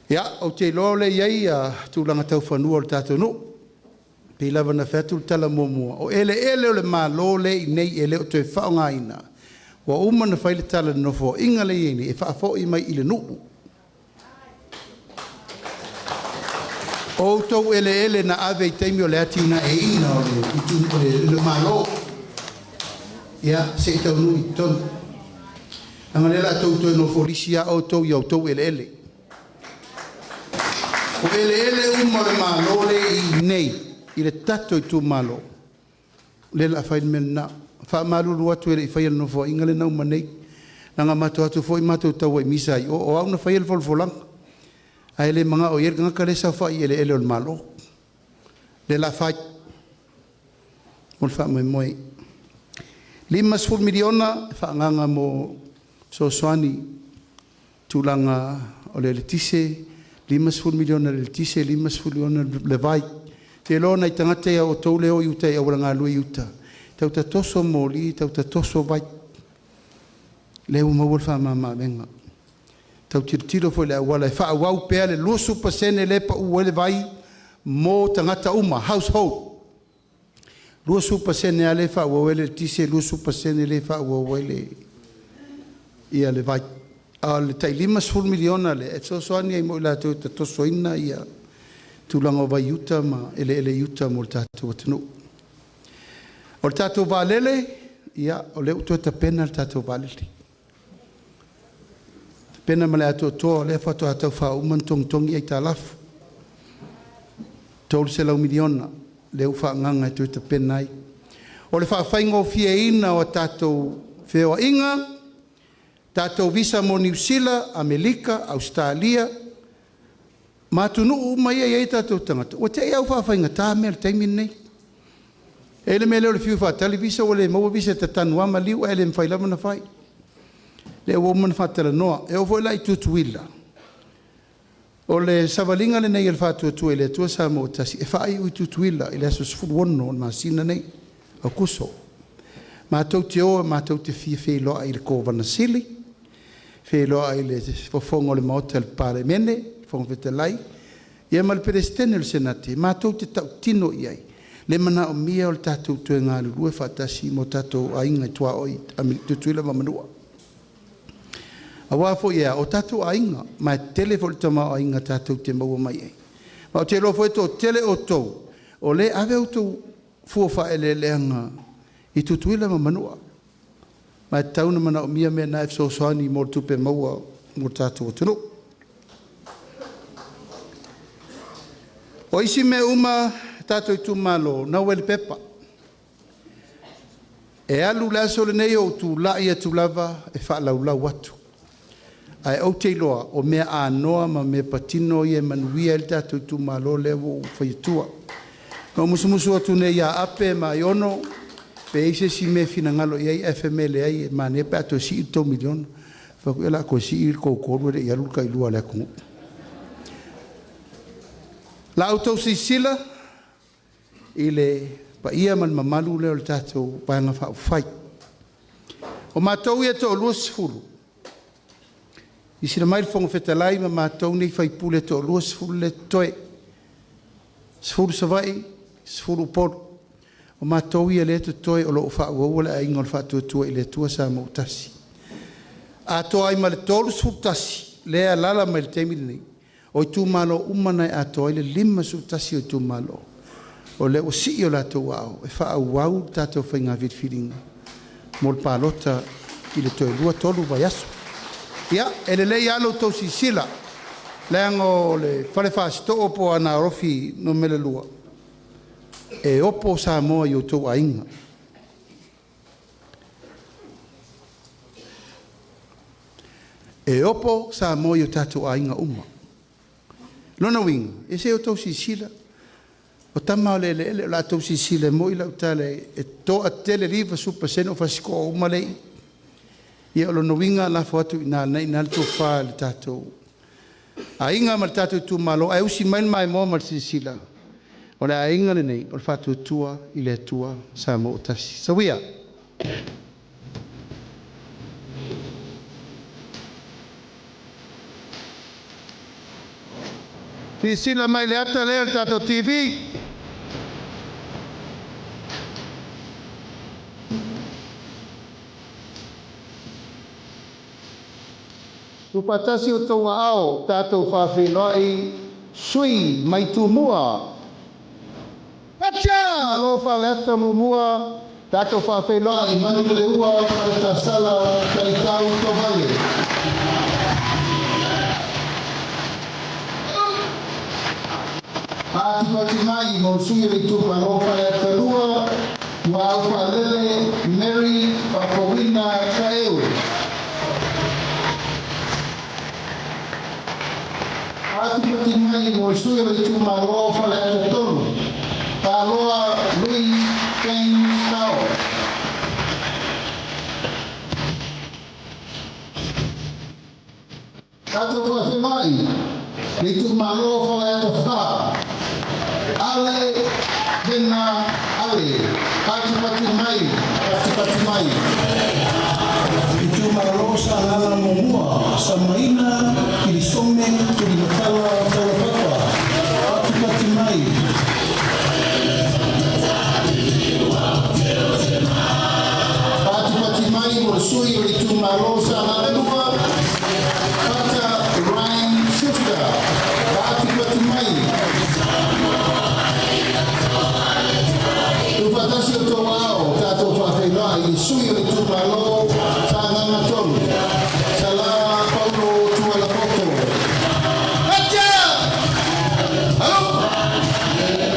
Ia, ou te iloa o lea e i ai tulaga tau fanua o le tatou nuu. E pei lava ona fai atu le tala muamua, o eleele o le Malo lea e i inei e le o toe faaaogaina, ua uma ona fai le tala i le Nofoaiga lea e i ai nei e faafoi mai i le nuu. O outou eleele na ave i taimi o le atinaeina o le itu o le Malo. Ia se i taunuu i totonu. Leaga o lea o le a outou toe nofo lisi lava outou i a outou eleele. O eleele uma o le Malo lea e i inei i le tatou itumalo, lea o le a fai le mea lena. E faamalulu atu e le i faia i le Nofoaiga lea na uma nei, leaga matou te o atu foi matou tau ai misa i o, o au na faia le folafolaga, ae le manao i ai le tagata lea e saofai i eleele o le Malo. Lea o le a fai mo le faamoemoe. $50 miliona e faaagaaga mo fesoasoani i tulaga o le eletise, $50 miliona i le eletise, $50 miliona i le vai. Ou te iloa o nai tagata ia a outou lea e o i uta i auala galue i uta, e tou te toso moli, tou te toso vai, lea ua maua le faamama-avega. Tau tilotilo foi i le auala e faaauau pea le 20% lea e pau ai le vai mo tagata uma, household. 20% lava lea e faaauau ai le eletise, 20% lea e faaauau ai le vai. A o le tai $50 miliona lea e fesoasoani ai mo i latou e tatosoina tulaga o vai i uta ma eleele i uta mo le tatou atunuu. O le tatou vaalele, ia, o lea ua toe tapena le tatou vaalele, tapena ma le atoatoa, o lea faatoa tau faauma ona togitogi aitalafu. $300 miliona lea ua faaagaaga e toe tapena ai. O le faafaigofieina o tatou feoaiga, tatou visa mo Niu Sila, Amerika, Ausetalia ma atunuu uma ia e i ai o tatou tagata, ua te i lava ua faafaigata mea i le taimi lenei. E i ai le mea lea o le fiu e faatali visa ua le maua visa, e tatanu lava maliu ae le mafai lava ona fai. Lea ua uma ona faatalanoa. E oo foi la i Tutuila, o le savaliga lenei a le Faatuatua i le Atua Samoa ua Tasi e faaiu i Tutuila i le aso 16 o le masina lenei o Aokuso. Matou te o matou te fia feiloai i le Kovana Sili, feiloai i le fofoga o le Maota o le Palemene, Fofoga Fetalai, ia ma le Peresetene o le Senate, matou te tautino i ai le manaomia o le tatou toe galulue faatasi ma o tatou aiga tuaoi i Tutuila ma Manua. Aua foi e a? O tatou aiga, ma e tele foi le tamaoaiga tatou te maua mai ai. Ma ou te iloa foi e toatele outou o lea e ave a outou fua o faaeleeleaga i Tutuila ma Manua. Ma e tatau ona manaomia mea na e fesoasoani mo le tupe maua mo le tatou atunuu. O isi mea uma tatou itumalo, na ua i le pepa. E alu le aso lenei o ou tulai atu lava e faalaulau atu. Ae ou te iloa o mea anoa ma mea patino ia e manuia ai le tatou itumalo lea ua ou fai atua. Na ou musumusu atu nei ia Ape ma Aiono pe i ai se isi mea e finagalo i ai ae fai mai e leai e manaia pe a toe sii le tou miliona. Ou fai atu, ia o le a toe sii le tou tolu e le i alu le tailua a le atunuu. La outou silasila i le paia ma le mamalu lea o le tatou Vaega Faaupufai. O matou ia e toa-20, silasila mai le Fofoga Fetalai ma matou nei sui usufono e toa-20 lea e totoe, 10 Savaii, 10 Upolu. O matou ia lea e totoe o lo o faaauaua le Aiga o le Faatuatua i le Atua Samoa ua Tasi. Atoa ai ma le 31 lea e alaala mai i le taimi lenei, o itumalo uma na e atoa ai le 51 o itumalo, o lea ua sii o latou aao e faaauau le tatou faiga filifiliga mo le palota i le toe 2, 3 vaiaso. Ia, e lelei lava lo outou silasila, leaga o le Fale Fasitoo po o Aana Alofi Nu.2, e opo Samoa i o outou aiga. E opo Samoa i o tatou aiga uma. O lona uiga, ia se i outou silasila, o tama lava o le eleele, o le a outou silasila, e moni lau tala, e toatele, e 90% o Fasitoo uma lea e i i. Ia o lona uiga, lafo atu i ina o lena e i ina le tofa i le tatou aiga ma le tatou itumalo, ae usi mai le maimoa ma le silasila, o le aiga lenei o le Faatuatua i le Atua Samoa ua Tasi. Soia. Silasila mai i le ata lea le tatou TV. Tuufaatasi o outou aao, tatou faafeiloai. Sui mai Tumua. Atia! Malo Faleata 1, tatou faafeiloai Manuleleua Faletasala Talitau Tovale. Patipati mai mo le sui o le itumalo Faleata 2, Muaufaalele Mary Faafouina Taeu. Patipati mai mo le sui o le itumalo Faleata 3, Taloa Louis James Tao. Tatou faafeiloai le itumalo Faleata 4, Ale Vena Ale. Patipati mai, patipati mai. Itumalo Sagaga 1, Samaina Kirisome Tulimatala Taulapapa. Patipati mai. Patipati mai mo le sui o le itumalo Sagaga 2, Pata Ryan Schuster. Patipati mai. Tuufaatasi o outou aao, tatou faafeiloai i le sui o le itumalo Sagaga 3, Sala Paulo Tualapoto. Atia! Alo!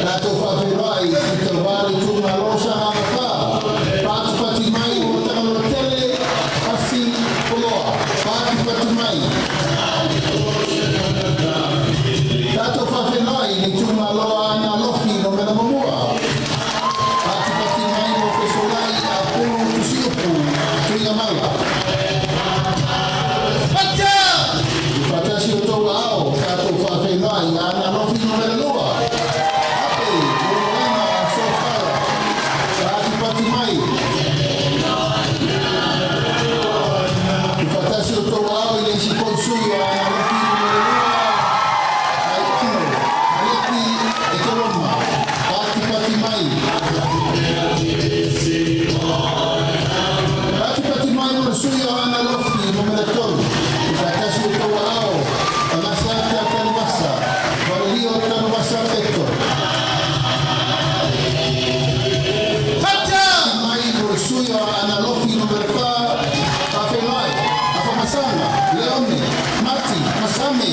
Tatou faafeiloai i Tauva le itumalo Sagaga 4, Patipati mai o Matagaloa Tele, Pasi Poloa. Patipati mai. Tatou faafeiloai i le itumalo Aana Alofi 1. Patipati mai mo Fesolai Apulu Tusiupu Tuigamala. Atia! Faatasi o outou aao, tatou faafeiloai Aana Alofi 2. Ape, Leulumoega Sofala. Patipati mai. Faatasi o outou aao i le isi foi sui o Aana Alofi 2. Aitino, Aleki Ekeroma. Patipati mai. Patipati mai mo le sui o Aana Alofi 3. Faatasi o outou aao, Agasata Tanuvasa, Valelio Tanuvasa Peto. Atia! Mai mo le sui o Aana Alofi 4, Faafeiloai, Afamasaga, Leone, Mati, Masame.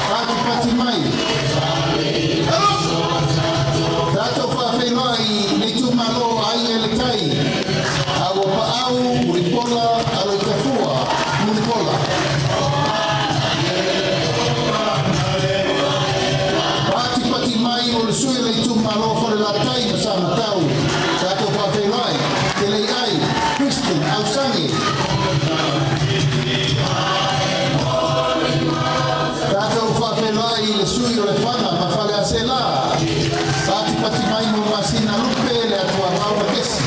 Patipati mai. Tatou faafeiloai le itumalo Aiga i le Tai, Auapaau Mulipola Aloitafua Mulipola. Patipati mai mo le sui o le itumalo Falelatai ma Samatau. Tatou faafeiloai Teleiai Kristen Ausage. Tatou faafeiloai i le sui o Lefaga ma Faleaseela. Patipati mai mo Masina Lupe le Atuavao Makesi.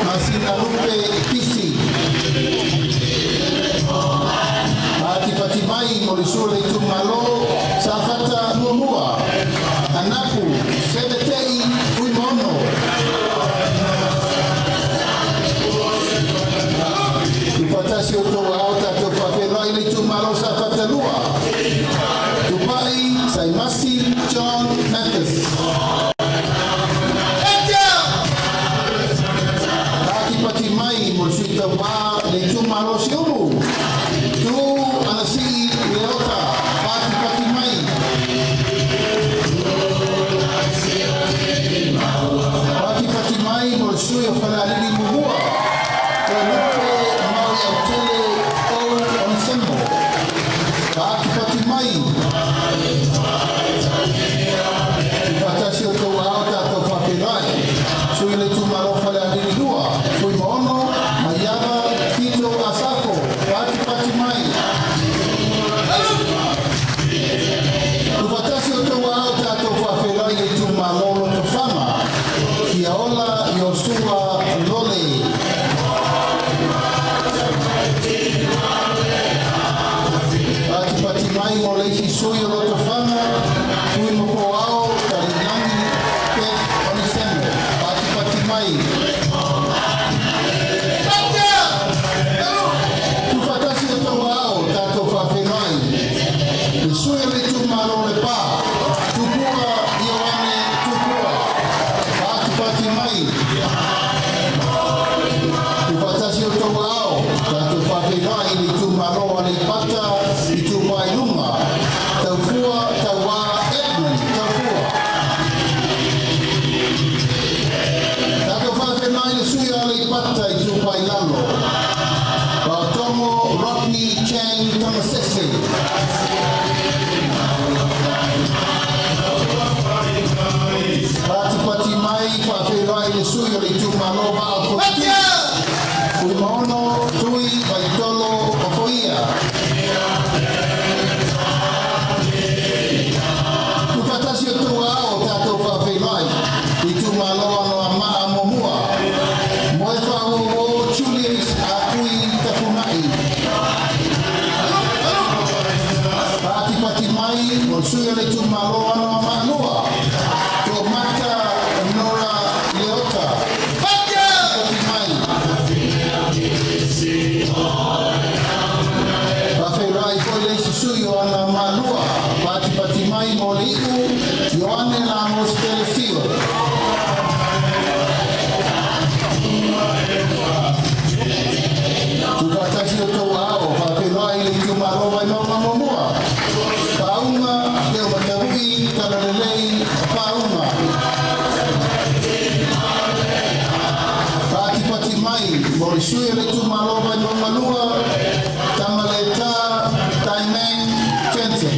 Masina Lupe Pisi. Patipati mai mo le sui o le itumalo Safata 1. Anapu Sevetei Fuimono. Tuufaatasi o outou aao, tatou faafeiloai le itumalo Safata 2. Tupai Saimasi John Mathis. Atia! Patipati mai mo le sui tauvā le itumalo Siumu. Tu Anasii Leota. Patipati mai. Patipati mai mo le sui o Falealili 1. Toelupe Maui Autele O Onesemo. Patipati mai. Faatasi o outou aao, tatou faafeiloai. Sui le itumalo Falealili 2. Fuimaono Maiava Tito Asafo. Patipati mai. Tuufaatasi o outou aao, tatou faafeiloai le itumalo Lotofaga. Fiaola Iosua Lole. Patipati mai mo le isi sui o Lotofaga, Fuimafoao Talilagi Pet Onesemo. Patipati mai. Tuufaatasi o outou aao. itumalo o Aleipata Itupa i Luga, Taufua Tauā Edmund Taufua. Tatou faafeiloai i le sui o Aleipata Itupa i Lalo, Vaotogo Rodney Chang Tamasese. Patipati mai faafeiloai i le sui o le itumalo Vaa o Fonoti, Fuimaono Tui Vaitolo Ofoia. Tuufaatasi o outou aao tatou faafeiloai i itumalo Anoamaa 1, Moefaauouo Julius Apui Tafuna'i. Patipati mai mo le sui o le itumalo Anoamaa 2, Toomata Nora Leota. Patipati mai. Faafeiloai foi le isi sui o Anoamaa 2, patipati mai mo le iu, Ioane Lagos Telesio. Tuufaatasi o outou aao faafeiloai i le itumalo Vaimauga 1, Faauga Teomatavui Talalelei Faauga. Patipati mai mo le sui o le itumalo Vaimauga 2, Tamaleta Taimeng Jensen.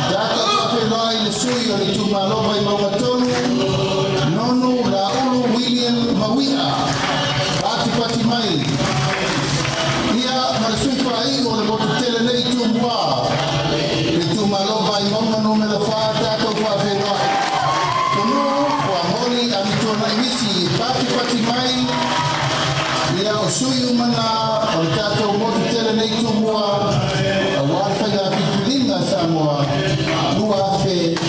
Tatou faafeiloai i le sui o le itumalo Vaimauga 3, Nonu Laulu William Maui'a. Patipati mai. Ia ma le sui faaiu o le motu tele nei Tumua, le itumalo Vaimauga 4, tatou faafeiloai. Tonuu Fuamoli Amituanai Misi patipati mai. Ia o sui uma na o le tatou motu tele nei Tumua auā le faiga filifiliga a Samoa 2025.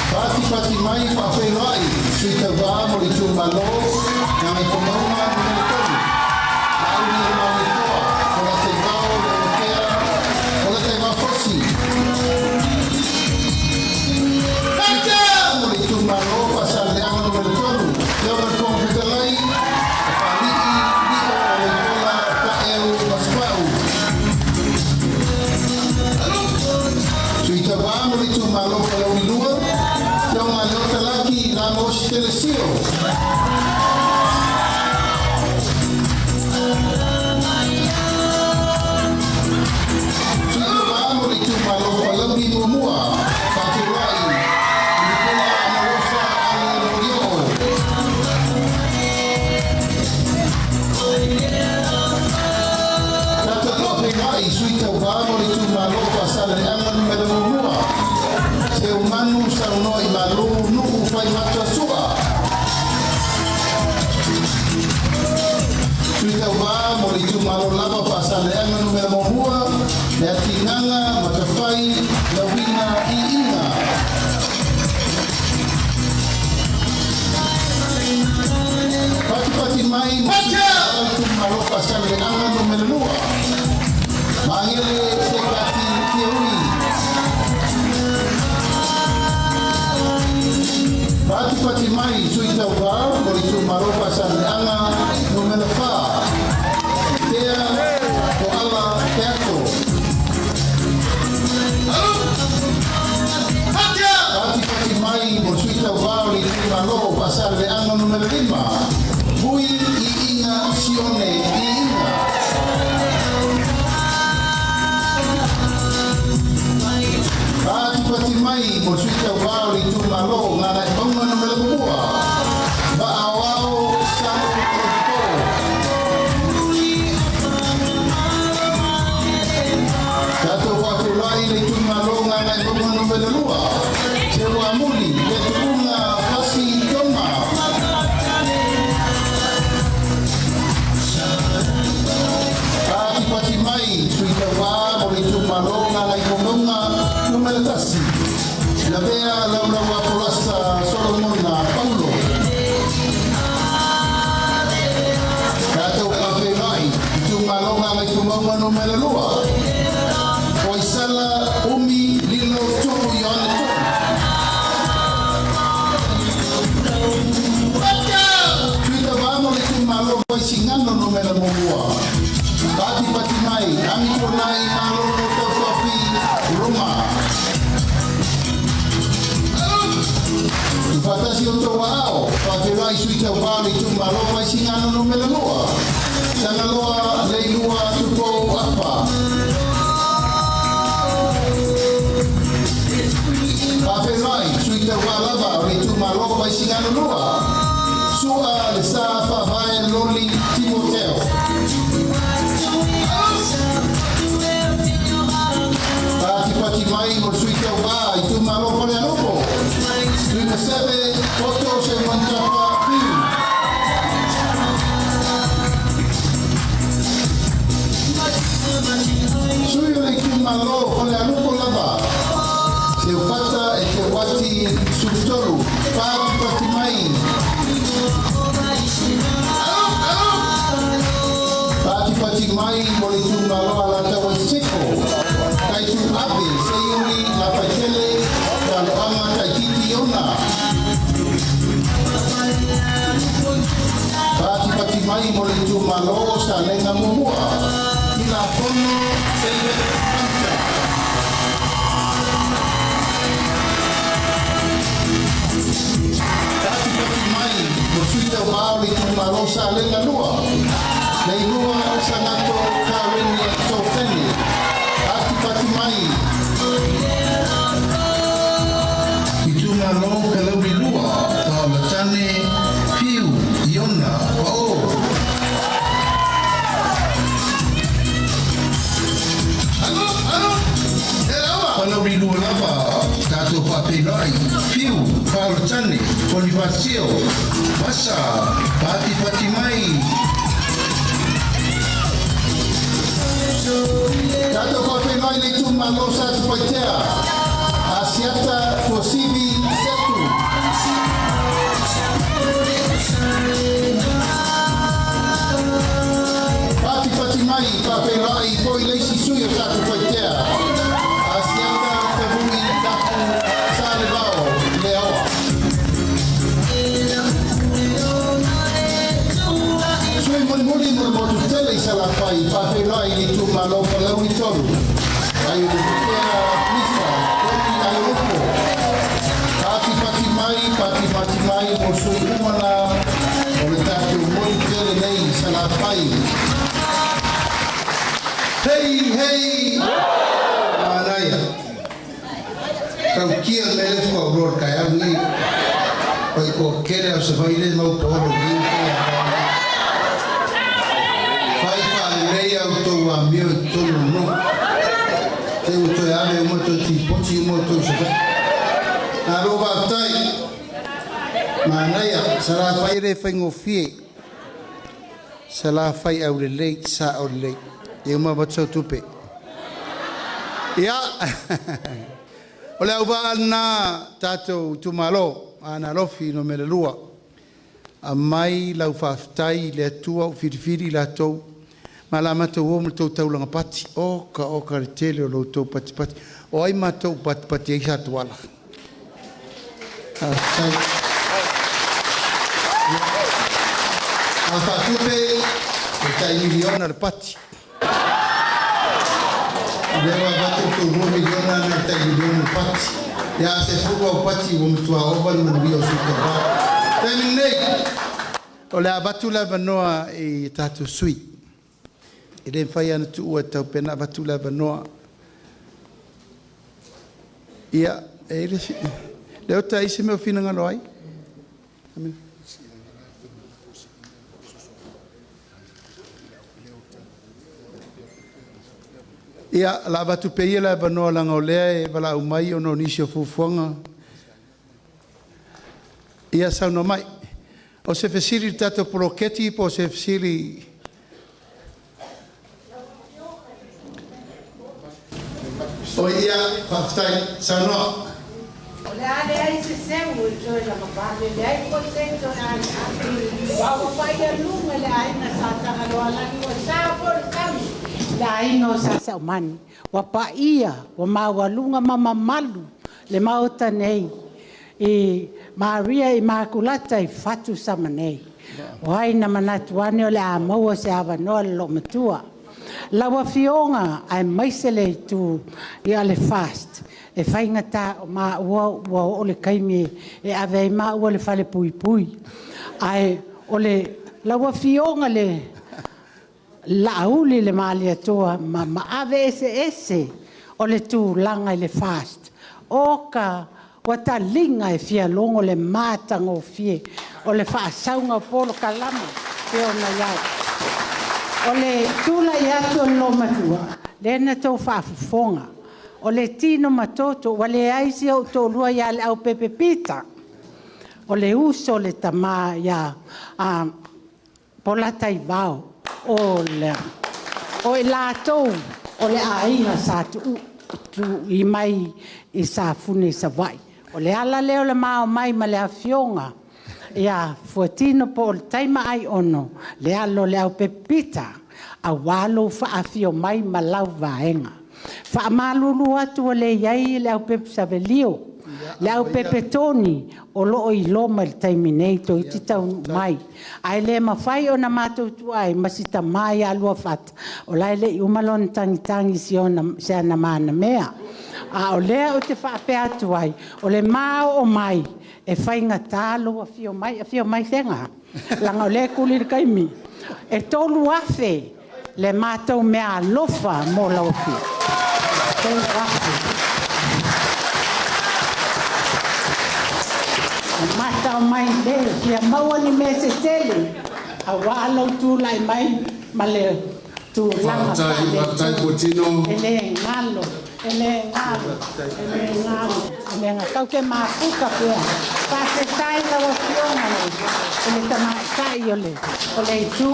Patipati mai faafeiloai sui tauvā mo le itumalo Gagaifomauga 3, Laauli Malietoa, Polataivao Leotea, Polataivao Fosi. Mo le itumalo Faasaleleaga 3, Afioga i le Fofoga Fetalai, o Faalii Lio Olepola Taeu Masefau. Sui tauvā mo le itumalo Palauli 2, Afioga Leota Laki Lagos Telesio. Sui tauvā mo le itumalo Palauli 1, Faafeiloai Mulipola Anarosa Ale Molioo. Tatou faafeiloai sui tauvā mo le itumalo Faasaleleaga 1, Seumanu Saunoa i Malu Nuu Faimata Su'a. Sui tauvā mo le itumalo lava Faasaleleaga 1, le Atigaga Matafai Lauina Iiga. Patipati mai mo itumalo Faasaleleaga 2, Magele Sekati Tieui. Patipati mai sui tauvā mo le itumalo Faasaleleaga 4, Tea Koala Peato. Patipati mai mo le sui tauvā o le itumalo Faasaleleaga 5, Vui Iiga Sione Iiga. Patipati mai mo le sui tauvā o le itumalo Gagaifomauga 1, Vaaoao Samu Olopo. Tatou faafeiloai le itumalo Gagaifomauga 2, Seuamuli Tea Laulauapo Lasa Solomona Paulo. Tatou faafeiloai itumalo Gagaifomauga Nu.2, Foisala Umi Lilo Tupu Ioane Tupu. Tuitavamo le itumalo Vaisigano Nu.1, Patipati mai Amituanai Malolo Tautofi Roma. Tufatasi o tou aao, faafeiloai sui tauvā o le itumalo Vaisigano Nu.2, Tagaloa Leilua Tupou Apa. Faafeiloai sui tauvā lava o le itumalo Vaisigano 2, Sua Le Sa Faavae Loli Timoteo. Patipati mai mo le sui tauvā itumalo Falealupo, Tuimaseve Poto Seumanutafa Fiu. Sui o le itumalo Falealupo lava, Seufata e Te Wati Sutolu. Patipati mai. Patipati mai mo le itumalo Alataua Sisifo, Taitu Ave Seiuli Lafaitele Taloaga Taititi Iona. Patipati mai mo le itumalo Salega 1, Kilafono David Hunter. Patipati mai mo sui tauvā o le itumalo Salega 2, Leilua Sagato Karenia Sofeni. Patipati mai. Itumalo Palauli 2, Paolatane Piu Iona Pa'o. Palauli 2 lava, tatou faafeiloai Fiu Paolatane Ponifasio Masa. Patipati mai. Tatou faafeiloai le itumalo Satupaitea, Asiata Tuasivi Setu. Patipati mai faafeiloai foi le isi sui o Satupaitea, Asiata Tavui Tapu Salevao Leaoa. Sui mulimuli mo le motu tele i Salafai, faafeiloai le itumalo Palauli 3, Aiolupotea Lisa Toni Aiolupo. Patipati mai, patipati mai mo sui uma na o le tatou motu tele nei i Salafai. Hei, hei! Manaia. Tau kia me le fua ro kai au ni. Oi ko kere au se vai le mau polo ni. Fai fa le au tō a mio i tonu no. Te u toe ave o moto ti poti o moto se vai. Nā rō tai. Manaia, Salafai re whaingofie. Salafai au le lei, sa au le lei. E uma watu tupe. Ia. O le au vaa na tātou tumalo, ana lofi no mele lua. A mai lau whaaftai le atua u whiriwhiri la tau. Ma la matou o mo tau taulanga pati. O ka le tele o lo tau pati pati. O ai matou pati pati ai sa tuala. Sai. A whaatupe, e tai miliona le pati. Lea vatu tu rua miliona na tai miliona le pati. Ia se furu au pati o mutua ova le manuia o suka ba. Taimi nei, o le avatu le avanoa i tātou sui. E le mawhai ana tuua tau pena avatu le avanoa. Ia, e le si... Leo ta isi mea o finagalo ai. Amen. Ia, la avatu pe ia le avanoa langa o lea e wala umai o no nisi o fufuanga. Ia saunoa mai. O se fesili le tatou poloketi po o se fesili. O ia, faafetai, saunoa. le a leai se seu e toe lavavale, leai foi se toe aleale. Aua ua paia luga le aiga sa Tagaloaalagi, ua sa foi le sami le aiga o Sa Saumani. Ua paia, ua maualuga ma mamalu le Maota nei i Maria Imakulata i Fatusamanei. O ai na manatu ane o le a maua se avanoa i le loomatua. Lau Afioga aemaise le itu ia le FAST, e faigata o maua ua oo i le taimi e ave ai maua i le falepuipui. Ae o lau Afioga i le Laauli ma le Malietoa ma maave eseese o le tulaga i le FAST, oka, ua taliga e fialogo le matagofie o le faasauga o polokalame e pei ona i ai. O le tulai atu o le loomatua, lea na outou faafofoga, o le tino ma toto, ua leai si ou toalua ia Leaupepe Pita, o le uso o le tama ia Polataivao. O i latou o le aiga Sa Tuui mai Safune i Savaii. O le ala lea o le ma omai ma le afioga ia Fuatino po o le Taima Aiono le alo o Leaupepe Pita, aua lou faafio mai ma lau vaega. E faamalulu atu ua leai Leaupepe Savelio, Leaupepe Tony o lo o i Roma i le taimi nei, toeitiiti taunuu mai. Ae le mafai ona matou tuua ai ma si tama ia Luafata o la e le i uma lona tagitagi i si ana manamea. A o lea ou te faapea atu ai, o le ma oo mai, e faigata lou afio mai. Afio mai Sega, leaga o lea e tuli le taimi. E $3,000 le matou meaalofa mo lau afio. E $3,000. Amata mai le fia maua ni mea se tele aua lou tulai mai ma le tulaga Faafetai, faale. Fuatino. E le galo, e le galo, e le galo, e le galo. Tatou te mafuta pea. Faafetai i lau Afioga i le Tamaitai o le Itu,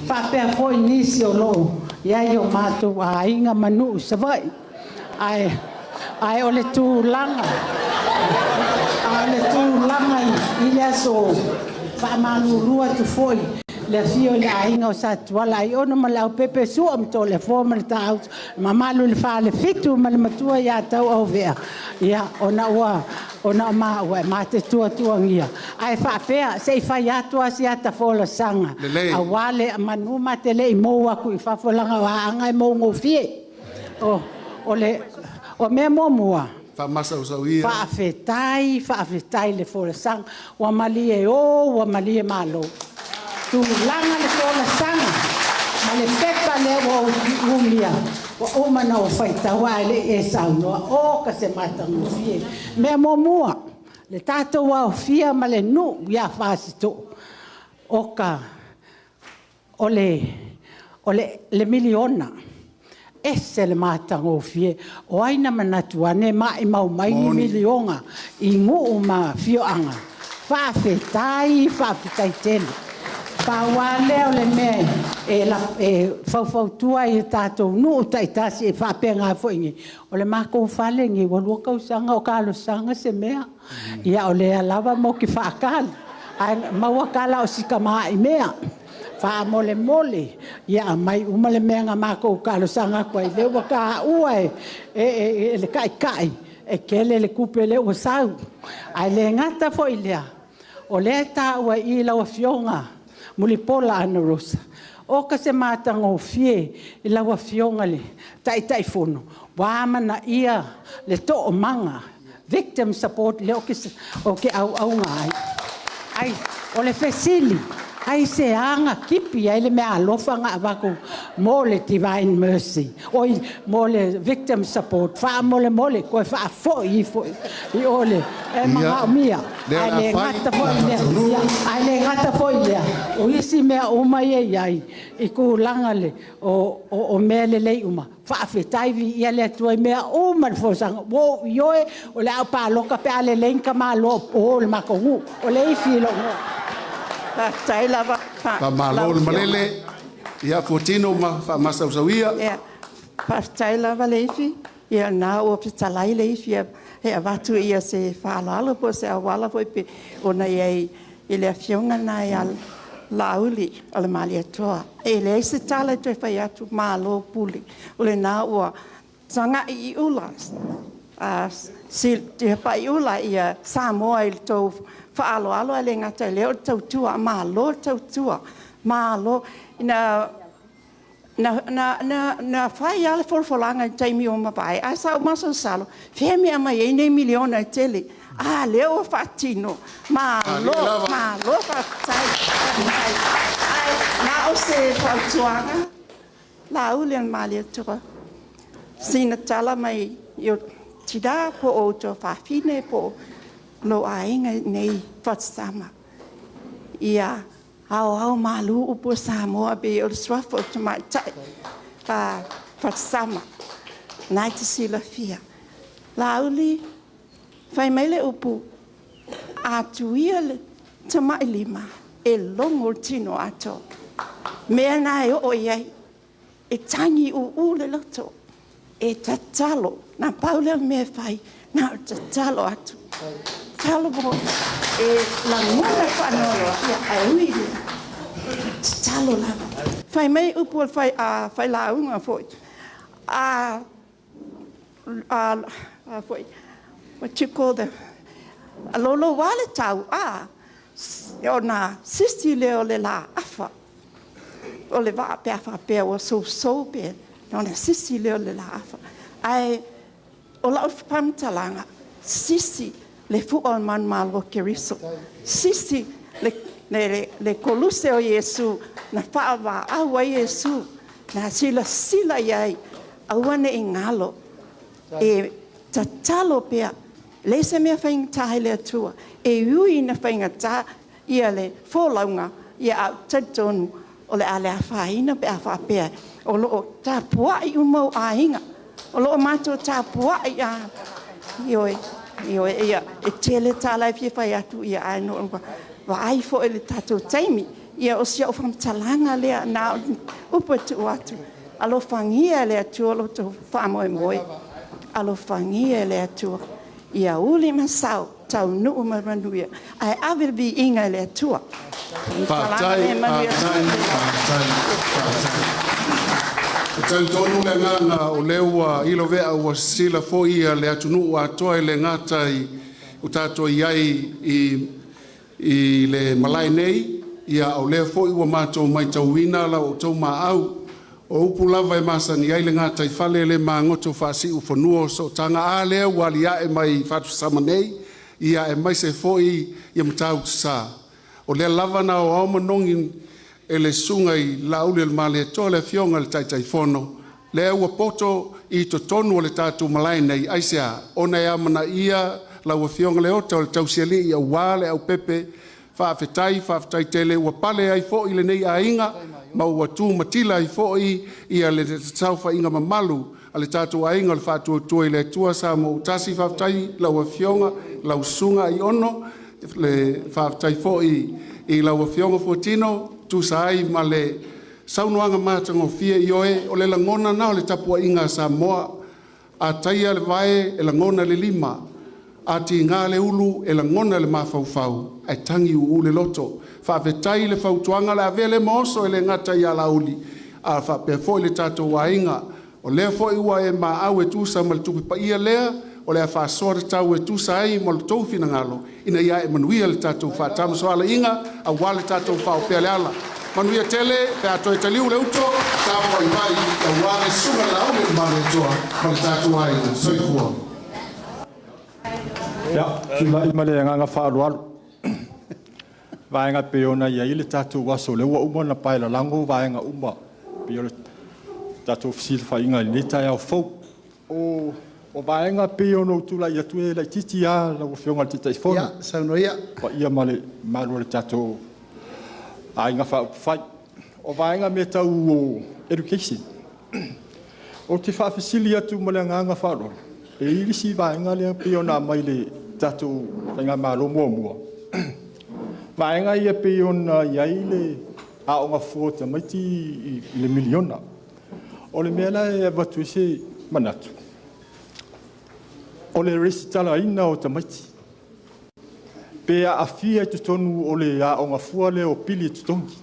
faapea foi nisi o lo o i ai o matou aiga ma nuu i Savaii. Ae o le tulaga i le aso, e faamalulu atu foi i le afio o le aiga o Sa Tuala Aiono ma Leaupepe, Sua ma Toleafoa ma le Taauso, le mamalu i le Falefitu ma le Matua ia Tauauvea, ia, ona o maua e ma te tuatuagia. Ae faapea, se i fai atu lava si ata folasaga, aua le semeamanu ma te le i mou atu i fafo leaga o Aana e mou gofie. O le mea muamua, Faamasausauia. faafetai, faafetai i le folasaga. Ua malie o ua malie malo. Tulaga le folasaga ma le pepa lea ua ou umia, ua uma ona ou faitaua ae le i e saunoa. Oka se matagofie. O le mea muamua, le tatou aofia ma le nuu ia Fasitoo, oka, o le miliona, e ese le matagofie. O ai na manatu ane maumau mai ni miliona i nuu ma afioaga? Faafetai, faafetai tele. Pau lava lea o le mea e faufautua ai i tatou nuu taitasi e faapena foi i inei. O le matou fale lenei, ua 2 tausaga o talosaga se mea. Ia o lea lava matou te faatali, ae maua tala o si tamai mea. Faamolemole, ia aumai uma le mea na matou talosaga atu ai, lea ua taua e le Taitai, e tele le tupe lea ua sau. Ae le gata foi i lea, o lea e taua i i lau Afioga Mulipola Anarosa, oka se matagofie i lau Afioga i le Taitaifono, ua amanaia le toomaga, Victim Support lea ou te auauna ai. O le fesili; aisea na tipi ai le meaalofa na avatu mo le Divine Mercy, oi, mo le Victim Support? Faamolemole, toe faafoi ifo i o i le… E manaomia. Lea Ae o le a le fai, gata o le foi a i lea, faataunuu. ae le gata foi i lea, o isi mea uma ia e i ai i tulaga o mea lelei uma, faafetai, viia le Atua i mea uma i le folasaga. Ua ou ioe o le a ou palota pe a lelei ni tamaloa o o i le matou nuu. O Leifi lou igoa. Faafetai lava Faamalo lau le Afioga. malele. Ia, Fuatino ma faamasausauia. Ia, faafetai lava Leifi, ia o lena ua fetalai Leifi E avatu ia se faaaloalo po o se auala foi pe ona i ai i le afioga lena ia Laauli o le Malietoa. E leai se tala e toe fai atu, malo pule. O lena ua sagai i ula, papai ula Samoa i le tou faaaloalo, ae le gata i lea o le tautua, malo le tautua, malo. Na fai lava le folafolaga i le taimi ua mavae, ae sa ou masalosalo, o fea le mea e aumai ai nei miliona e tele? A lea ua faatino, malo, malo faafetai. Ae na o se fautuaga, Laaulialemalietoa, sina tala mai i tina po o ou tuafafine po o lou aiga i inei i Faatsama, ia aoao malu upu o Samoa e pei o le suafa o le tamaitai Faatsama, o lena e te silafia. Laauli, fai mai le upu, a tuia le tamailima, e logo le tino atoa. O le mea lena e oo i ai, e tagiuu le loto, e tatalo. Na pau lea o le mea e fai, na o le tatalo atu. Tatalo e lagona le faanoanoa, ae ui i lea, e tatalo lava. Fai mai upu a le failauga foi, a what you call the… a louloua le tau, ona sisi lea o le laafa o le vaa pe a faapea ua sousou, ona sisi lea o le laafa. Ae o lau faamatalaga, sisi le fua o le manumalo o Keriso, sisi le koluse o Iesu na faavaai ai Iesu, na silasila i ai, aua ne i galo, e tatalo pea. E leai se mea faigata i le Atua. E ui ina faigata le folauga, ae ou te talitonu o le a le afaina pe a faapea o lo o tapuai uma ou aiga, o lo o matou tapuai lava. Ioe, ioe. E tele tala e fia fai atu, ae na ou vaai foi i le tatou taimi. Ia o si au faamatalaga lea, na o upu e tuu atu, alofagia e le Atua lo outou faamoemoe, alofagia e le Atua ia uli ma sao, taunuu ma le manuia, ae ave le viiga i le Atua. Faafetai, faafetai, faafetai. E talitonu le agaga o lea ua ilovea ua sisila foi le atunuu atoa e le gata i o tatou i ai i le malae nei, a o lea foi ua matou matauina la outou maau. O upu lava e masani ai le gataifale e le magoto faasiufanua o sootaga a lea ua alia'e mai Fatusamaa nei, ia aemaise foi ia Matautu-Sa. O lea lava na aoao manogi e le Susuga i Laaulialemalietoa le Afioga i le Taitaifono, lea ua poto i totonu o le tatou Malae nei. Aisea? Ona e amanaia lau Afioga Leota o le tausialii aua le aupepe faafetai, faafetai tele ua pale ai foi lenei aiga ma ua tumatila ai foi ia le saofaiga mamalu a le tatou Aiga o le Faatuatua i le Atua Samoa ua Tasi. Faafetai i lau Afioga, lau Susuga Aiono, le faafetai foi i lau Afioga Fuatino e tusa ai ma le saunoaga matagofie. Ioe, o le lagona lena o le tapuaiga a Samoa. A taia le vae e lagona i le lima, a tiga le ulu e lagona i le mafaufau ae tagiuu le loto. Faafetai i le fautuaga o le a avea lea ma oso e le gata ia Laauli ae faapea foi le tatou aiga. O lea foi ua e maau e tusa ma le Tupe Paia lea o le a faasoa tatau e tusa ai ma lo outou finagalo ina ia ae manuia le tatou faatamasoalaiga aua le tatou faaopea le ala. Manuia tele pe a toe taliu le uto, tapuai mai aua le Susuga i le Laaulialemalietoa ma le tatou aiga. Soifua. Ia, tulai ma le agaga faaaloalo. Vaega e pei ona i ai le tatou aso, o lea ua uma ona paelalago vaega uma e pei o le tatou fesilafaiga i lenei taeao fou. O vaega e pei ona ou tulai atu e laitiiti lava lau Afioga i le Taitaifono. Ia, saunoa ia. Paia ma le mamalu o le tatou Aiga Faaupufai. O vaega mea tau education. Ou te faafesili atu ma le agaga faaaloalo, e i ai le isi vaega lea pei ona aumai i le tatou faigamalo muamua, vaega ia pei ona i ai le aoga fua o tamaiti i le miliona. O le mea la e avatu ai se manatu, O le resitalaina o tamaiti, pe aafia i totonu o le aoga fua lea o pili totogi.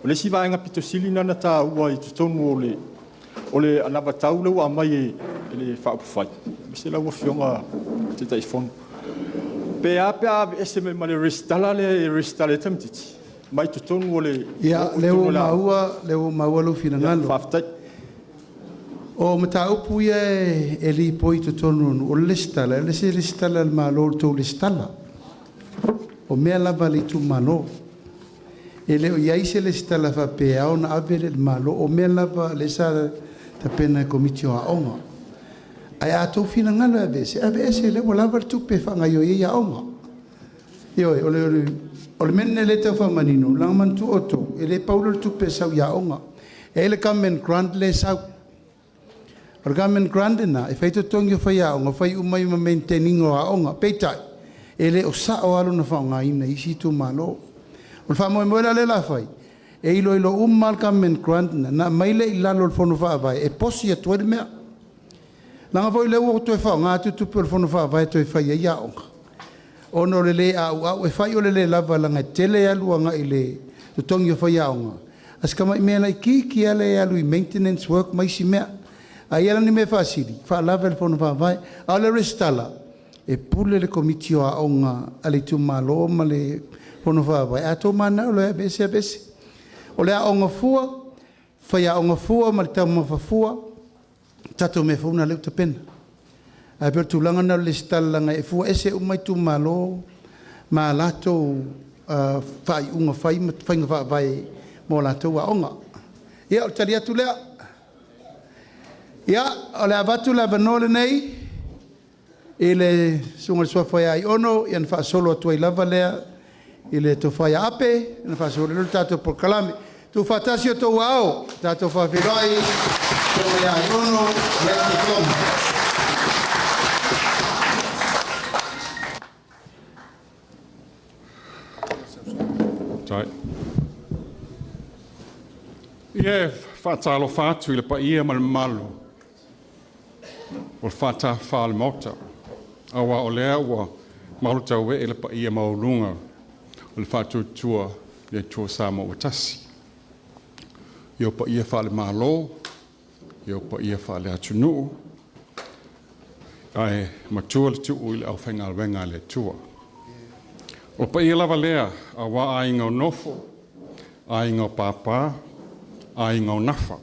O le isi vaega pito sili lena ona taua i totonu o le anavatau lea ua aumai e le Faaupufai, aemaise lau Afioga i le Taitaifono. Pe a pe a aveese mai ma le resitala lea e resitala ai tamaitiiti mai totonu o le Ia, lea ua maua, lea ua maua lou finagalo. Faafetai. O mataupu ia e lipoi i totonu o nuu, o le resitala, e le o se resitala a le Malo o le tou resitala. O mea lava a le itumalo. E le o i ai se resitala faapea e ao ona ave lea i le Malo, o mea lava lea sa tapena e le Komiti o Aoga. Ae a outou finagalo e aveese, aveese o lea ua lava le tupe e faagaoioi ai aoga. Ioe, o le mea lena o lea e tau faamanino, leaga manatua outou, e le pau lea o le tupe e sau i aoga. E i ai le government grant lea e sau. O le government grant lena, e fai ai totogi o faiaoga, fai uma ai ma maintain ina o aoga. Peitai, e le o sao lava lona faaaogaina e isi itumalo. O le faamoemoe la lea o le a fai, e iloilo uma lava le government grant lena ona aumai lea i lalo o le Fono Faavae e posi atu ai le mea. Leaga foi o lea ua toe faaaoga atu tupe o le Fono Faavae e toe fai ai aoga, ona o le le auau. E fai o le le lava leaga e tele alu agai i le totogi o faiaoga, a o si tamai mea laitiiti lava lea e alu i maintenance work ma isi mea. A i ai la ni mea e faasili, faalava i le Fono Faavae. A o le resitala, e pule le Komiti o Aoga a le itumalo ma le Fono Faavae. A outou mananao loa e aveese, aveese. O le aoga fua, faiaoga fua ma le taumafa fua, o tatou mea fou na o lea ua tapena. Ae pei o le tulaga lena o le resitala leaga e fua ese uma itumalo ma latou faaiuga fai ma faiga faavae mo latou aoga. Ia o le tali atu lea. Ia, o le a avatu le avanoa lenei i le susuga i le Suafa ia Aiono ona faasolo atu ai lava lea i le Tofa ia Ape ona faasolo atu ai lea o le tatou polokalame. Tuufaatasi o outou aao, tatou faafeiloai lau Afioga ia Aiono Aleki Tom. Ia, e faatalofa atu i le paia ma le mamalu o le faatafa o le Maota, aua o lea ua malu tauee le paia maualuga o le Faatuatua i le Atua Samoa ua Tasi. I ou paia faale-Malo, o ou paia faale-atunuu, ae matua le tuu i le aufaigaluega a le Atua. O paia lava lea aua aiga o Nofo, aiga o Papa, aiga o Nafa,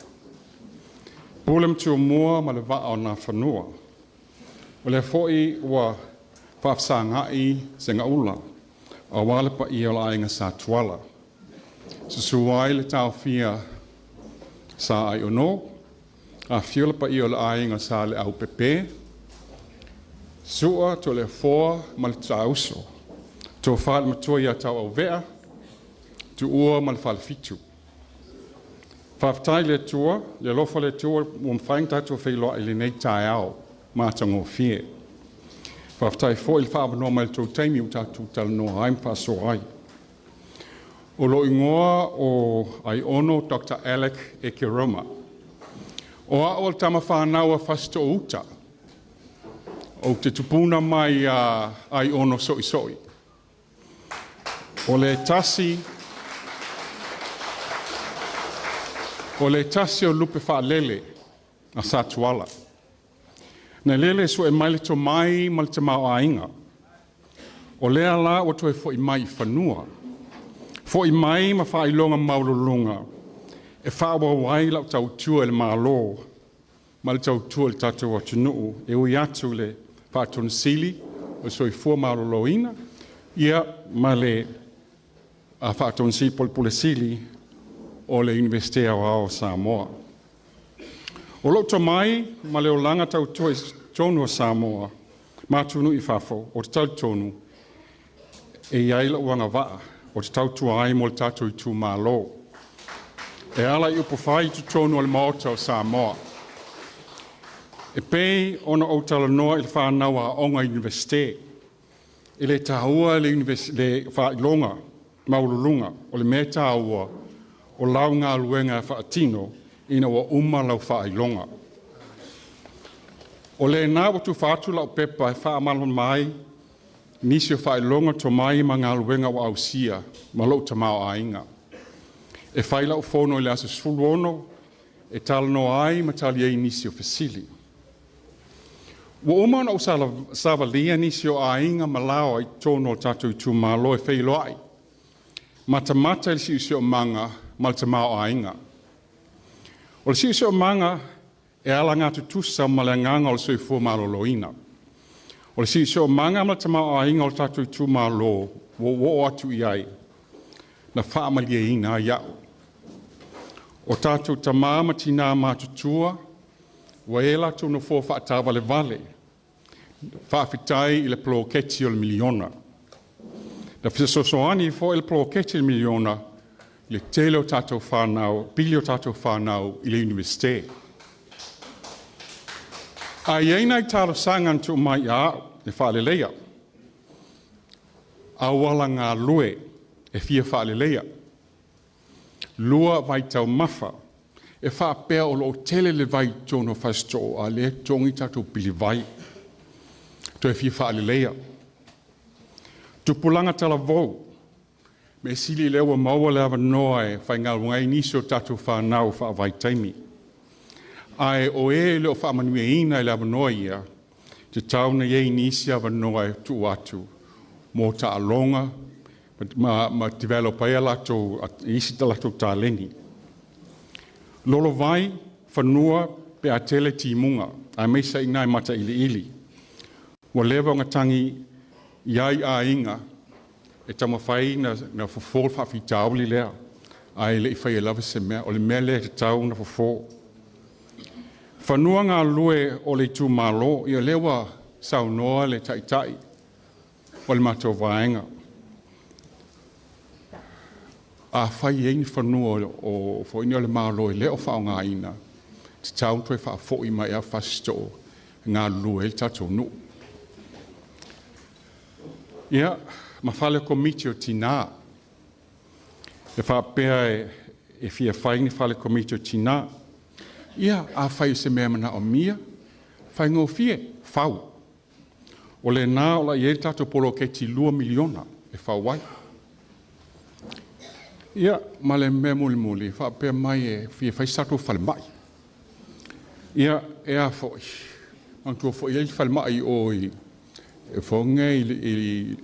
Pule ma Tumua ma le Vaa o Nafanua. O lea foi ua faafesagai segaula aua le paia o le aiga Sa Tuala, susu ai le Taofia Sa Aiono, afifio le paia o le aiga Sa Leaupepe, Sua, Toleafoa ma le Taauso, Tofa i le Matua ia Tauauvea, Tuua ma le Falefitu. Faafetai i le Atua, le alofa o le Atua ua mafai ona tatou feiloai i lenei taeao matagofie. Faafetai foi le faaavanoa mai i le tou taimi ua tatou talanoa ai ma faasoa ai. O lou igoa o Aiono Dr. Alec Ekeroma. O au o le tama fanau a Fasitoouta. Ou te tupuna mai a Aiono Soisoi. O le tasi o le tasi o lupe faalele a Satuala. Na lele sue mai le tomai ma le tamaoaiga. O lea la ua toe foi mai i fanua. Foi mai ma faailoga maualuluga e faaauau ai lau tautua i le Malo ma le tautua i le tatou atunuu e ui atu i le Faatonu Sili o le Soifua Maloloina ia ma le Faatonu Sili po o le Pule Sili o le Iunivesite Aoao o Samoa. O lou tomai ma le olaga tautua i totonu o Samoa ma atunuu i fafo, ou te talitonu e i ai lou agavaa ou te tautua ai mo le tatou itumalo e ala i upufai i totonu o le Maota o Samoa. E pei ona ou talanoa i le fanau aoga Iunivesite, e le taua le faailoga maualuluga, o le mea e taua o lau galuega e faatino ina ua uma lau faailoga. O lena ua tufa atu la'u pepa e faamalamalama ai nisi o faailoga tomai ma galuega ua ausia ma lo'u tamaoaiga. E fai la'u fono i le aso 16 e talanoa ai ma tali ai nisi o fesili. Ua uma ona ou savalia nisi o aiga ma laoa i totonu o tatou itumalo e feiloai, matamata i le siosiomaga ma le tamaoaiga. O le siosiomaga e alagatutusa ma le agaga o le soifua maloloina. O le siosiomaga ma le tamaoaiga o le tatou itumalo ua ou oo atu i ai, na faamalieina ai au. O tatou tama ma tinā matutua, ua i ai latou nofoa faatavalevale, faafetai i le poloketi o le miliona. Na fesoasoani foi le poloketi o le miliona i le tele o tatou fanau, pili o tatou fanau i le Iunivesite. A i ai nai talosaga na tuu mai ia au e faaleleia, auala galue e fia faaleleia, 2 vaitaumafa, e faapea o loo tele le vai i totonu o Fasitoo, a o lea e totogi tatou pilivai, toe fia faaleleia. Tupulaga talavou, mea sili lea ua maua le avanoa e faigaluega ai nisi o tatou fanau faavaitaimi. Ae o e le o faamanuiaina i le avanoa ia, tatau ona i ai nisi avanoa e tuu atu mo taaloga ma develop ai latou isi latou taleni. Lolovai, fanua pe a tele timuga, aemaise i ina i Matailiili. Ua leva ona tagi i ai aiga e taumafai na fofo le faafitauli lea, ae le i faia lava se mea. O le mea lea e tatau ona fofo. Fanua galulue o le itumalo, ia lea ua saunoa le taitai o le matou vaega. Afai e i ai ni fanua o foi o le Malo e le o faaaogaina, tatau toe faafoi mai ia Fasitoo e galulue ai le tatou nuu. Ia, ma fale komiti o tina. E faapea e fia fai ni fale komiti o tina. Ia, afai o se mea manaomia, faigofie, fau. O lena o la i ai le tatou poloketi $2 miliona e fau ai. Ia, ma le mea mulimuli, faapea mai e fia fai se tatou falemai. Ia, e a foi, manatua foi e i ai le falemai o i, e foge i,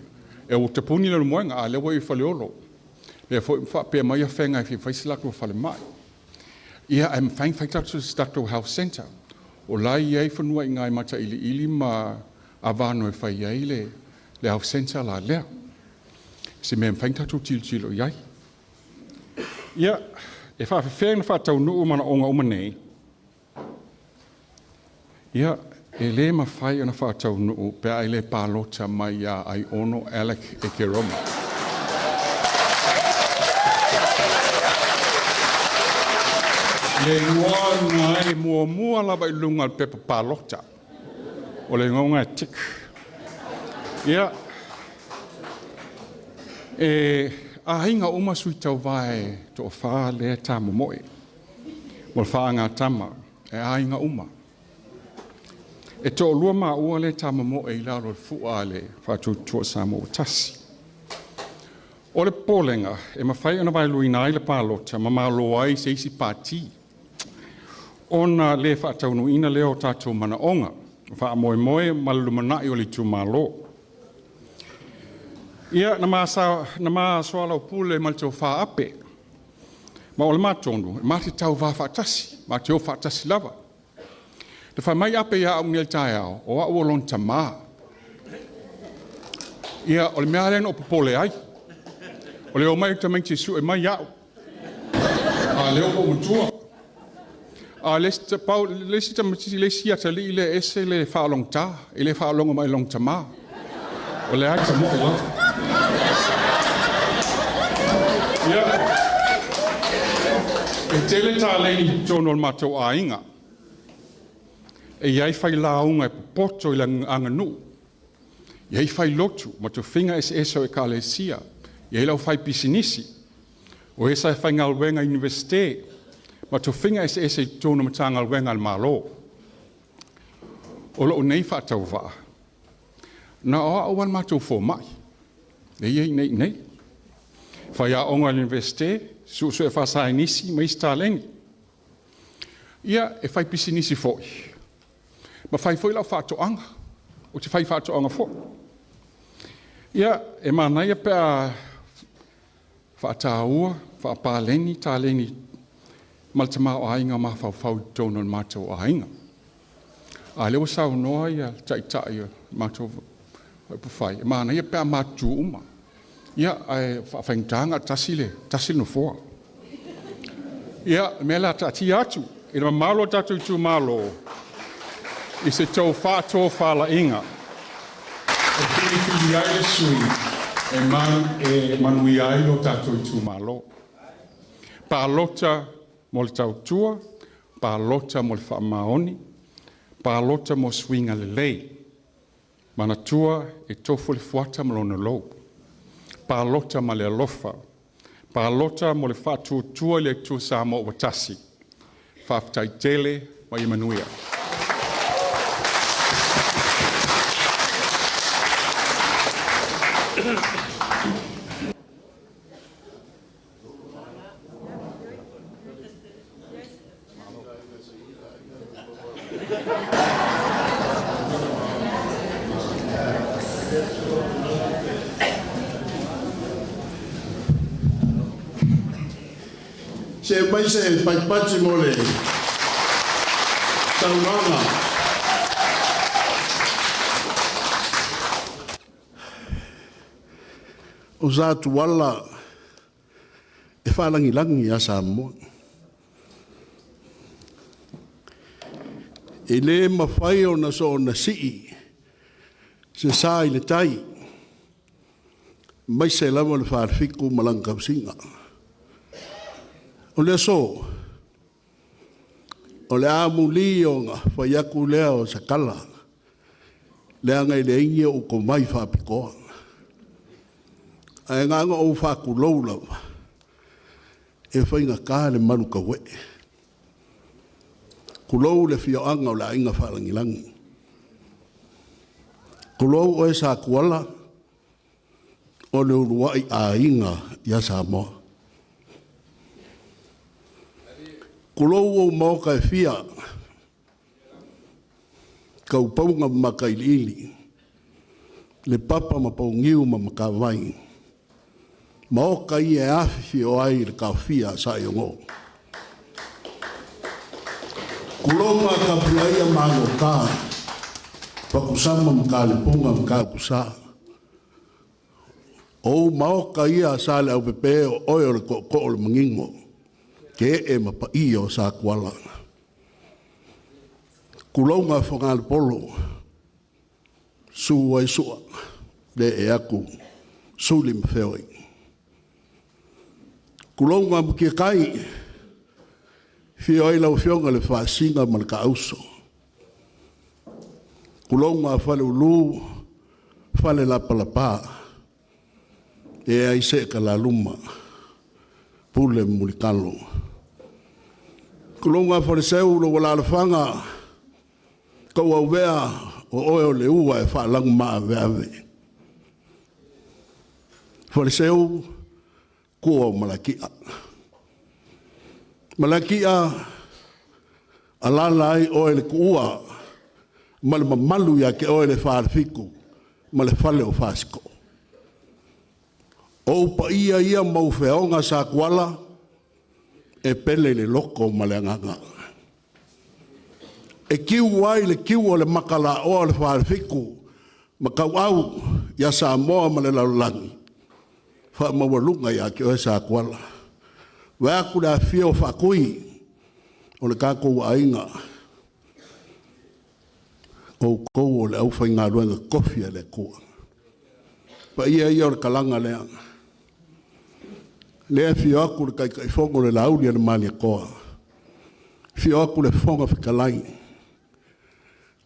e ua tapuni le moega, a lea ua i Faleolo. Lea foi faapea mai Afega e fia fai se latou falemai. Ia, ae mafai ona fai se tatou health center. O la e i ai fanua i ina i Matailiili ma Avano e fai ai le health center la lea. Se mea e mafai ona tatou tilotilo i ai. Ia, e faafefea ona faataunuu manaoga uma nei? Ia, e le mafai ona faataunuu pe a e le palota mai ia Aiono Alec Ekeroma. Le igoa na e muamua lava i luga o le pepa palota. O le igoa e tick. Ia, e aiga uma sui tauva e toafa lea tamomoe. Mo le faagatama, e aiga uma. E toalua maua le tamomoe i lalo o le fua le faatuatua Samoa ua tasi. O le popolega e mafai ona vaeluaina ai le palota ma malo ai se isi pati. Ona le faataunuuina lea o tatou manaoga, faamoemoe ma le lumanai o le itumalo. Ia, na ma soalaupule ma le tofa Ape. Ma o le matonu, e ma te tauva faatasi, ma te o faatasi lava. Na fai mai Ape ia au nei le taeao, o au o lona tamā. Ia, o le mea lea na ou popole ai. O le omai o tamaiti e sue mai au. A lea ua ou matua. A le isi tamaiti, le isi atalii lea ese le faalogotā, e le faalogo mai lona tamā. O le a tamoe lava. Ia, e tele taleni i totonu o le matou aiga. E i ai failauga e popoto i le aganuu. E i ai failotu ma tofiga eseese o ekalesia. E i ai lau fai pisinisi. O esa e faigaluega i Iunivesite ma tofiga eseese i totonu o Matagaluega a le Malo. O lo'u nei faatauvaa, na o a'u a le matou foma'i e ia i nei faiaoga i le Iunivesite, su'esu'e faasaienisi ma isi taleni. Ia e fai pisinisi fo'i, ma fai foi la'u faatoaga, ou te fai faatoaga fo'i. Ia e manaia pe a faataua, faapaleni taleni ma le tamaoaiga mafaufau i totonu o le matou aiga. A lea ua saunoa ia taitai o matou upufai, e manaia pe a matutu uma. Ia ae faafaigata na o le tasi le nofoa. Ia, o le mea o le a taatia atu i le mamalu o tatou itumalo i se tou faatofalaiga e filifili ai le sui e manuia ai lo tatou itumalo. Palota mo le tautua, palota mo le faamaoni, palota mo suiga lelei. Manatua e tofu le fuata ma lona lou. Palota ma le alofa, palota mo le faatuatua i le Atua Samoa ua tasi. Faafetai tele ma ia manuia. Se mai se patipati mo le saunoaga. O sa tuala e faalagilagi ia Samoa. E lē mafai ona soona sii se sa i le tai, aemaise lava le Falefitu ma lana tausiga. O le aso, o le a amuli ona fai atu lea o se tala, leaga e leai ni ou tomai faapitoa. Ae na ona ou faatulou lava, e faigata le malutauee. Tulou le afioaga o le Aiga Faalagilagi, tulou oe Satuala, o le uluai aiga ia Samoa. Tulou ou maota e fia, taupauga ma matailiili, le papa ma pouniu ma matavai, maota ia e afifio ai le taofia a Sa Aiono. Tulou Matapulaia ma agota, Pakusama ma Talepuga ma Tautusa. O ou maota ia sa le aupepe o oe o le tootoo o le manino, ke e mapaia o sa tuala. Tulou ngā whangal polo, su ai sua, le e aku, suli ma feoi. Tulou ngā mutia kai, fio ai lau fionga le whasinga ma le kauso. Tulou ngā whale ulu, whale la palapa, e ai se ka la luma, pule mulikalo. Tulou ngā whale seu lo wala alafanga, kau au vea o oe o le ua e whaalangu maa vea ave. Whale seu, kua o malakia. Malakia, alala ai oe le kuua, ma le mamalu ia ke oe le whaalafiku, ma le fale o whaasiko. O upa ia ia mau wheonga sa kuala, e pele le loko ma le anganga. E kiu ai le kiu o le makala oa o le whaalafiku, ma kau au ia Samoa ma le lalolagi, faamaualuga ia te oe sa kuala. Vae atu le afifio o Faatui o le tatou aiga, outou o le aufaigaluega tofi a le Atua. Paia ia o le talaga lea. Lea e afio atu le Taitaifono o le Lauli a le Malietoa, afio atu le Fofoga Fetalai,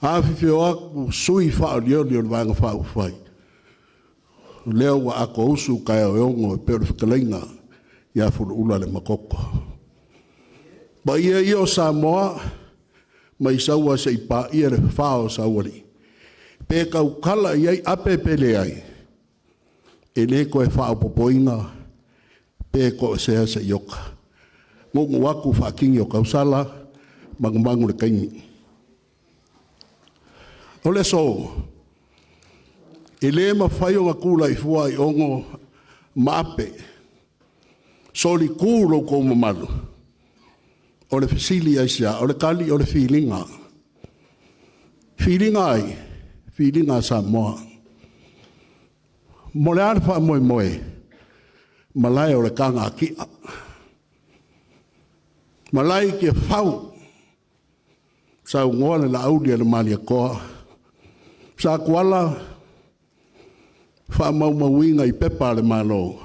afifio atu sui faaolioli o le Vaega Faaupufai, o lea ua atoausu taeao e ono e pei o le fetalaiga ia Fuluula Lemagoto. Paia ia o Samoa, mai Saua se'i paia le fafā o Saualii. Pe tautala i ai Ape pe leai, e lē toe faaopoopoina pe toesea se iota. Nuunuu atu faatini o tausala, manumanu i le taimi. O le aso, e le mafai ona tulai fua Aiono ma Ape, solitu lo outou mamalu. O le fesili, aisea? O le tali, o le filiga. Filiga a ai? Filiga a Samoa. Mo le a le faamoemoe? Malae o le taga a tia, malae i Tiafau, saunoa le Laauli a le Malietoa, “Satuala, faamaumauina i pepa a le Malo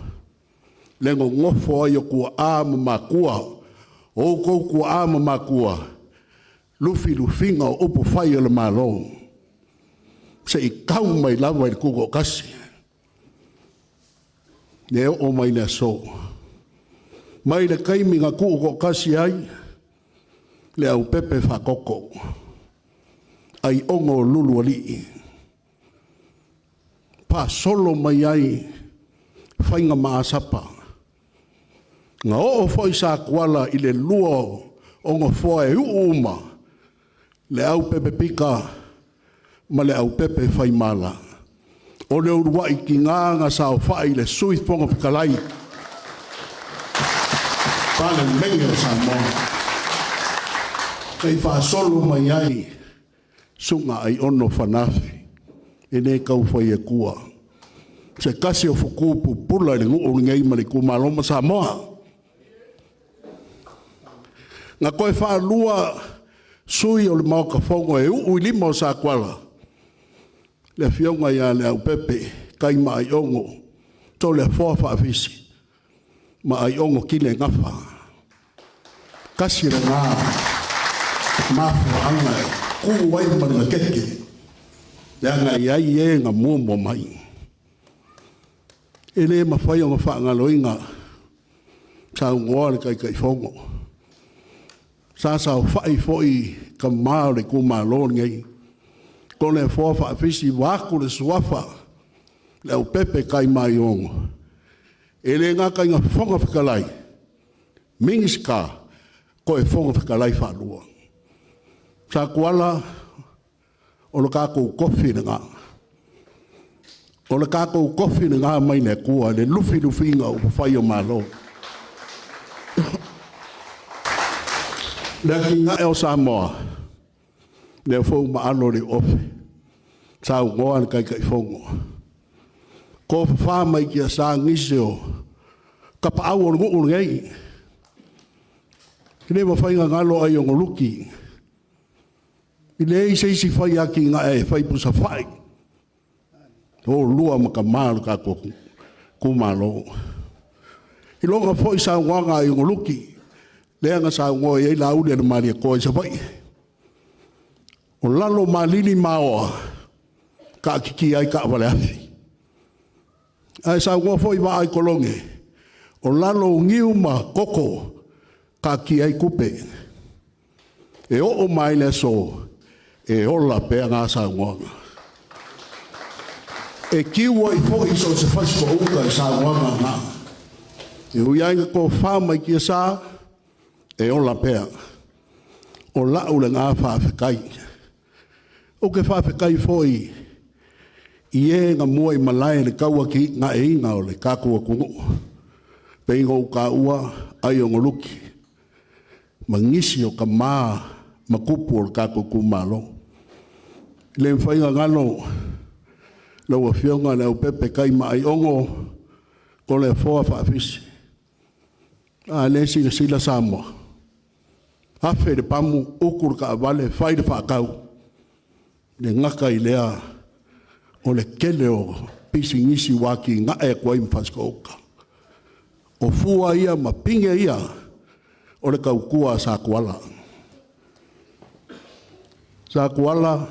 le nonofo ai o tuaa ma matua, o outou tuaa ma matua, lufilufiga o upufai o le Malo, seia tau mai lava i le Tutoatasi, e oo mai le aso.” Mai le taimi na tuutoatasi ai le aupepe faatoto, Aiono Lulualii, faasolo mai ai faiga maasapa. Na oo foi Satuala i le lua o nofoa e uu uma, le aupepe pita ma le aupepe faimala. O le uluai tina na saofai i le Sui Fofoga Fetalai, Palemene o Samoa, seia faasolo mai ai Susuga Aiono Fanaafi. E le tau fai atua, se tasi o futu pupula i le nuu lenei ma le itumalo ma Samoa. Na toe faalua sui o le Maota Fono e uu i lima o Satuala, le afioga ia Leaupepe Taima Aiono Toleafoa Faafisi ma Aiono Tile Gafa. Tasi lena mafuaaga e tu ai ma le gatete, leaga e i ai e na muamua mai. E le mafai ona faagaloina, saunoa le Taitaifono, sa saofai foi tama o le itumalo lenei, Toleafoa Faafisi vaeatu le suafa Leaupepe Taima Aiono, e le gata ina Fofoga Fetalai, Minisita, toe Fofoga Fetalai faalua. Satuala, o le tatou tofi lena. O le tatou tofi lena mai le Atua i le lufilufiina o upufai o Malo. Le atinae o Samoa, lea foi ua maalo le iuofe, saunoa le Taitaifono, tofafa mai tiasa nisi o tapaau o le nuu lenei. E le mafai ona galo Aiono Luki. E leai se isi fai atinae e fai pusafai, o oulua ma tama o le tatou itumalo. I lona foi saunoaga a Aiono Luki, lea na saunoa i ai Laauli a le Malietoa i Savaii, o lalo o malili ma aoa, taatitia ai taavaleafi. Ae saunoa foi Vaai Kologe, o lalo o niu ma koko, taatia ai tupe. E oo mai le aso, e ola pea na saunoaga. E tiu ai foi so o se fasitoo-uta i saunoaga na. E ui lava ina tofafa mai tiasa, e ola pea. O lau lena faafetai. Ou te faafetai foi i e na muaimalae i le tauatiaeina o le tatou atunuu, pei ona ou taua Aiono Luki ma nisi o tama ma tupu o le tatou itumalo. E le mafai ona galo lau Afioga Leaupepe Taima Aiono Toleafoa Faafisi. A lea e silasila Samoa, afe le pamu, utu le taavale, fai le faatau. E le gata i lea o le tele o pisinisi ua atinae atu ai ma Fasitoouta. O fua ia ma pine ia o le tautua a Satuala. Satuala,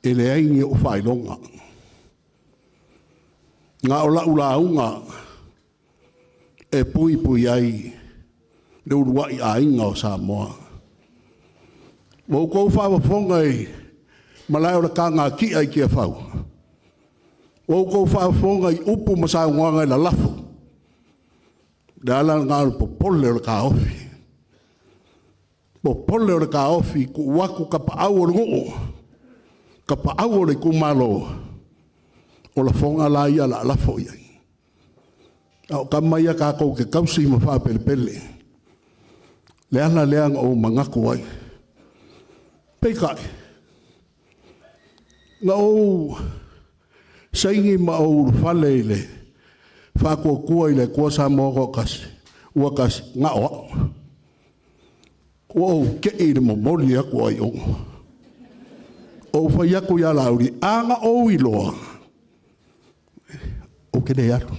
e leai ni ou faailoga, na o lau lauga e puipui ai le uluai aiga o Samoa. Ua outou faafofoga i malae o le kagatia i Tiafau. Ua outou faafofoga i upu ma saunoaga i lalafo. O le ala lena o le popole o le taofi. Popole o le taofi, tuu atu tapaau o le nuu, tapaau o le itumalo, o lafoga la ia o le a lafo i ai. A o tama ia tatou te tausi ma faapelepele. Le ala lea na ou manatu ai. Peitai, na ou saini ma ou ulufale i le Faatuatua i le Atua Samoa ua Tasi, ua tasi, na o au. Ua ou tei i le momoli atu o Aiono. Ou fai atu ia Laauli, a na ou iloa, ou te le alu.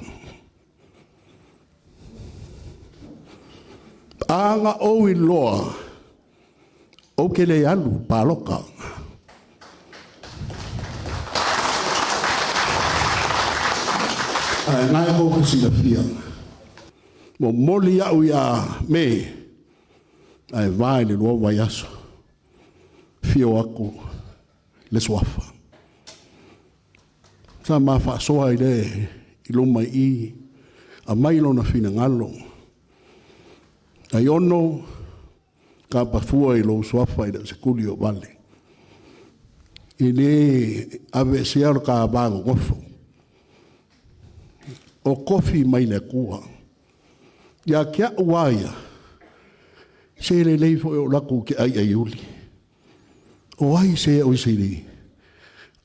A na ou iloa, ou te le alu palota. Ae na e tou te silafia, momoli au ia Me, ae va i le 2 vaiaso, afio atu le Suafa. Sa ma faasoa i le i luma i i, aumai lona finagalo. Aiono, tapa fua i lou suafa e le o se tuli o vale. E le aveesea lo ta va nonofo. O tofi mai le Atua. Ia te au a ia, se lelei foi o alu atu ou te aiaiuli. O ai se o se ni?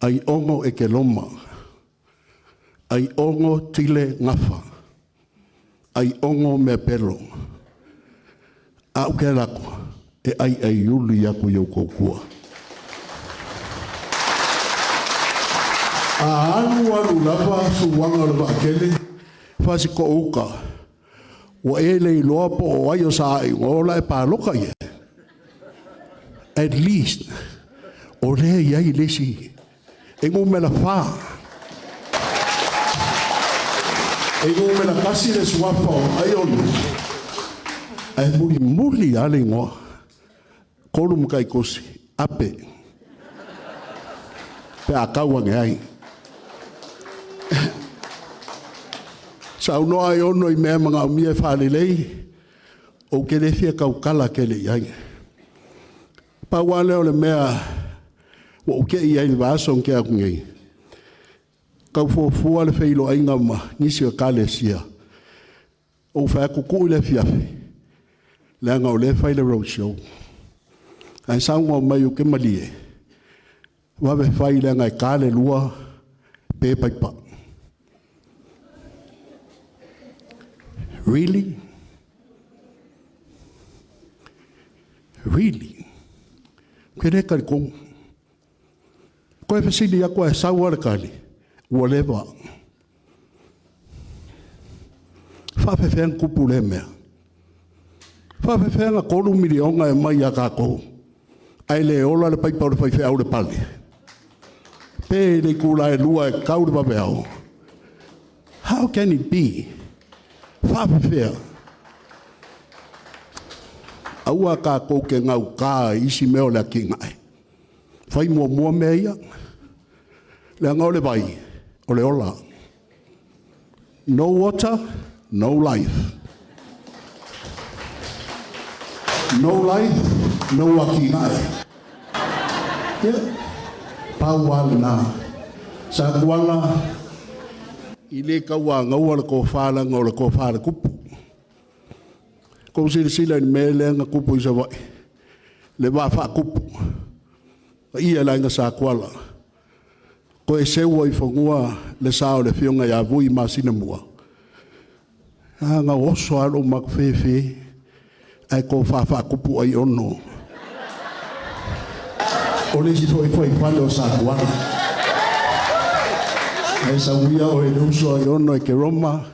Aiono e ke loma. Aiono tile gafa. Aiono mea pelo. A u ke lako, e aiaiuli aku i au kōkua. A alu alu lava suaga o le vaatele, fasiko uka, ua e le iloa po o ai o sa i ola e paloka ia. At least, o lea i ai le isi, e numera 4. E numera 1 le suafa o Aiono. Ae mulimuli lava le igoa. Kolu ma taitosi, ape. Pe a tau ane ai. Saunoa Aiono i mea manaomia e faalelei, ou te le fia tautala tele i ai. Pau lava lea o le mea ua ou tei ai i le vaiaso na tea atu nei, tau fuafua le feiloaiga ma nisi o Ekalesia, ou fai atu, tuu i le afiafi, leaga o lea e fai le road show. Ae saunoa mai ou te malie, vave fai leaga e ta le 2 pe paipa. Really? Really? Ke le talitonu. Koe fesili aku e sau le kali, ua leva. Faafefea kupu le mea. Faafefea 3 miliona e mai ia kākou. Ai le ola le paipa o le faifeau le pale. Pe le kula e lua e kau le vaveao. How can it be? Faafefea. Aua kākou ke ngau kā isi mea o le akingae. Fai mua mua mea ia. Leaga o le vai, o le ola. No water, no life. No life, no akingae. Ia, pau lava lena. Sa tuala, i le kauagaua le tofa leaga o le tofa a le tupu. Kou silasila i le mea lea na tupu i Savaii, le vaa faatupu. Ia le aiga sa Tuala. Koe seua i fanua le sa o le afioga ia Vui masina mua. A na oso lava lou matufefe, ae tofa faatupu Aiono. O le isi foi faifale o sa Tuala. Ae sauia o e le uso Aiono e ke Roma,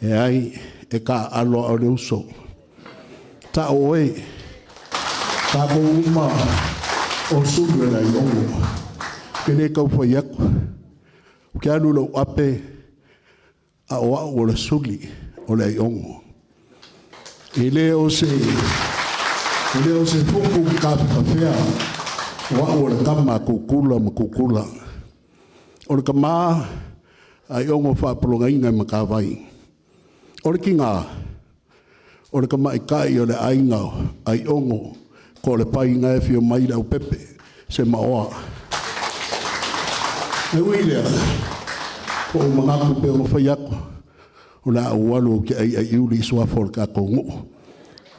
e ai e ka aloa o le uso. Ta oe, tākou uma o sulu e le Aiono. Ke le kau fai aku. O ke alu lau ape, a o au o le suli o le Aiono. E le o se E le o se fuku kafekafea, o a'u o le tama a Kukula ma Kukula. O le tamā aiogo faapologaina e Matavai. O le tinā, o le tamaitai o le aiga Aiogo ko le pai na e fia mai le aupepe se maoa. E ui lea, po o manatu pe o fai atu, o le a ou alu ou te aiai uli i suafa o le tatou nuu.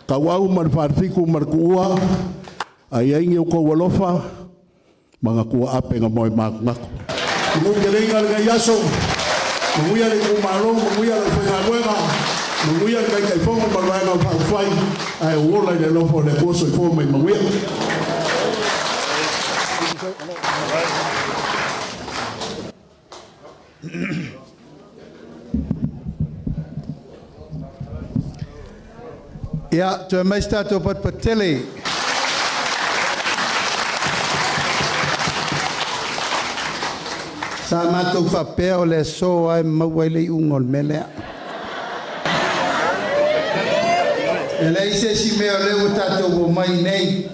Tauau ma le falefitu ma le tuua, ai ai ni o kou alofa, manatua ape na moe matunatu. Inu te leinga le ngai aso, manuia le itumalo, manuia le aufaigaluega, manuia le Taitaifono ma le Vaega Faaupufai, ae ou ola i le alofa o le Atua. Soifua ma ia manuia. Ia, toe mai se tatou patupatutele. Sa matou faapea o le aso lava e maua ai le iuga o le mea lea. E leai se isi mea o lea ua tatou omai i inei.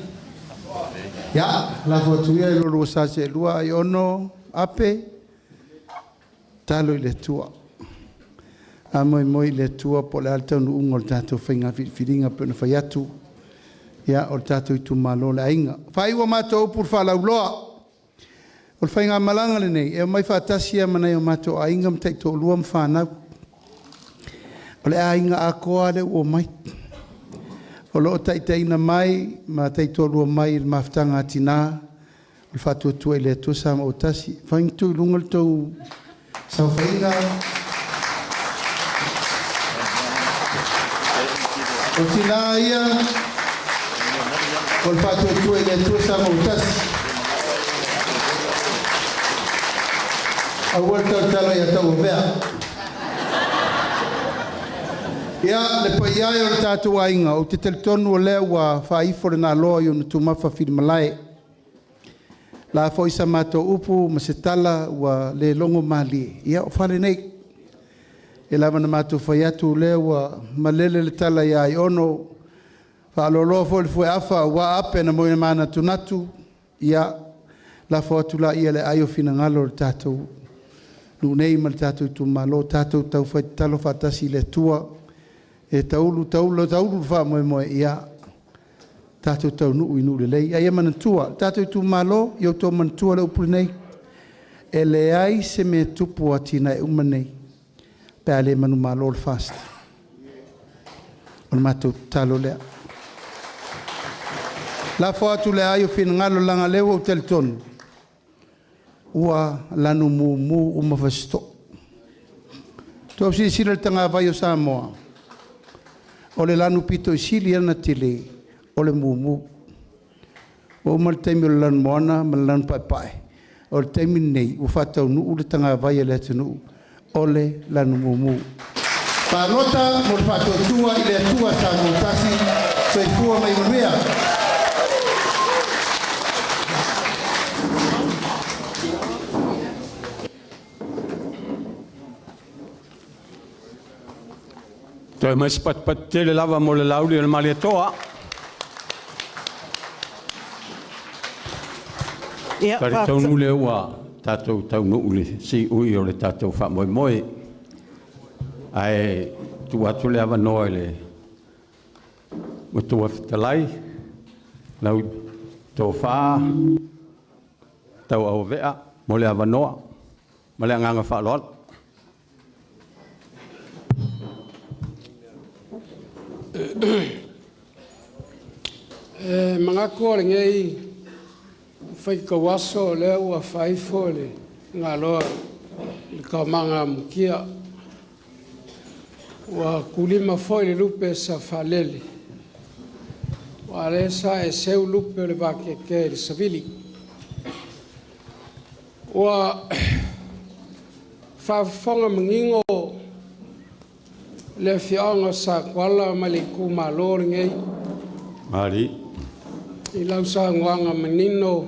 Ia, lafo atu ia i lo oulua sa seelua Aiono Ape, tatalo i le Atua. Faamoemoe i le Atua po o le a le taunuuga o le tatou faiga filifiliga pei ona fai atu, ia, o le tatou itumalo o le aiga. Faaiu a matou upu i le faalauiloa. O le faigamalaga lenei, e omai faatasi lava ma nai o matou aiga ma taitoalua ma fanau. O le aiga atoa lava lea ua omai. O lo o taitaiina mai ma taitoalua mai i le Mafutaga a Tina, o le Faatuatua i le Atua Samoa ua Tasi. Fagitu i luga le tou saofaiga. O tina ia o le Faatuatua i le Atua Samoa ua Tasi. Aua le tautala ia Tauauvea. Ia, le paia e o le tatou aiga, ou te talitonu o lea ua faaifo le naloa i ona tumafa filimalae. La foi sa matou upu ma se tala ua le logo malie, ia o fale nei. E lava ona matou fai atu o lea ua malele le tala ia Aiono, faaloaloa foi le fueafa aua ape na manatunatu, ia lafo atu laia i le aai o finagalo o le tatou nuu nei ma le tatou itumalo, tatou taufai tatalo faatasi i le Atua e taulu taulu le faamoemoe, ia tatou taunuu i nuu lelei. Ae ia manatua, le tatou itumalo, ia outou manatua le upu lenei, e leai se mea tupu o atinae uma nei pe a le manumalo le FAST. O le matou tatalo lea. Lafo atu le aai o finagalo leaga o lea ua ou talitonu ua lanu mumu uma Fasitoo. Tou silasila i le tagavai o Samoa, o le lanu pito sili ona tele o le mumu. Ua uma le taimi o le lanumoana ma le lanupaepae, o le taimi lenei ua faataunuu le tagavai a le atunuu o le lanu mumu. Palota mo le Faatuatua i le Atua Samoa Tasi, soifua ma ia manuia. Toe mai se patupatu tele lava mo le lauli o le Malietoa. Ia, Talitonu lea ua tatou taunuu i le siui o le tatou faamoemoe. Ae tuu atu le avanoa i le Matua Fetalai, lau Tofa Tauauvea mo le avanoa ma le agaga faaaloalo. E manatu o lenei faitauaso o lea ua faaifo le galoa i le taumaga a mutia. Ua tulima foi le lupe sa faalele, aua o lea sa e seu lupe o le vateatea i le savili. Ua faafofoga manino le afioaga o Satuala ma le itumalo lenei Ali. i lau saunoaga manino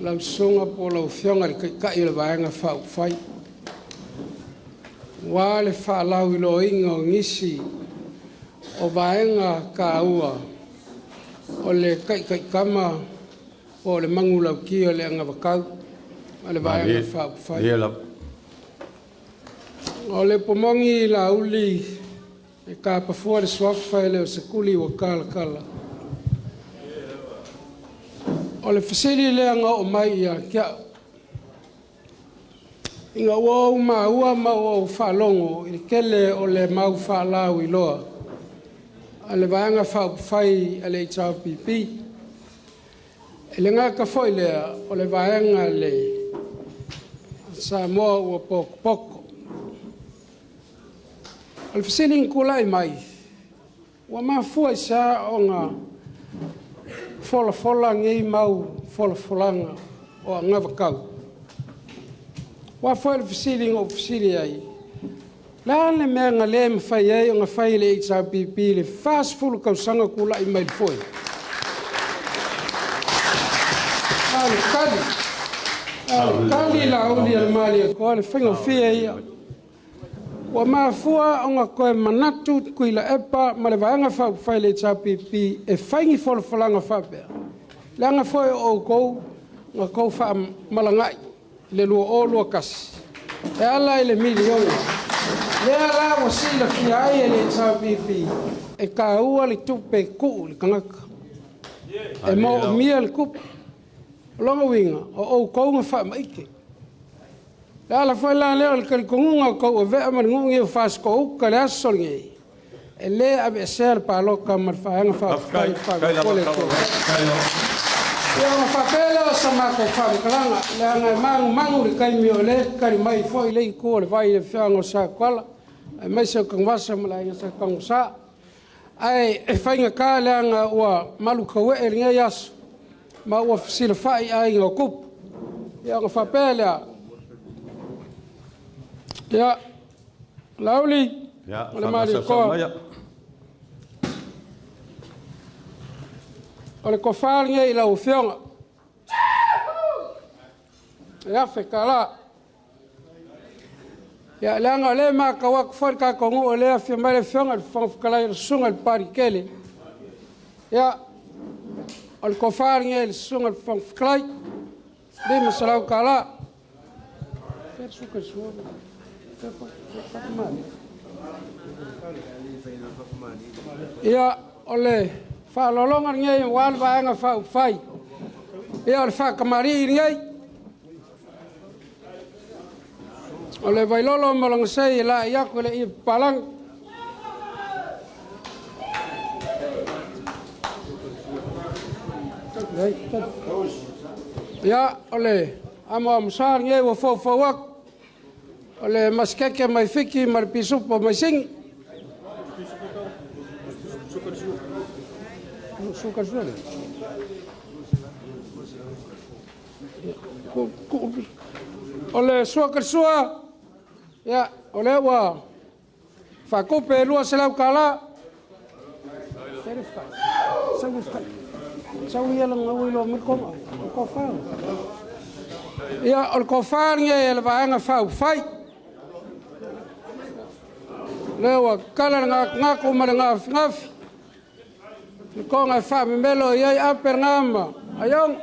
lau susuga po o lau Afioga i le Taitai o le Vaega Faaupufai, aua le faalauiloaina o nisi o vaega taua O le taitaikama po o le manulauti o le agavakau a le Vaega Faaupufai. O le pomogi lauli e kapafua le suafa e le o se kuli ua kalakala. O le fesili lea na oo mai ia te au. Ina ua ou maua ma ua ou faalogo i le tele o le mau faalauiloa a le Vaega Faaupufai a le HRPP. E le gata foi lea, o le vaega a le Samoa ua potopoto. O le fesili na tulai mai, ua mafua i se a ona folafola nei mau folafolaga o anavatau? Aua foi o le fesili na ou fesili ai, o le a le mea na le mafai ai ona fai e le HRPP i le 40 tausaga o tulai mai i le foe? A o le tali, a o le tali Laauli a le Malietoa, o le faigofie ia. Ua mafua ona toe manatu Tuilaepa ma le Vaega Faaupufai a le HRPP e fai ni folafolaga faapea, leaga foi o outou na outou faamalaga'i i le 2021 e ala i le miliona. Lea la ua silafia ai e le HRPP e taua le tupe e tuu i le tagata. E moomia le tupe. O lona uiga, o outou na faamaite. O le ala foi la lea o le talitonuga o Tauauvea ma le nuu lenei o Fasitoo-uta i le aso lenei, e le aveesea le palota ma le Vaega Faaupufai e le Atua. Ia ona faapea lea o sa matou faamatalaga, leaga e manumanu i le taimi o lea e tali mai foi le itu o le vai i le afioaga o Satuala, aemaise o Tanuvasa ma le Aiga Sa Tanuvasa. Ae e faigata leaga ua malutauee lenei aso ma ua fesilafai aiga o tupu. Ia ona faapea lea, ia, Laauli ma le Malietoa, o le tofa lenei i lau Afioga, e $1,000. Ia leaga o lea e matau atu foi le tatou nuu o lea e afio mai le Afioga i le Fofoga Fetalai o le Susuga i le Papaliitele. Ia, o le tofa lenei i le Susuga i le Fofoga Fetalai, $500. Ia, o le faaaloaloga lenei aua le Vaega Faaupufai. Ia, o le faatamalii lenei. O le Vailolo ma lona sei e laei atu e le i papalagi. Ia, o le amoamosa lenei ua foufou atu, o le masikeke mai Fiti ma le pisupo mai Sini. O le sua, ia, o lea ua faatupe e $200. Ia, o le tofa lenei a le Vaega Faaupufai. Lea ua tatala le natunatu ma le nafinafinafi, le toga e faamemelo i ai Ape na ma Aiono.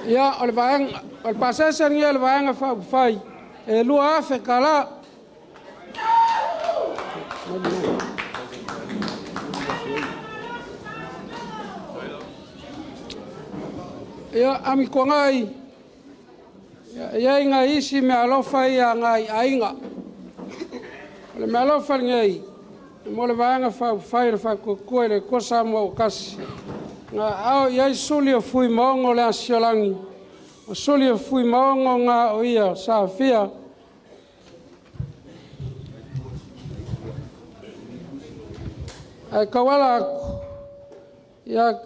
Ia, o le vaega, o le pasese lenei a le Vaega Faaupufai e $2,000. Ia, Amituanai, e i ai nai isi meaalofa ia a nai aiga. O le meaalofa lenei mo le Vaega Faaupufai o le Faatuatua i le Atua Samoa ua Tasi, na aao i ai suli o Fuimaono o le Asiolagi, o suli o Fuimaono na o ia sa fia ae tauala atu ia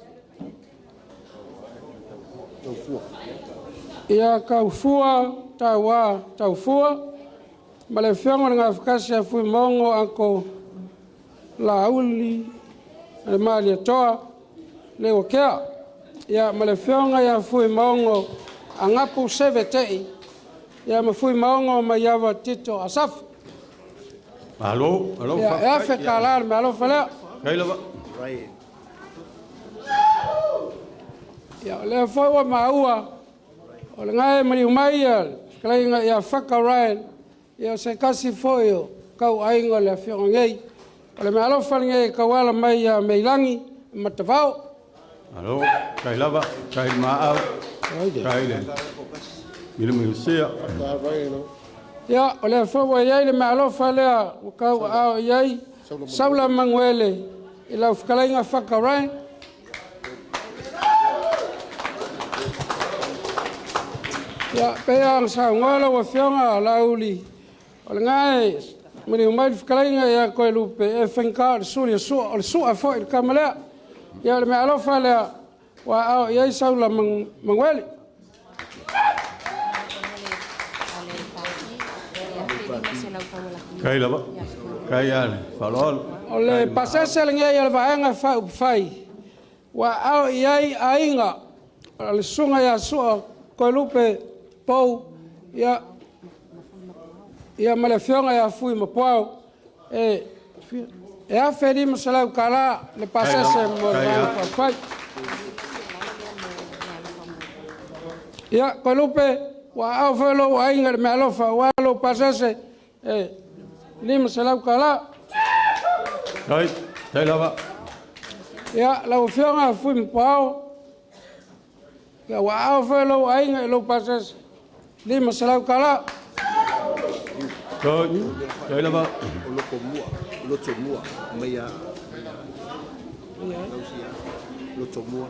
Taufua Tauā Taufua ma le Afioga i le Gafatasi ia Fuimaono Ako Laauli Malietoa Leuatea. Ia ma le afioga ia Fuimaono Agapu Seve Te'i, ia ma Fuimaono Maiava Tito Asafa. Malo, malo. Ia, e $1,000 le meaalofa lea. Kai lava. Ia, o lea foi ua maua, o lena e maliu mai le fetalaiga ia Faka Ryan, ia o se tasi foi o tauaiga o le afioaga nei. O le meaalofa lenei e tauala mai ia Meilagi Matavao. Malo, kai lava, kai maau, kai le milumilusia. Ia, o lea foi ua i ai le meaalofa lea ua tauaao i ai Saula Manuele i lau fetalaiga Faka Ryan. Ia, pei ona saunoa lau Afioga Laauli, o lena e maliu mai le fetalaiga ia Toelupe, e faigata o le suli o Sua, o le Sua foi le tama lea. Ia, o le meaalofa lea ua aao i ai Saula Manuele. Kai lava, kai ale, faaaloalo. O le pasese lenei o le Vaega Faaupufai ua aao i ai aiga o le susuga ia Sua Toelupe Pou, ia, ia ma le afioga ia Fuimapuao, e $1,500 le pasese mo le Vaega Faaupufai. Ia, Toelupe, ua aao foi lou aiga i le meaalofa aua lou pasese e $500. Kai, kai lava. Ia, lau Afioga Fuimapuao, ia, ua aao foi lou aiga i lou pasese $500. Kai, kai lava. O loto mua, loto mua, mai a loto mua.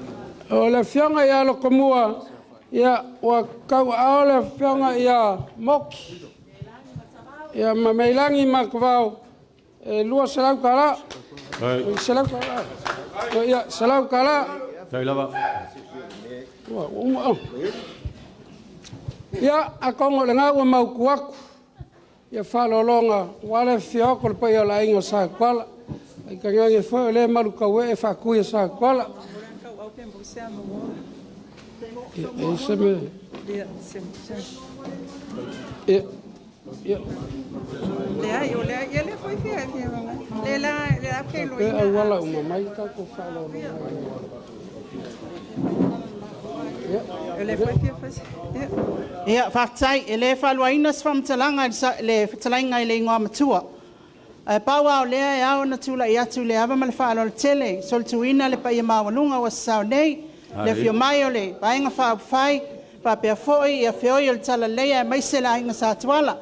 O le afioga ia Lokomua, ia, ua tauaao le afioga ia Moki, ia ma Meilagi Matavao, e $200. Kai. $100. Ia, $100. Kai lava. Ua uma. Oh. Ia, atonu o lena ua mautu atu, ia faaaloaloga, ua le afifio atu o le paia o le aiga sa Tuala. Ai tainane foi o lea malutauee faatui e sa Tuala. Ia, e se me... Ia, ia. Leai, o lea, ia lea foi fia fia le la le la ke Pe auala uma mai tatou faaaloaloga. Ia. Le foi fia fasi. Ia, faafetai, e le faaluaina se faamatalaga i le fetalaiga i le igoa matua. Ae pau lava o lea e ao ona tulai atu i le ava ma le faaaloalo tele, solituina le paia maualuga ua sasao nei, le afio mai o le Vaega Faaupufai, faapea foi ia feoi o le Talalelei aemaise le Aiga Sa Tuala,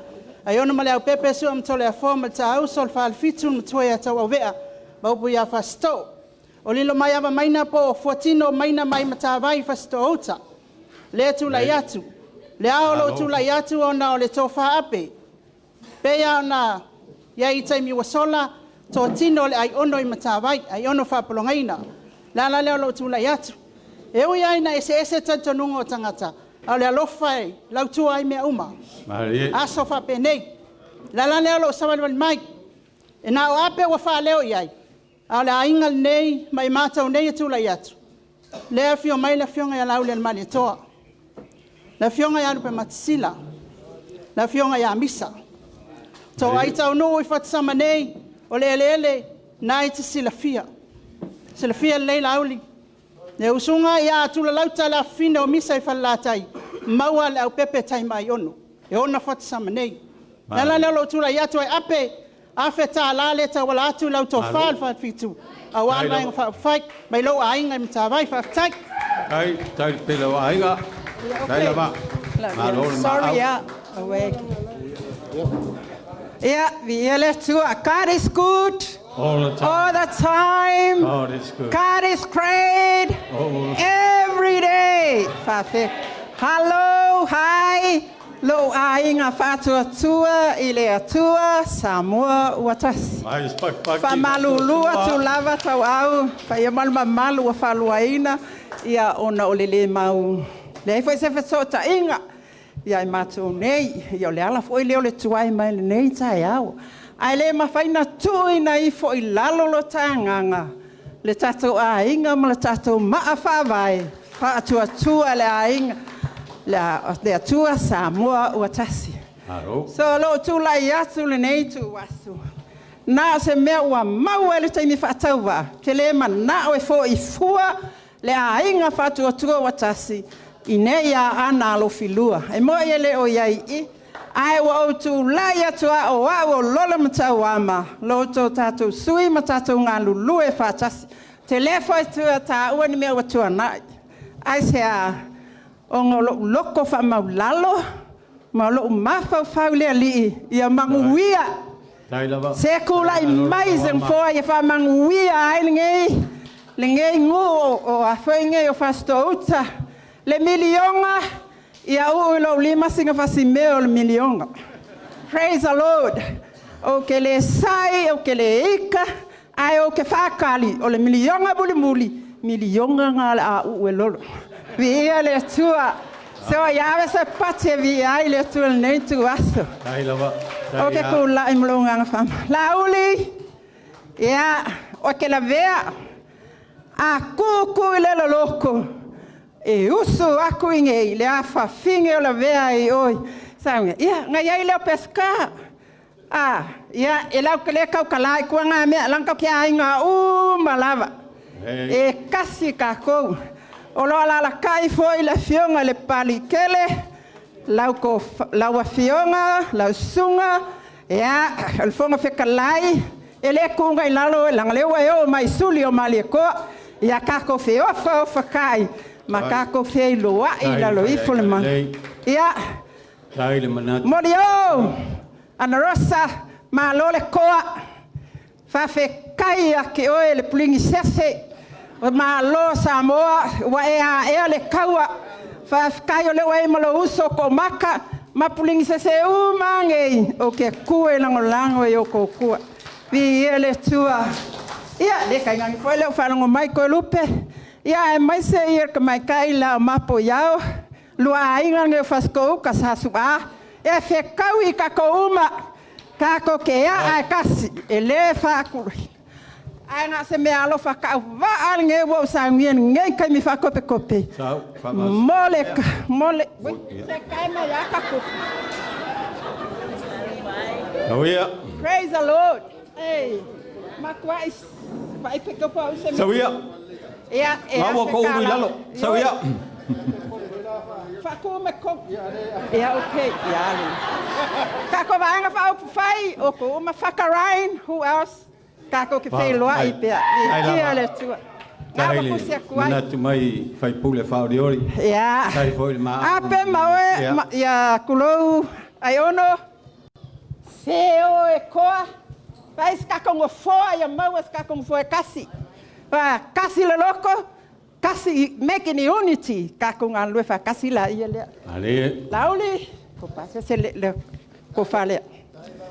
Aiono ma Leaupepe, Sua ma Toleafoa ma le Taauso, le Falefitu, le Matua ia Tauauvea ma upu ia Fasitoo. O lilo mai ava maina po o fuatino maina mai Matavai Fasitoo-uta. Lea tulai atu, le ao o lou tulai atu ona o le tofa ape, pei ona i ai i taimi ua sola, totino o le aiono i Matavai, aiono faapologaina. Le ala lea o lou tulai atu. E ui lava ina eseese talitonuga o tagata, a o le alofa e lautua ai mea uma. Aso faapenei. Le ala lea o lou savalivali mai, e na o ape ua faaleo i ai, a o le aiga lenei ma i matou nei e tulai atu, lea e afio mai le afioga ia Laaulialemalietoa, le afioga ia Lupematasila, le afioga ia Misa. Toai taunuu i Fatusama nei, o le eleele na e te silafia. Silafia lelei Laauli, le usuga ia Tulalauta le afafine o Misa i Falelatai, maua le Leaupepe tai ma Aiono, e ona Fatusama nei. O le ala lea o lou tulai atu ai Ape, $1,000 lea e tauala atu i lau tofa le Falefitu, aua le Vaega Faaupufai mai lou aiga i Matavai. Faafetai. Kai, tai pele o aiga. Kai lava. Malo le Sorry, maau. yeah. Awake. Yeah, vi le Atua. God is good. All the time. All the time. God is good. God is great. All Every day. Faafetai. Hello, hi. Lou aiga faatuatua i le Atua Samoa ua tasi. Mai spak pak. Faamalulu atu lava tauau, paia ma le mamalu ua faaluaina, ia ona o le lē mau leai foi se fesootaiga ia i matou nei, ia o le ala foi lea o le tuai mai lenei taeao. Ae le mafai na tuuina ifo i lalo lo ta agaga, le tatou aiga ma le tatou maa faavae, Faatuatua le Aiga, le Atua Samoa ua tasi. So lou tulai atu lenei ituaso, na o se mea ua maua i le taimi faatauvaa, ou te le manao e foi fua le Aiga Faatuatua ua Tasi i nei Aana Alofi 2. E moni e le o i ai i i, ae ua ou tulai atu lava o au o Lolo Matauama, lo outou tatou sui ma tatou galulue faatasi. Ou te le foi taua ni mea ua tuanai. Aisea? Ona o lou loto faamaualalo ma lou mafaufau i le Alii ia manuia. Se tulai mai i se Nofoa ia faamanuia ai lenei nuu o a foi nei o Fasitoo-uta, le miliona, ia uu i lou lima sina fasimea o le miliona. Praise the Lord! Ou te le sai, ou te le ita, ae ou te faatali, o le miliona mulimuli, miliona lena o le a uu e Lolo. Viia le Atua! So ia ave se pati e viia ai le Atua i lenei ituaso. Ou te tulai ma lou agaga faaaloalo. Laauli, ia, ou te lavea, a tu tu i le loloto, e usu atu i inei le afafine o lavea ai i oe. Ia, ona i ai lea o Peseta. A, ia, e latou te le tautala i tua na mea, leaga tatou te aiga uma lava. E tasi tatou. O lo o alaalatai foi le afioga i le Papaliitele, lau afioga, lau susuga, ia, o le Fofoga Fetalai, e le tuua i lalo, leaga o lea ua e oo mai i suli o Malietoa. Ia tatou feofaofai ma tatou feiloai i lalo ifo o le malu. Ia, Molioo, Ana Rosa, malo le toa. Faafetai ia te oe le Perenisese, malo Samoa, ua e aea le taua. Faafetai o lea ua e i ai ma lou uso o Toomata ma Perenisese uma lava nei, ou te tu e lagolago i outou tua. Viia le Atua. Ia, le tainane foi le faalogo mai Toelupe, aemaise le tamaitai le la o Mapoiao, lua aiga nei o Fasitoo-uta Sa Su'a, e fetaui tatou uma, tatou te aa e tasi, e le faatulai. Ae na o se meaalofa tauvaa lenei ua ou saunia i lenei taimi faatopetope. Mo le... Mo le... Praise the Lord. Hey, matuai faaipe au se Sau ia. Ia, e Maua ko ulu i lalo. Sau ia. Faatu me ko. Ia, okay. Ia, ale. Kako vaega faaupufai o ko uma whakarain, who else? Kako ke whailoa i pea. Ia le Atua. Tai le manatu mai faipule whaoriori. Ia. Tai foi le maa. Ape maoe, ia kulou ai ono. Se o e koa. Vai se kako ngofoa ia maua se kako ngofoa e kasi. Wa kasi le loko. Kasi making unity. Kako ngā lue wha kasi la ia lea. Ale. Lauli. Ko pase se le ko whalea.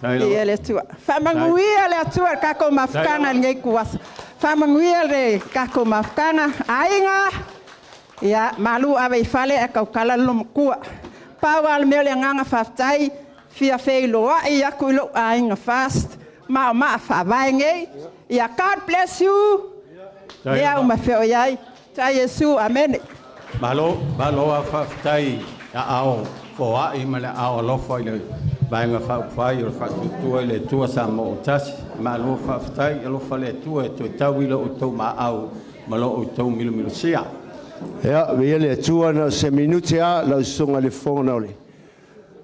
Ia le Atua. Whamanguia le Atua kako mafukanga ngei kuasa. Whamanguia le kako mafukanga. Ainga. Ia malu ave i fale e kaukala lo makua. Pau ale mea le nganga whaftai. Fia wheiloa i aku i lo ainga fast. Mao maa whaavae ngei. Ia God bless you. Lea uma feo iai. Ta Yesu, amen. Malo, malo a whaftai a ao foai ma le ao alofa i le vaega faaupufai o le faatuatua i le Atua Samoa ua tasi. Malo faafetai, alofa le Atua e toe tau i lo outou maau ma lo outou milomilosia. Ia, viia le Atua na o se minute lava lau susuga i le Fofoga o le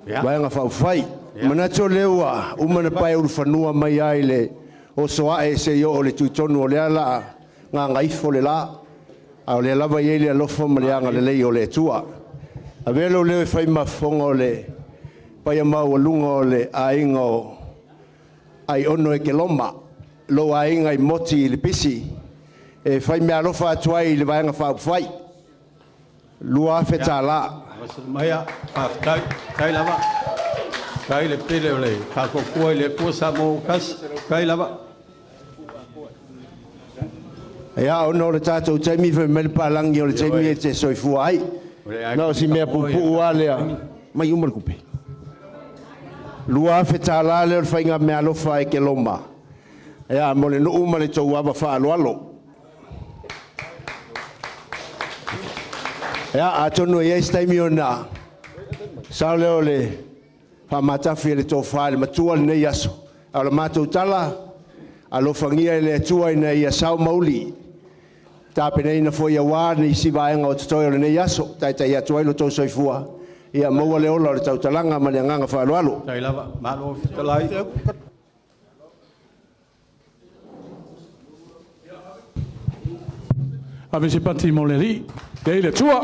Vaega Faaupufai. Manatu o lea ua uma ona pae ulufanua mai lava i le oso ae seia oo i le tuitonu o lea o le a gagaifo le la, a o lea lava e i ai le alofa ma le agalelei o le Atua. Avea lou leo e fai ma fofoga o le paia maualuga o le aiga o Aiono Ekeloma, lou aiga i Moti i Lepisi, e fai meaalofa atu ai i le Vaega Faaupufai. $2,000. Maia, faafetai, faafetai lava. Faafetai le pele o le faatuatua i le Atua Samoa ua tasi. Faafetai lava. Ia, ona o le tatou taimi, fai mai le palagi o le taimi e te soifua ai. Na o si mea puupuu lava lea, mai uma le tupe. $2,000 lea o le faiga meaalofa a Ekeloma. Ia, mo le nuu ma le tou ava faaaloalo. Ia, atonu e i ai se taimi ona sao lea o le faamatafi e le tofa i le matua lenei aso. A o le matou tala, alofagia e le Atua ina ia sao ma uli, tapenaina foi aua nisi vaega o totoe o lenei aso, taitai atu ai lo outou soifua, ia maua le ola o le tautalaga ma le agaga faaaloalo. Tai lava, malo fetalai. Ave se pati mo le alii, e le Atua.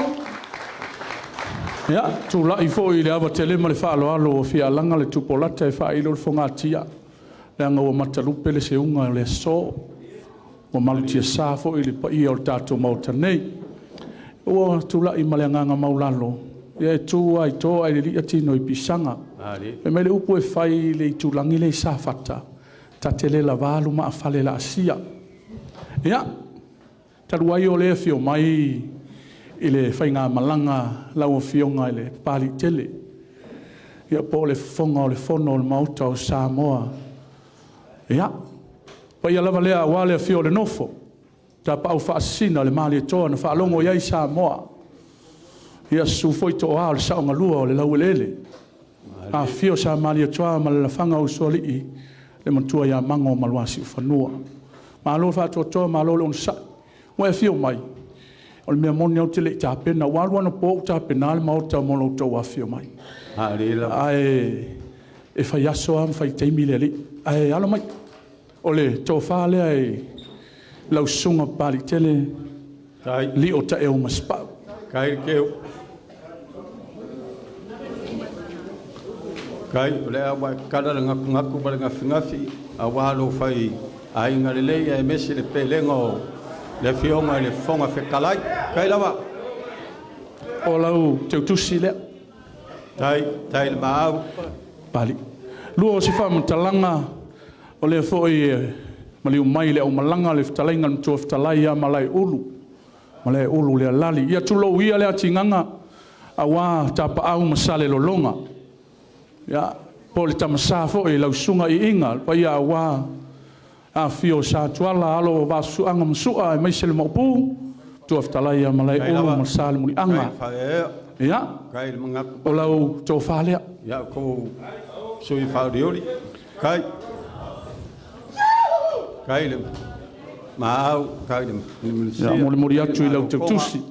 Ia, tulai foi i le ava tele ma le faaaloalo ua fia alaga le tupolata e faailo le fogatia, leaga ua matalupe le seuga o le aso, ua malutiasa foi le paia o le tatou Maota nei. Ua tulai ma le agaga maualalo, ia e tu lava i to ae lilia tino i pisaga. Fai mai le upu e fai i le itulagi lea i Safata, ta te le lava lumafale laasia. Ia, talu ai o lea e afio mai i le faigamalaga lau Afioga i le Papaliitele, ia po o le Fofoga o le Fono o le Maota o Samoa. Ia, paia lava lea aua le afio o le nofo, tapaau faasisina o le Malietoa na faalogo i ai Samoa. Ia susu foi Toa o le Saogalua o le Laueleele, afifio Sa Malietoa ma le lafaga o Usoalii, le matua ia Mago ma Luasiufanua. Malo le faatoatoa malo le onosai. Ua e afio mai, o le mea moni ou te le i tapena, ua alu anapo ou tapena le maota mo lo outou afifio mai. Ae e fai aso lava ma fai taimi le alii. Ae alo mai, o le tofa lea i lau susuga Papaliitele Lio Taeu Masepau. Kai keu. Kai, o le a kala le ngaku ma le gafigafi, auā lou fai aiga lelei aemaise le pelega o le Afioga i le Fofoga Fetalai. Kai lava. O lau teutusi lea. Tai, tai le maau. Pali. Lua o se faamatalaga, o lea foi e maliu mai le aumalaga le fetalaiga le matua fetalai ia Malaeulu, Malaeulu le alali. Ia tulou ia le atigaga, auā tapaau ma Salelologa. Ia, po o le tamasa foi lau susuga Iiga, le paia auā afifio o Satuala, alo o Vaafusuaga ma Sua, aemaise le Maopu, matua fetalai ia Malaeulu ma Salemuliaga. Ia, o lau tofa lea. Ia, kou sui whauriuri. Kai. Kai le maau, kai le Ia, molimoli atu i lau teutusi.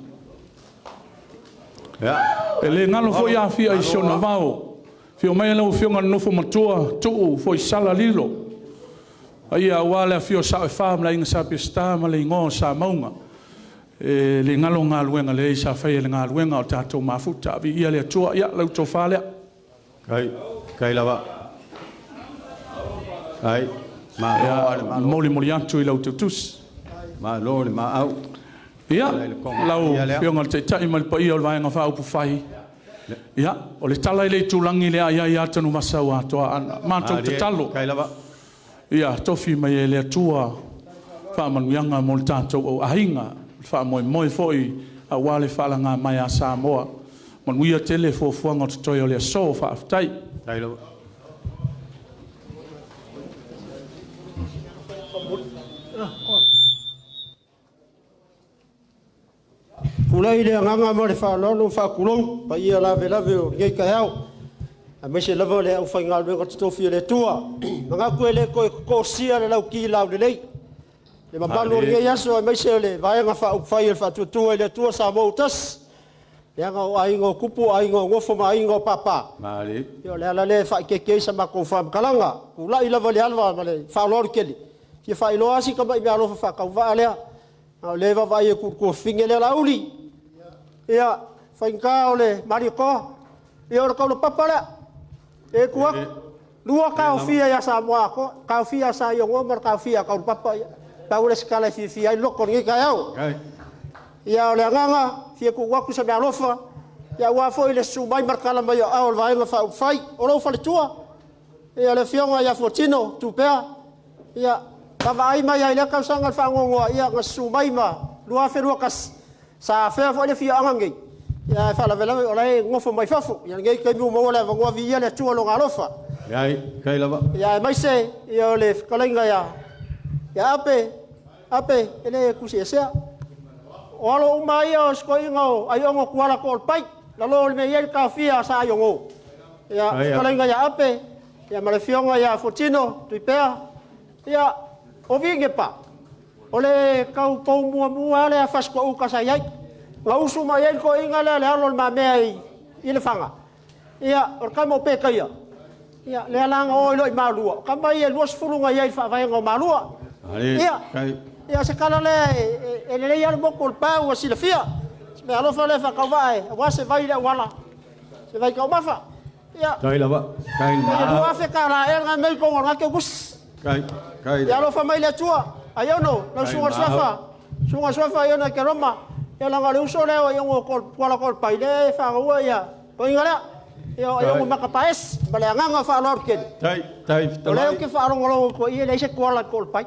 Ia. E le galo foi afia i si ona vao. Fio mai lau afioga le nofo matua, tuu foi sala lilo. Aia aua le afio sao e wha ma le inga sa pesta ma le ingoa o sa maunga. E le galo ngā luenga le sa whai le ngā luenga o tātou mafuta. Vi ia le atua, ia lau tofa lea. Kai, kai lava. Kai, malo le malo. Molimoli atu i lau teutusi. Malo le maau. Ia, lau afioga le taitai ma le paia o le vaega faaupufai. Ia, o le tala i le itulagi le ai ai Tanuvasa ua atoa ana. Matou tatalo. Kai lava. Ia, tofi mai e le Atua faamanuiaga mo le tatou au aiga, faamoemoe foi aua le faalaga mai a Samoa. Manuia tele fuafuaga o totoe o le aso, faafetai. Tai lava. Tulai le agaga ma le faaaloalo faatulou paia lavelave o lenei taeao, aemaise lava le aufaigaluega totofi a le Atua. Manatu e le toe tosia le lauti laulelei le mamalu o lenei aso, aemaise o le Vaega Faaupufai o le Faatuatua i le Atua Samoa ua Tasi, leaga o aiga o tupu, o aiga o nofo ma aiga o papa. O le ala lea e faaiteite ai sa matou faamatalaga. Tulai lava le ava ma le faaaloalo tele, fia faailoa lava si tamai meaalofa faatauvaa lea. A o lea e vaavaai atu i le tuafafine lea Laauli, ia, faigata o le Malietoa, ia o le taulapapa lea, e tu atu, lua taofia ia Samoa atoa, taofia a Saiono ma le taofia a Taulapapa, ia, pau le se tala e fiafia ai le loto i lenei taeao. Ia, o le agaga, fia tuu atu se meaalofa, ia aua foi le susu mai ma le tala mai o aao o le Vaega Faaupufai, o lou faletua, ia le afioga ia Fuatino Tupea, ia, vaavaai mai lava i lea tausaga le faanoanoa, ia na susu mai ma 2021, sa afea foi le afioaga nei, ia ae faalavelave o la e nofo mai fafo. Ia lenei taimi ua maua le avanoa, viia le Atua lona alofa. Iai, kai lava. Ia aemaise ia o le fetalaiga ia Ape, Ape, e le tusiesea. o alo uma ia o sikoiga o Aiogo Kuala Koolopai, lalo o le mea i ai le taofia a Sa Aiogo. Ia, fetalaiga ia Ape, ia ma le afioga ia Fuatino Tuipea, ia, o Vigepa, o le tau pou muamua lava lea a Fasitoouta sa i ai. Na usu mai ai le toeaina lea le alo o Le Mamea i Lefaga, ia, o le tama o Petaia, ia, lea la na o ai loa i Malua, o tama ia e 20 na i ai i le faavaega o Malua. Ia, ia o se tala lea e lelei lava le motu o Lepa ua silafia. O se meaalofa lea faatauvaa aua se vai i le auala, se vai taumafa. Ia, Tai lava. Tai po o le $2,000 ea lena mea i totonu o lena teutusi. Tai. Tai. Ia alofa mai le Atua, Aiono, lau susuga i le Suafa, susuga i le Suafa Aiono Ekeroma, ia leaga o le uso lea o Aiono Tuala Toalepai lea e fanauina ia toeaina lea. Ia o Aiono Matapaesi, ma le agaga faaaloalo tele. Tai. Tai. O lea ou te faalogologo atu ai, e leai se Tuala i Toalepai.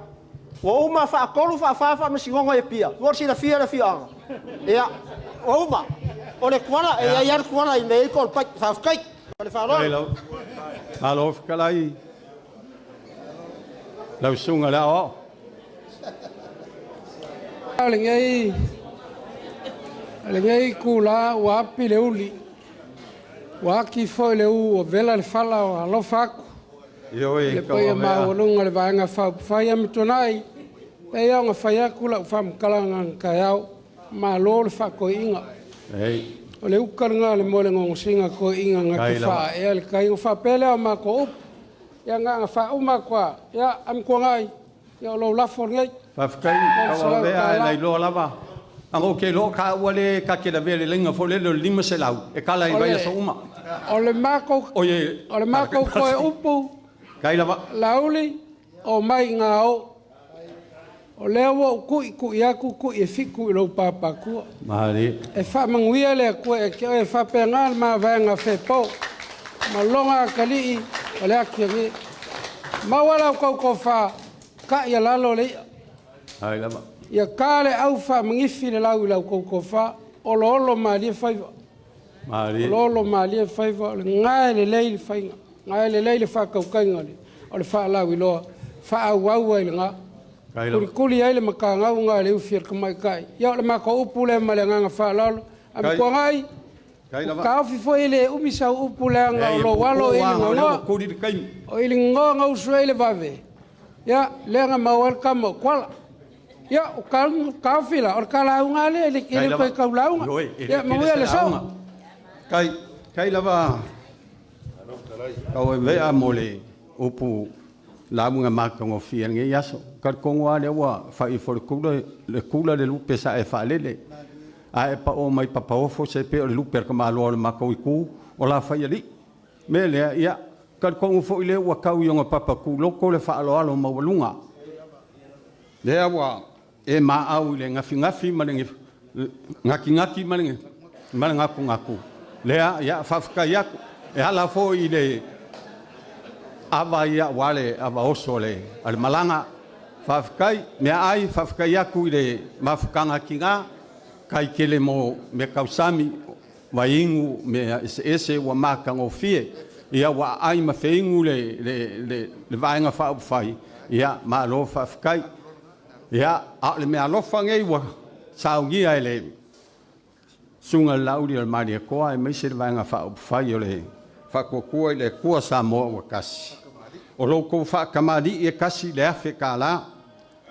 Ua uma faatolu faafa faamasinoga i Apia, mo le silafia e le afioaga. Ia, ua uma. O le Tuala, e i ai lava le Tuala i mea e i ai Toalepai. Faafetai. Ma le faaaloalo. Malo fetalai. Lau susuga i le Aoao. O lenei itulā ua api le uli, ua ati foi le ū ua vela le fala o alofa atu Ioe, le paia maualuga o le Vaega Faaupufai Amituanai, e ia ona fai atu lau faamatalaga anataeao. Malo le faatoeaina. O le uta lena o le moe o le gogosiga, toeaiina na te faaee le tai. Ona faapea lea o matou upu, ia na ona faauma atu lava, ia Amituanai, ia o lou lafo lenei. Faafetai, Tauauvea, e lailoa lava. Aga ou te iloa ka ua le ta te lavea i le laina foi lele o le 500 e tala i vaiaso uma. O le matou Oie, o le matou toe upu. Tai lava. Laauli, o mai ngā o. O lea ua ou tu'i atu tu'i e fitu i lou papatua. Mali. E faamanuia le Atua ia te oe e faapena le mavaega fepo. Ma loga atalii o le ati age. Maua lau tau tofa, ta'i alalo le ia. Tai lava. Ia ta le au faamanifi le lau i lau tou tofa, oloolo malie faiva. Mali. Oloolo malie faiva, o le gae lelei le faiga. Gae lelei le faatautaiga o le faalauiloa, faaauau ai lena. Tai lava. Kulikuli ai le matagauga a le ufi a le tamaitai. Ia o le matou upu lea ma le agaga faaaloalo. Amituanai, Tai lava. taofi foi le umi sau upu leaga o lou alo i ligogoa. Kuli le kaimi. O i ligogoa na usu ai le vave. Ia, lea na maua ai le kama o Kuala. Ia, o taofi la, o le talauga lea, e le Tai le lava. toe taulauga. Ioe, e le Ia, tele manuia se le so. lauga. Tai, tai lava. Tauavea mo le upu lauga matagofie lenei aso. Talitonu lava lea ua faaifo le kula le kula le lupe sa e faalele. Ae pao mai papaofo se pe o le lupe a le tamaloa o le matou itu o la fai alii. Mea lea, ia, talitonu foi lea ua tau i ona papatuloko le faaaloalo maualuga. Lea ua e maau i le gafigafi ma le gatigati ma le gakugaku. Lea, ia, faafetai atu. E ala foi i le ava ia ua le ava oso a le malaga. Faafetai, mea ai, faafetai atu i le mafutaga tiga, tai tele mo mea tausami, vaiinu, mea eseese ua matagofie. Ia ua aai ma feigu le Vaega Faaupufai, ia malo faafetai. Ia, a o le mea alofa nei ua saunia e le susuga i le Laauli o le Malietoa aemaise le Vaega Faaupufai o le Faatuatua i le Atua Samoa ua tasi. O lo outou faatamalii e $1,000,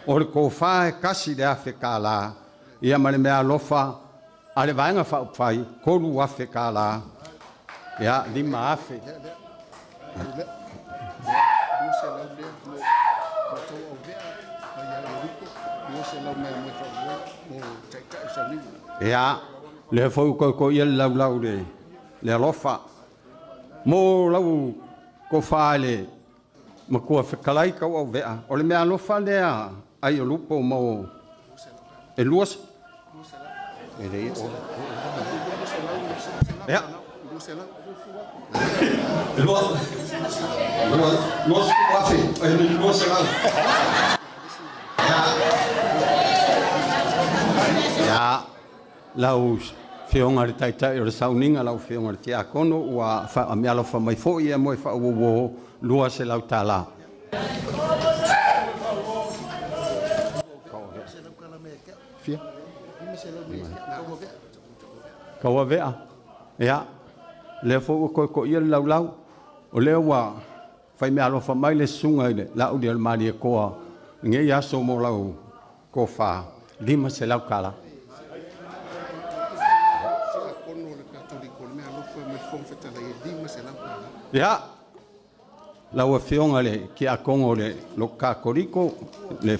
o le tofa e $1,000, ia ma le mea alofa a le Vaega Faaupufai, $3,000, ia, 5,000. Ia, lea foi ua toe toia le laulau le alofa. Mo lau tofa i le matua fetalai Tauauvea, o le mea alofa lea ai o lupo mo e lua... E le o... Ia, lua, lua, 20,000, e 200. Ia, lau Afioga i le Taitai o le Sauniga, lau Afioga i le Tiakono, ua faameaalofa mai foi ia moe faauauo $200. Fia? Tauave'a. Ia, lea foi ua toe to'ia le laulau, o lea ua faimeaalofa mai le susuga i le Laaulialemalietoa i lenei aso mo lau tofa, $500. Ia, lau Afioga i le Tiakono o le Loto Katoliko, le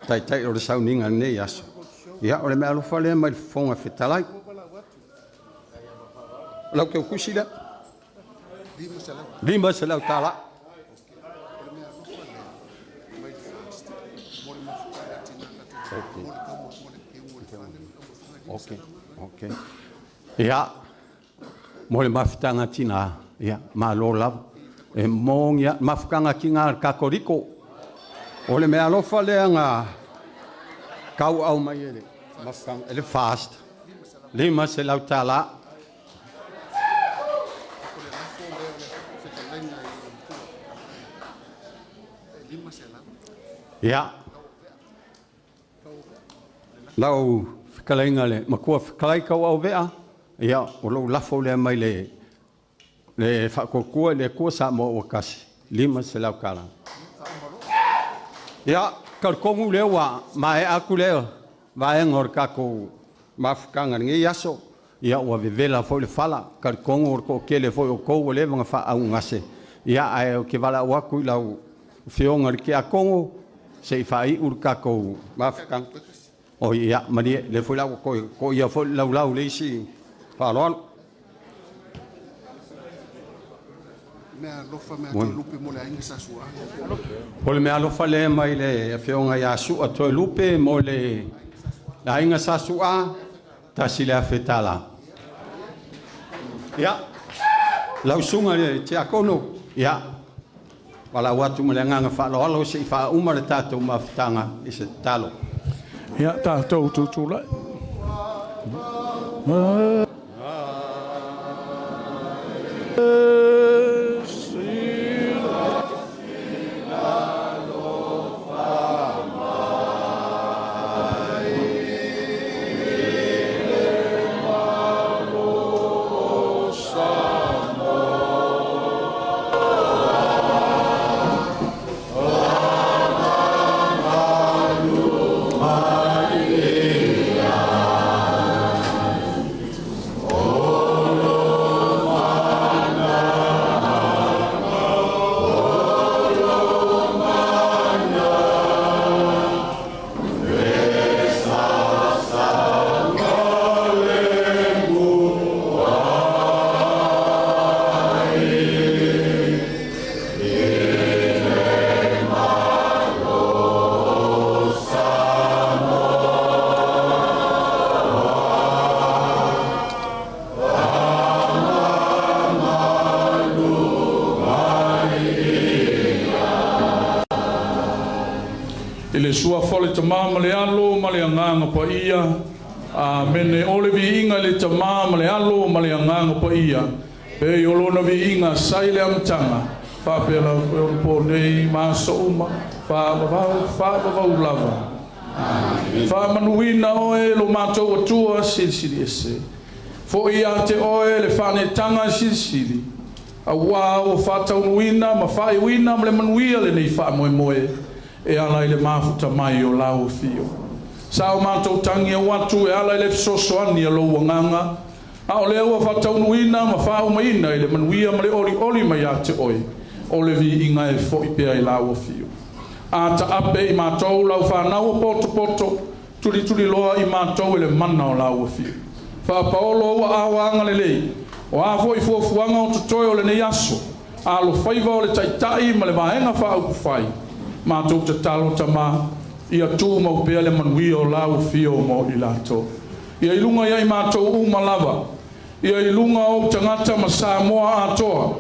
taitai o le sauniga i lenei aso, ia o le meaalofa lea mai le Fofoga Fetalai. O lau teutusi lea? $500. Ok. Ia, mo le mafutaga a tina, ia, malo lava. E moni lava, mafutaga a tina a le Katoliko. O le meaalofa lea na tauaao mai e le mafutaga, e le FAST, $500. Ia, lau fetalaiga le Matua Fetalai Tauaovea, ia, o lou lafo lea mai le Faatuatua i le Atua Samoa ua Tasi, $500. Ia, talitonu lea ua maea atu lea vaega o le tatou mafutaga i lenei aso. Ia, ua vevela foi le fala, talitonu o le toatele foi o outou ua leva ona faaaaogagase, ia ae ou te valaau atu i lau Afioga i le Tiakono se i faaiu le tatou mafutaga. Oi, ia, malie, o lea foi la ua toe toia foi le laulau i le isi faaaloalo. O le meaalofa lea mai le afioga ia Sua Toelupe mo le aiga Sa Su'a, $1,000. Ia, lau susuga i le Tiakono, ia, valaau atu ma le agaga faaaloalo se i faauma le tatou mafutaga i se tatalo. Ia tatou tutulai. I le suafa o le Tamā ma le Alo ma le Agaga Paia. Amene. O le viiga i le Tamā ma le Alo ma le Agaga Paia, pei o lona viiga sa i le amataga, faapea lava foi ona po nei ma aso uma, faavavau faavavau lava. Amene. Faamanuina oe lo matou Atua Silisili Ese. Foi ia te oe le faaneetaga silisili, auā ua faataunuuina ma faaiuina ma le manuia lenei faamoemoe e ala i le mafuta mai o lau Afio. Sa o matou tagi atu e ala i le fesoasoani a lou Agaga, a o lea ua faataunuuina ma faaumaina i le manuia ma le olioli mai ia te oe, o le viiga e foi pea i lau Afio. A taape i matou lau fanau o potopoto, tulituliloa i matou e le mana o lau Afio. Faapaolo ou aao agalelei, o a foi fuafuaga o totoe o lenei aso, alofaiva o le Taitai ma le Vaega Faaupufai, matou tatalo Tamā, ia tumau pea le manuia o lau Afio mo i latou. Ia i luga ia i matou uma lava, ia i luga o ou tagata ma Samoa atoa,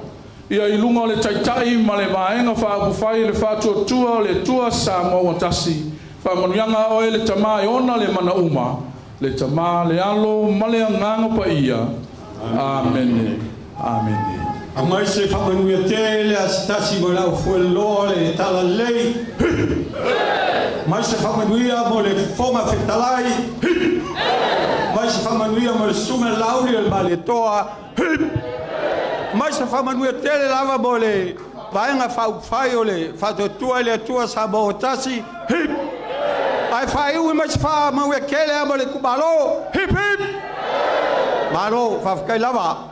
ia i luga o le Taitai ma le Vaega Faaupufai le Faatuatua o le Atua Samoa ua Tasi, faamanuiaga a oe le Tamā e ona le mana uma, le Tamā, le Alo ma le Agaga Paia. Amene. Amene. Aumai se faamanuia tele a se tasi mo le aufueloloa o le Talalelei. Mai se faamanuia mo le Fofoga Fetalai. Mai se faamanuia mo le susuga i le Laauli o le Malietoa, hip! Mai se faamanuia tele lava mo le Vaega Faaupufai o le Faatuatua i le Atua Samoa ua Tasi, hip! Ae faaiu mai se faamanuia tele lava mo le itumalo, hip hip! Malo, faafetai lava.